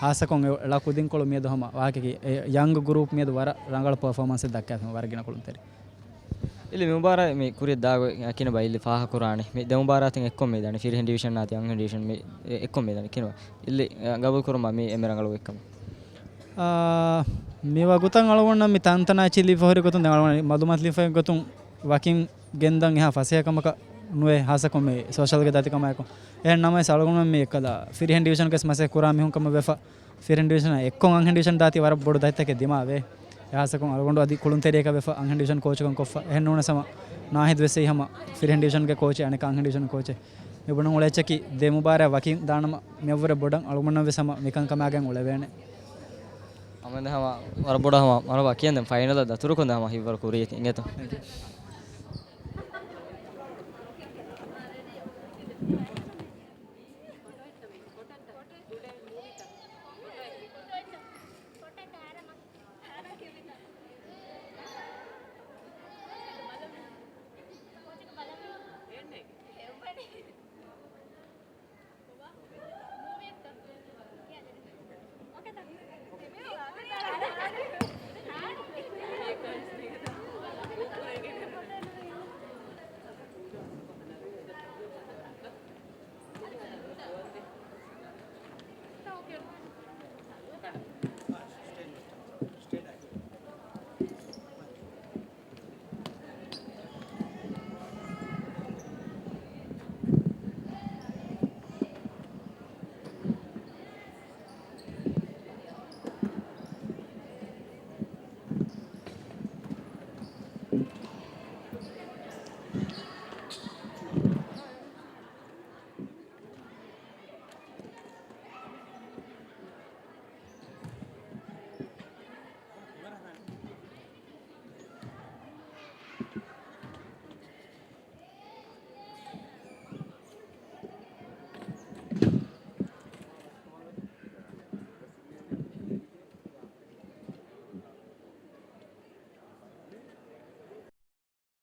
ހާއްސަކޮށް އެ ޅަ ކުދިންކޮޅު މިއަދު ހަމަ ވާހަކައަކީ އެ ޔަންގް ގްރޫޕް މިއަދު ވަރަށް ރަނގަޅު ޕަރފޯމަންސެއް ދައްކާފަ ވަރަށް ގިނަ ކުޅުންތެރި. އިލި މި މުބާރާތް މި ކުރިއަށް ދާގޮތް ކިނަ ބައި އިލި ފާހަގަކުރާނެ. މި ދެ މުބާރާތެއް އެއްކޮށް މި ދާނެ. ފިރިހެން ޑިވިޝަން އާދި އަންހެން ޑިވިޝަން މި އެ-، އެއްކޮށް މި ދާނެ ކިނަ. އިލި، އަ، ގަބޫލު ކުރުމަށް މި އެންމެ ރަނގަޅު އެއްކަމެއް. އާ، މި ވަގުތަށް އަޅުގަނޑަށް މި ތަންތަނާ އެއްޗެއް ލިބިފަ ހުރި ގޮތުން ދެން އަޅުގަނޑު މަލޫމާތު ލިބިފައި ގޮތުން ވަކިން ގެންދަން އެހާ ފަސޭހަ ކަމަކަށް ނުވޭ، ހާއްސަކޮށް މި ސޯޝަލްގެ ދަތިކަމާއެކު. އެހެން ނަމަވެސް އަޅުގަނޑުމެން މި އެއްކަލަ ފިރިހެން ޑިވިޝަންގެ މަސައްކަތް ކުރާ މީހުން ކަމަށް ވެފަ، ފިރިހެން ޑިވިޝަނާ އެއްކޮށް އަންހެން ޑިވިޝަން ދާތީ ވަރަށް ބޮޑު ދަތިތަކެއް ދިމާވޭ. އެހާއްސަކޮށް އަޅުގަނޑު އަދި ކުޅުންތެރިޔަކަށް ވެފަ އަންހެން ޑިވިޝަން ކޯޗުކަން ކޮށްފަ. އެހެން ނޫނަސް ހަމަ ނާހިދު ވެސް އެއީ ހަމަ ފިރިހެން ޑިވިޝަންގެ ކޯޗެއް، އަނެކާ އަންހެން ޑިވިޝަން ކޯޗެއް. މި ބުނަން އުޅޭ އެއްޗަކީ ދެ މުބާރާތް ވަކިން ދާނަމަ މިއަށްވުރެ ބޮޑަށް އަޅުގަނޑަށް ވެސް ހަމަ މިކަން ކަމާގެން އުޅެވޭނެ. ހަމަ ހަމަ ވަރަށް ބޮޑަށް ހަމަ މަރުހަބާ ކިޔަން ދެން ފައިނަލަށް ދަތުރުކޮށް ދެން ހަމަ ހިތްވަރު ކުރީ އިނގޭތޯ.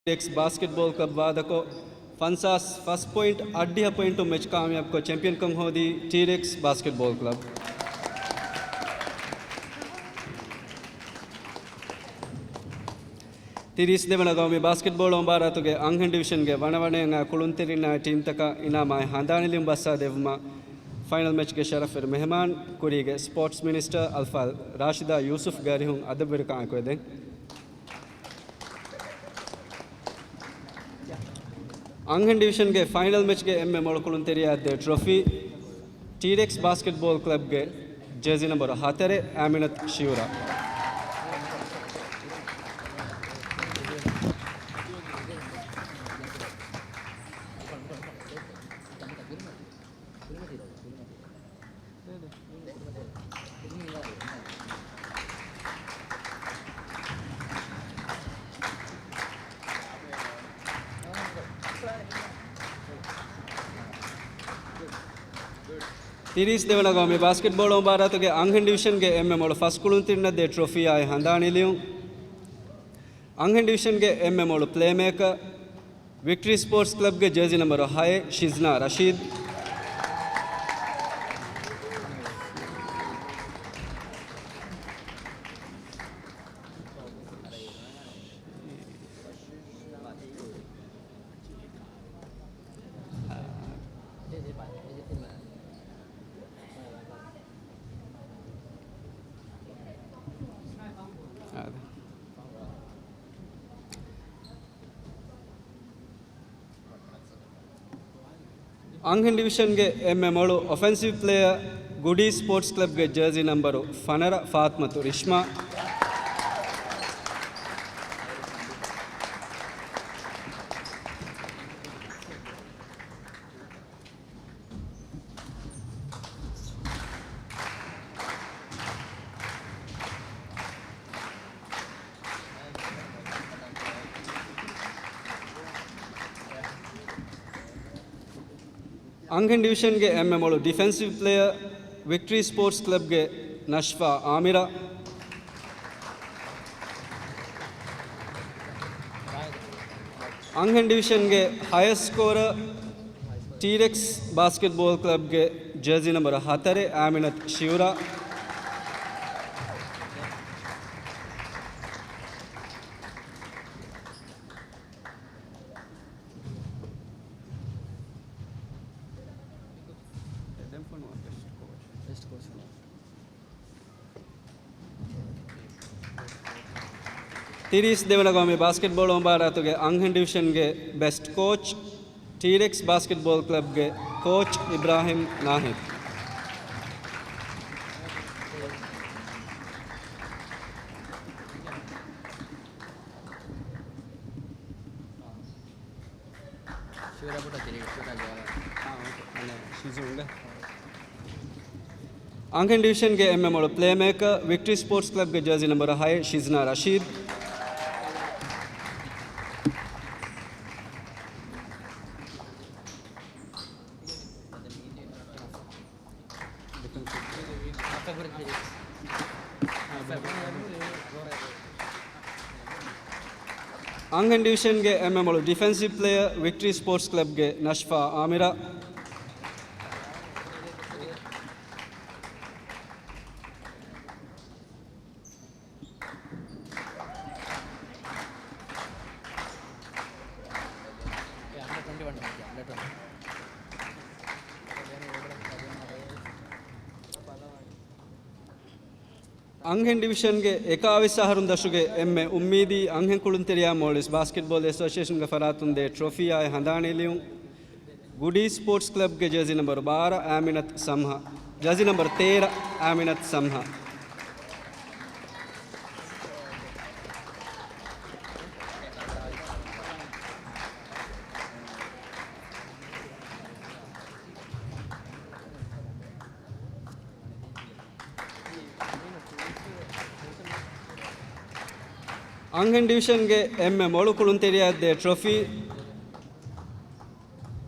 ޓީރެކްސް ބާސްކެޓްބޯލް ކްލަބް ވާދަކޮށް، ފަންސާސް ފަސް ޕޮއިންޓް އަށްޑިހަ ޕޮއިންޓުން މެޗް ކާމިޔާބުކޮށް، ޗެމްޕިއަންކަން ހޯދީ ޓީރެކްސް ބާސްކެޓްބޯލް ކްލަބް. ތިރީސް ދެވަނަ ގައުމީ ބާސްކެޓްބޯޅަ މުބާރާތުގެ އަންހެން ޑިވިޝަންގެ ވަނަވަނައިން އާ ކުޅުންތެރިންނާއި ޓީމްތަކަށް އިނާމާއި ހަނދާނީލިޔުން ބައްސާދެއްވުމަށް، ފައިނަލް މެޗްގެ ޝަރަފުވެރި މެހެމާން، ކުރީގެ ސްޕޯޓްސް މިނިސްޓަރ އަލްފާޟިލް ރާޝިދާ ޔޫސުފްގެ އަރިހުން އަދަބުވެރިކަން އެކުވެދެން. އަންހެން ޑިވިޝަންގެ ފައިނަލް މެޗްގެ އެންމެ މޮޅު ކުޅުންތެރިޔާ ދޭ ޓްރޮފީ، ޓީރެކްސް ބާސްކެޓްބޯލް ކްލަބްގެ ޖާޒީ ނަންބަރު ހަތަރެއް، އާމިނަތު ޝިއުރާ. ތިރީސް ދެވަނަ ގައުމީ ބާސްކެޓްބޯޅަ މުބާރާތުގެ އަންހެން ޑިވިޝަންގެ އެންމެ މޮޅު ފަސް ކުޅުންތެރިންނަށް ދޭ ޓްރޮފީއާއި ހަނދާނީލިޔުން. އަންހެން ޑިވިޝަންގެ އެންމެ މޮޅު ޕްލޭމޭކަރ، ވިކްޓްރީ ސްޕޯޓްސް ކްލަބްގެ ޖާޒީ ނަންބަރު ހައެއް، ޝިޒްނާ ރަޝީދު. އަންހެން ޑިވިޝަންގެ އެންމެ މޮޅު އޮފެންސިވް ޕްލޭޔަރ، ގުޑީ ސްޕޯޓްސް ކްލަބްގެ ޖާޒީ ނަންބަރު ފަނަރަ، ފާތްމަތު ރިޝްމާ. އަންހެން ޑިވިޝަންގެ އެންމެ މޮޅު ޑިފެންސިވް ޕްލޭޔަރ، ވިކްޓްރީ ސްޕޯޓްސް ކްލަބްގެ ނަޝްފާ އާމިރާ. އަންހެން ޑިވިޝަންގެ ހަޔަސްޓް ސްކޯރަރ، ޓީރެކްސް ބާސްކެޓްބޯލް ކްލަބްގެ ޖާޒީ ނަންބަރު ހަތަރެއް، އާމިނަތު ޝިއުރާ. ތިރީސް ދެވަނަ ގައުމީ ބާސްކެޓްބޯޅަ މުބާރާތުގެ އަންހެން ޑިވިޝަންގެ ބެސްޓް ކޯޗް، ޓީރެކްސް ބާސްކެޓްބޯލް ކްލަބްގެ ކޯޗް އިބްރާހިމް ނާހިދު. އަންހެން ޑިވިޝަންގެ އެންމެ މޮޅު ޕްލޭމޭކަރ، ވިކްޓްރީ ސްޕޯޓްސް ކްލަބްގެ ޖާޒީ ނަންބަރު ހައެއް، ޝިޒްނާ ރަޝީދު. އަންހެން ޑިވިޝަންގެ އެންމެ މޮޅު ޑިފެންސިވް ޕްލޭޔަރ، ވިކްޓްރީ ސްޕޯޓްސް ކްލަބްގެ ނަޝްފާ އާމިރާ. އަންހެން ޑިވިޝަންގެ އެކާވީސް އަހަރުން ދަށުގެ އެންމެ އުއްމީދީ އަންހެން ކުޅުންތެރިޔާ މޯލްޑިވްސް ބާސްކެޓްބޯލް އެސޯސިއޭޝަންގެ ފަރާތުން ދޭ ޓްރޮފީއާއި ހަނދާނީލިޔުން، ގުޑީ ސްޕޯޓްސް ކްލަބްގެ ޖާޒީ ނަންބަރު ބާރަ އާމިނަތު ސަމްހާ، ޖާޒީ ނަންބަރު ތޭރަ އާމިނަތު ސަމްހާ. އަންހެން ޑިވިޝަންގެ އެންމެ މޮޅު ކުޅުންތެރިޔާ ދޭ ޓްރޮފީ،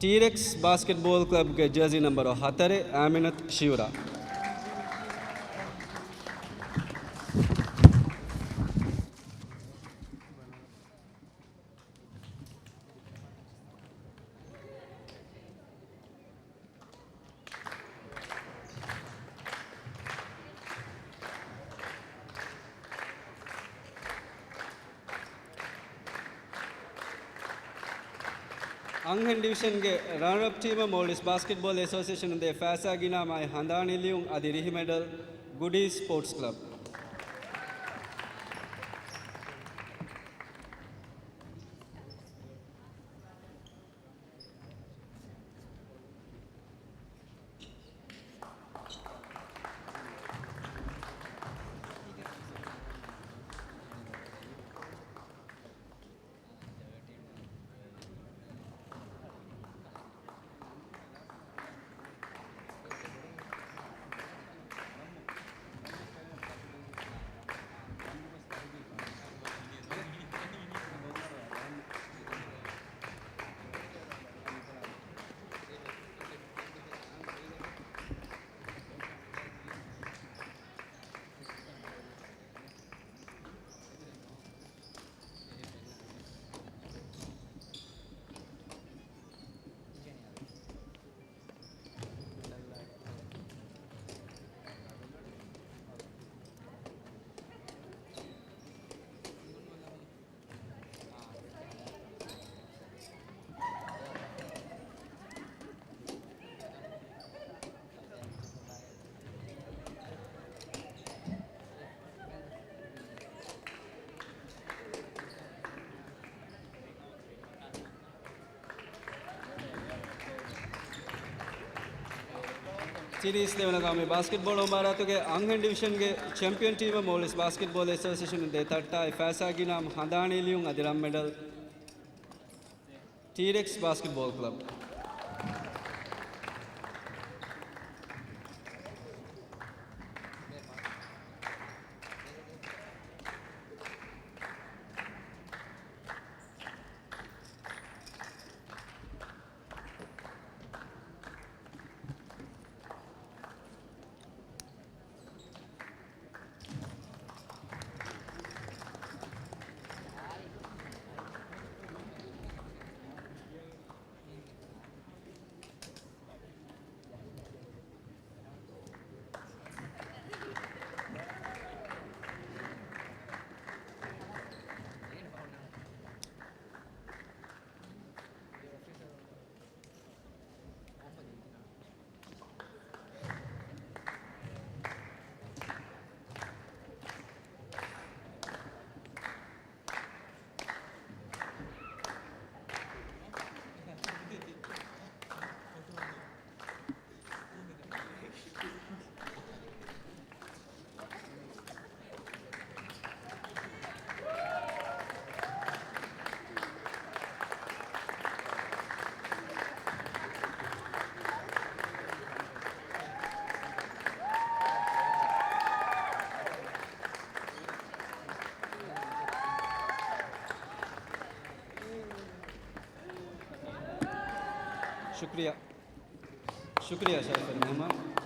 ޓީރެކްސް ބާސްކެޓްބޯލް ކްލަބްގެ ޖާޒީ ނަންބަރު ހަތަރެއް، އާމިނަތު ޝިއުރާ. އަންހެން ޑިވިޝަންގެ ރަނަރަޕް ޓީމަށް މޯލްޑިވްސް ބާސްކެޓްބޯލް އެސޯސިއޭޝަނުން ދޭ ފައިސާގެ އިނާމާއި ހަނދާނީ ލިޔުން އަދި ރިހި މެޑަލް ގުޑީސް ސްޕޯޓްސް ކްލަބް. ސީރީޒް ދެވަނަ ގައުމީ ބާސްކެޓްބޯޅަ މުބާރާތުގެ އަންހެން ޑިވިޝަންގެ ޗެމްޕިއަން ޓީމަށް މޯލްޑިވްސް ބާސްކެޓްބޯލް އެސޯސިއޭޝަނުން ދޭ ތައްޓާއި ފައިސާގެ އިނާމް ހަނދާނީ ލިޔުން އަދި ރަން މެޑަލް ޓީރެކްސް ބާސްކެޓްބޯލް ކްލަބް. ޝުކްރިޔާ. ޝުކްރިޔާ ޝަރަފް އަލީ މުހައްމަދު.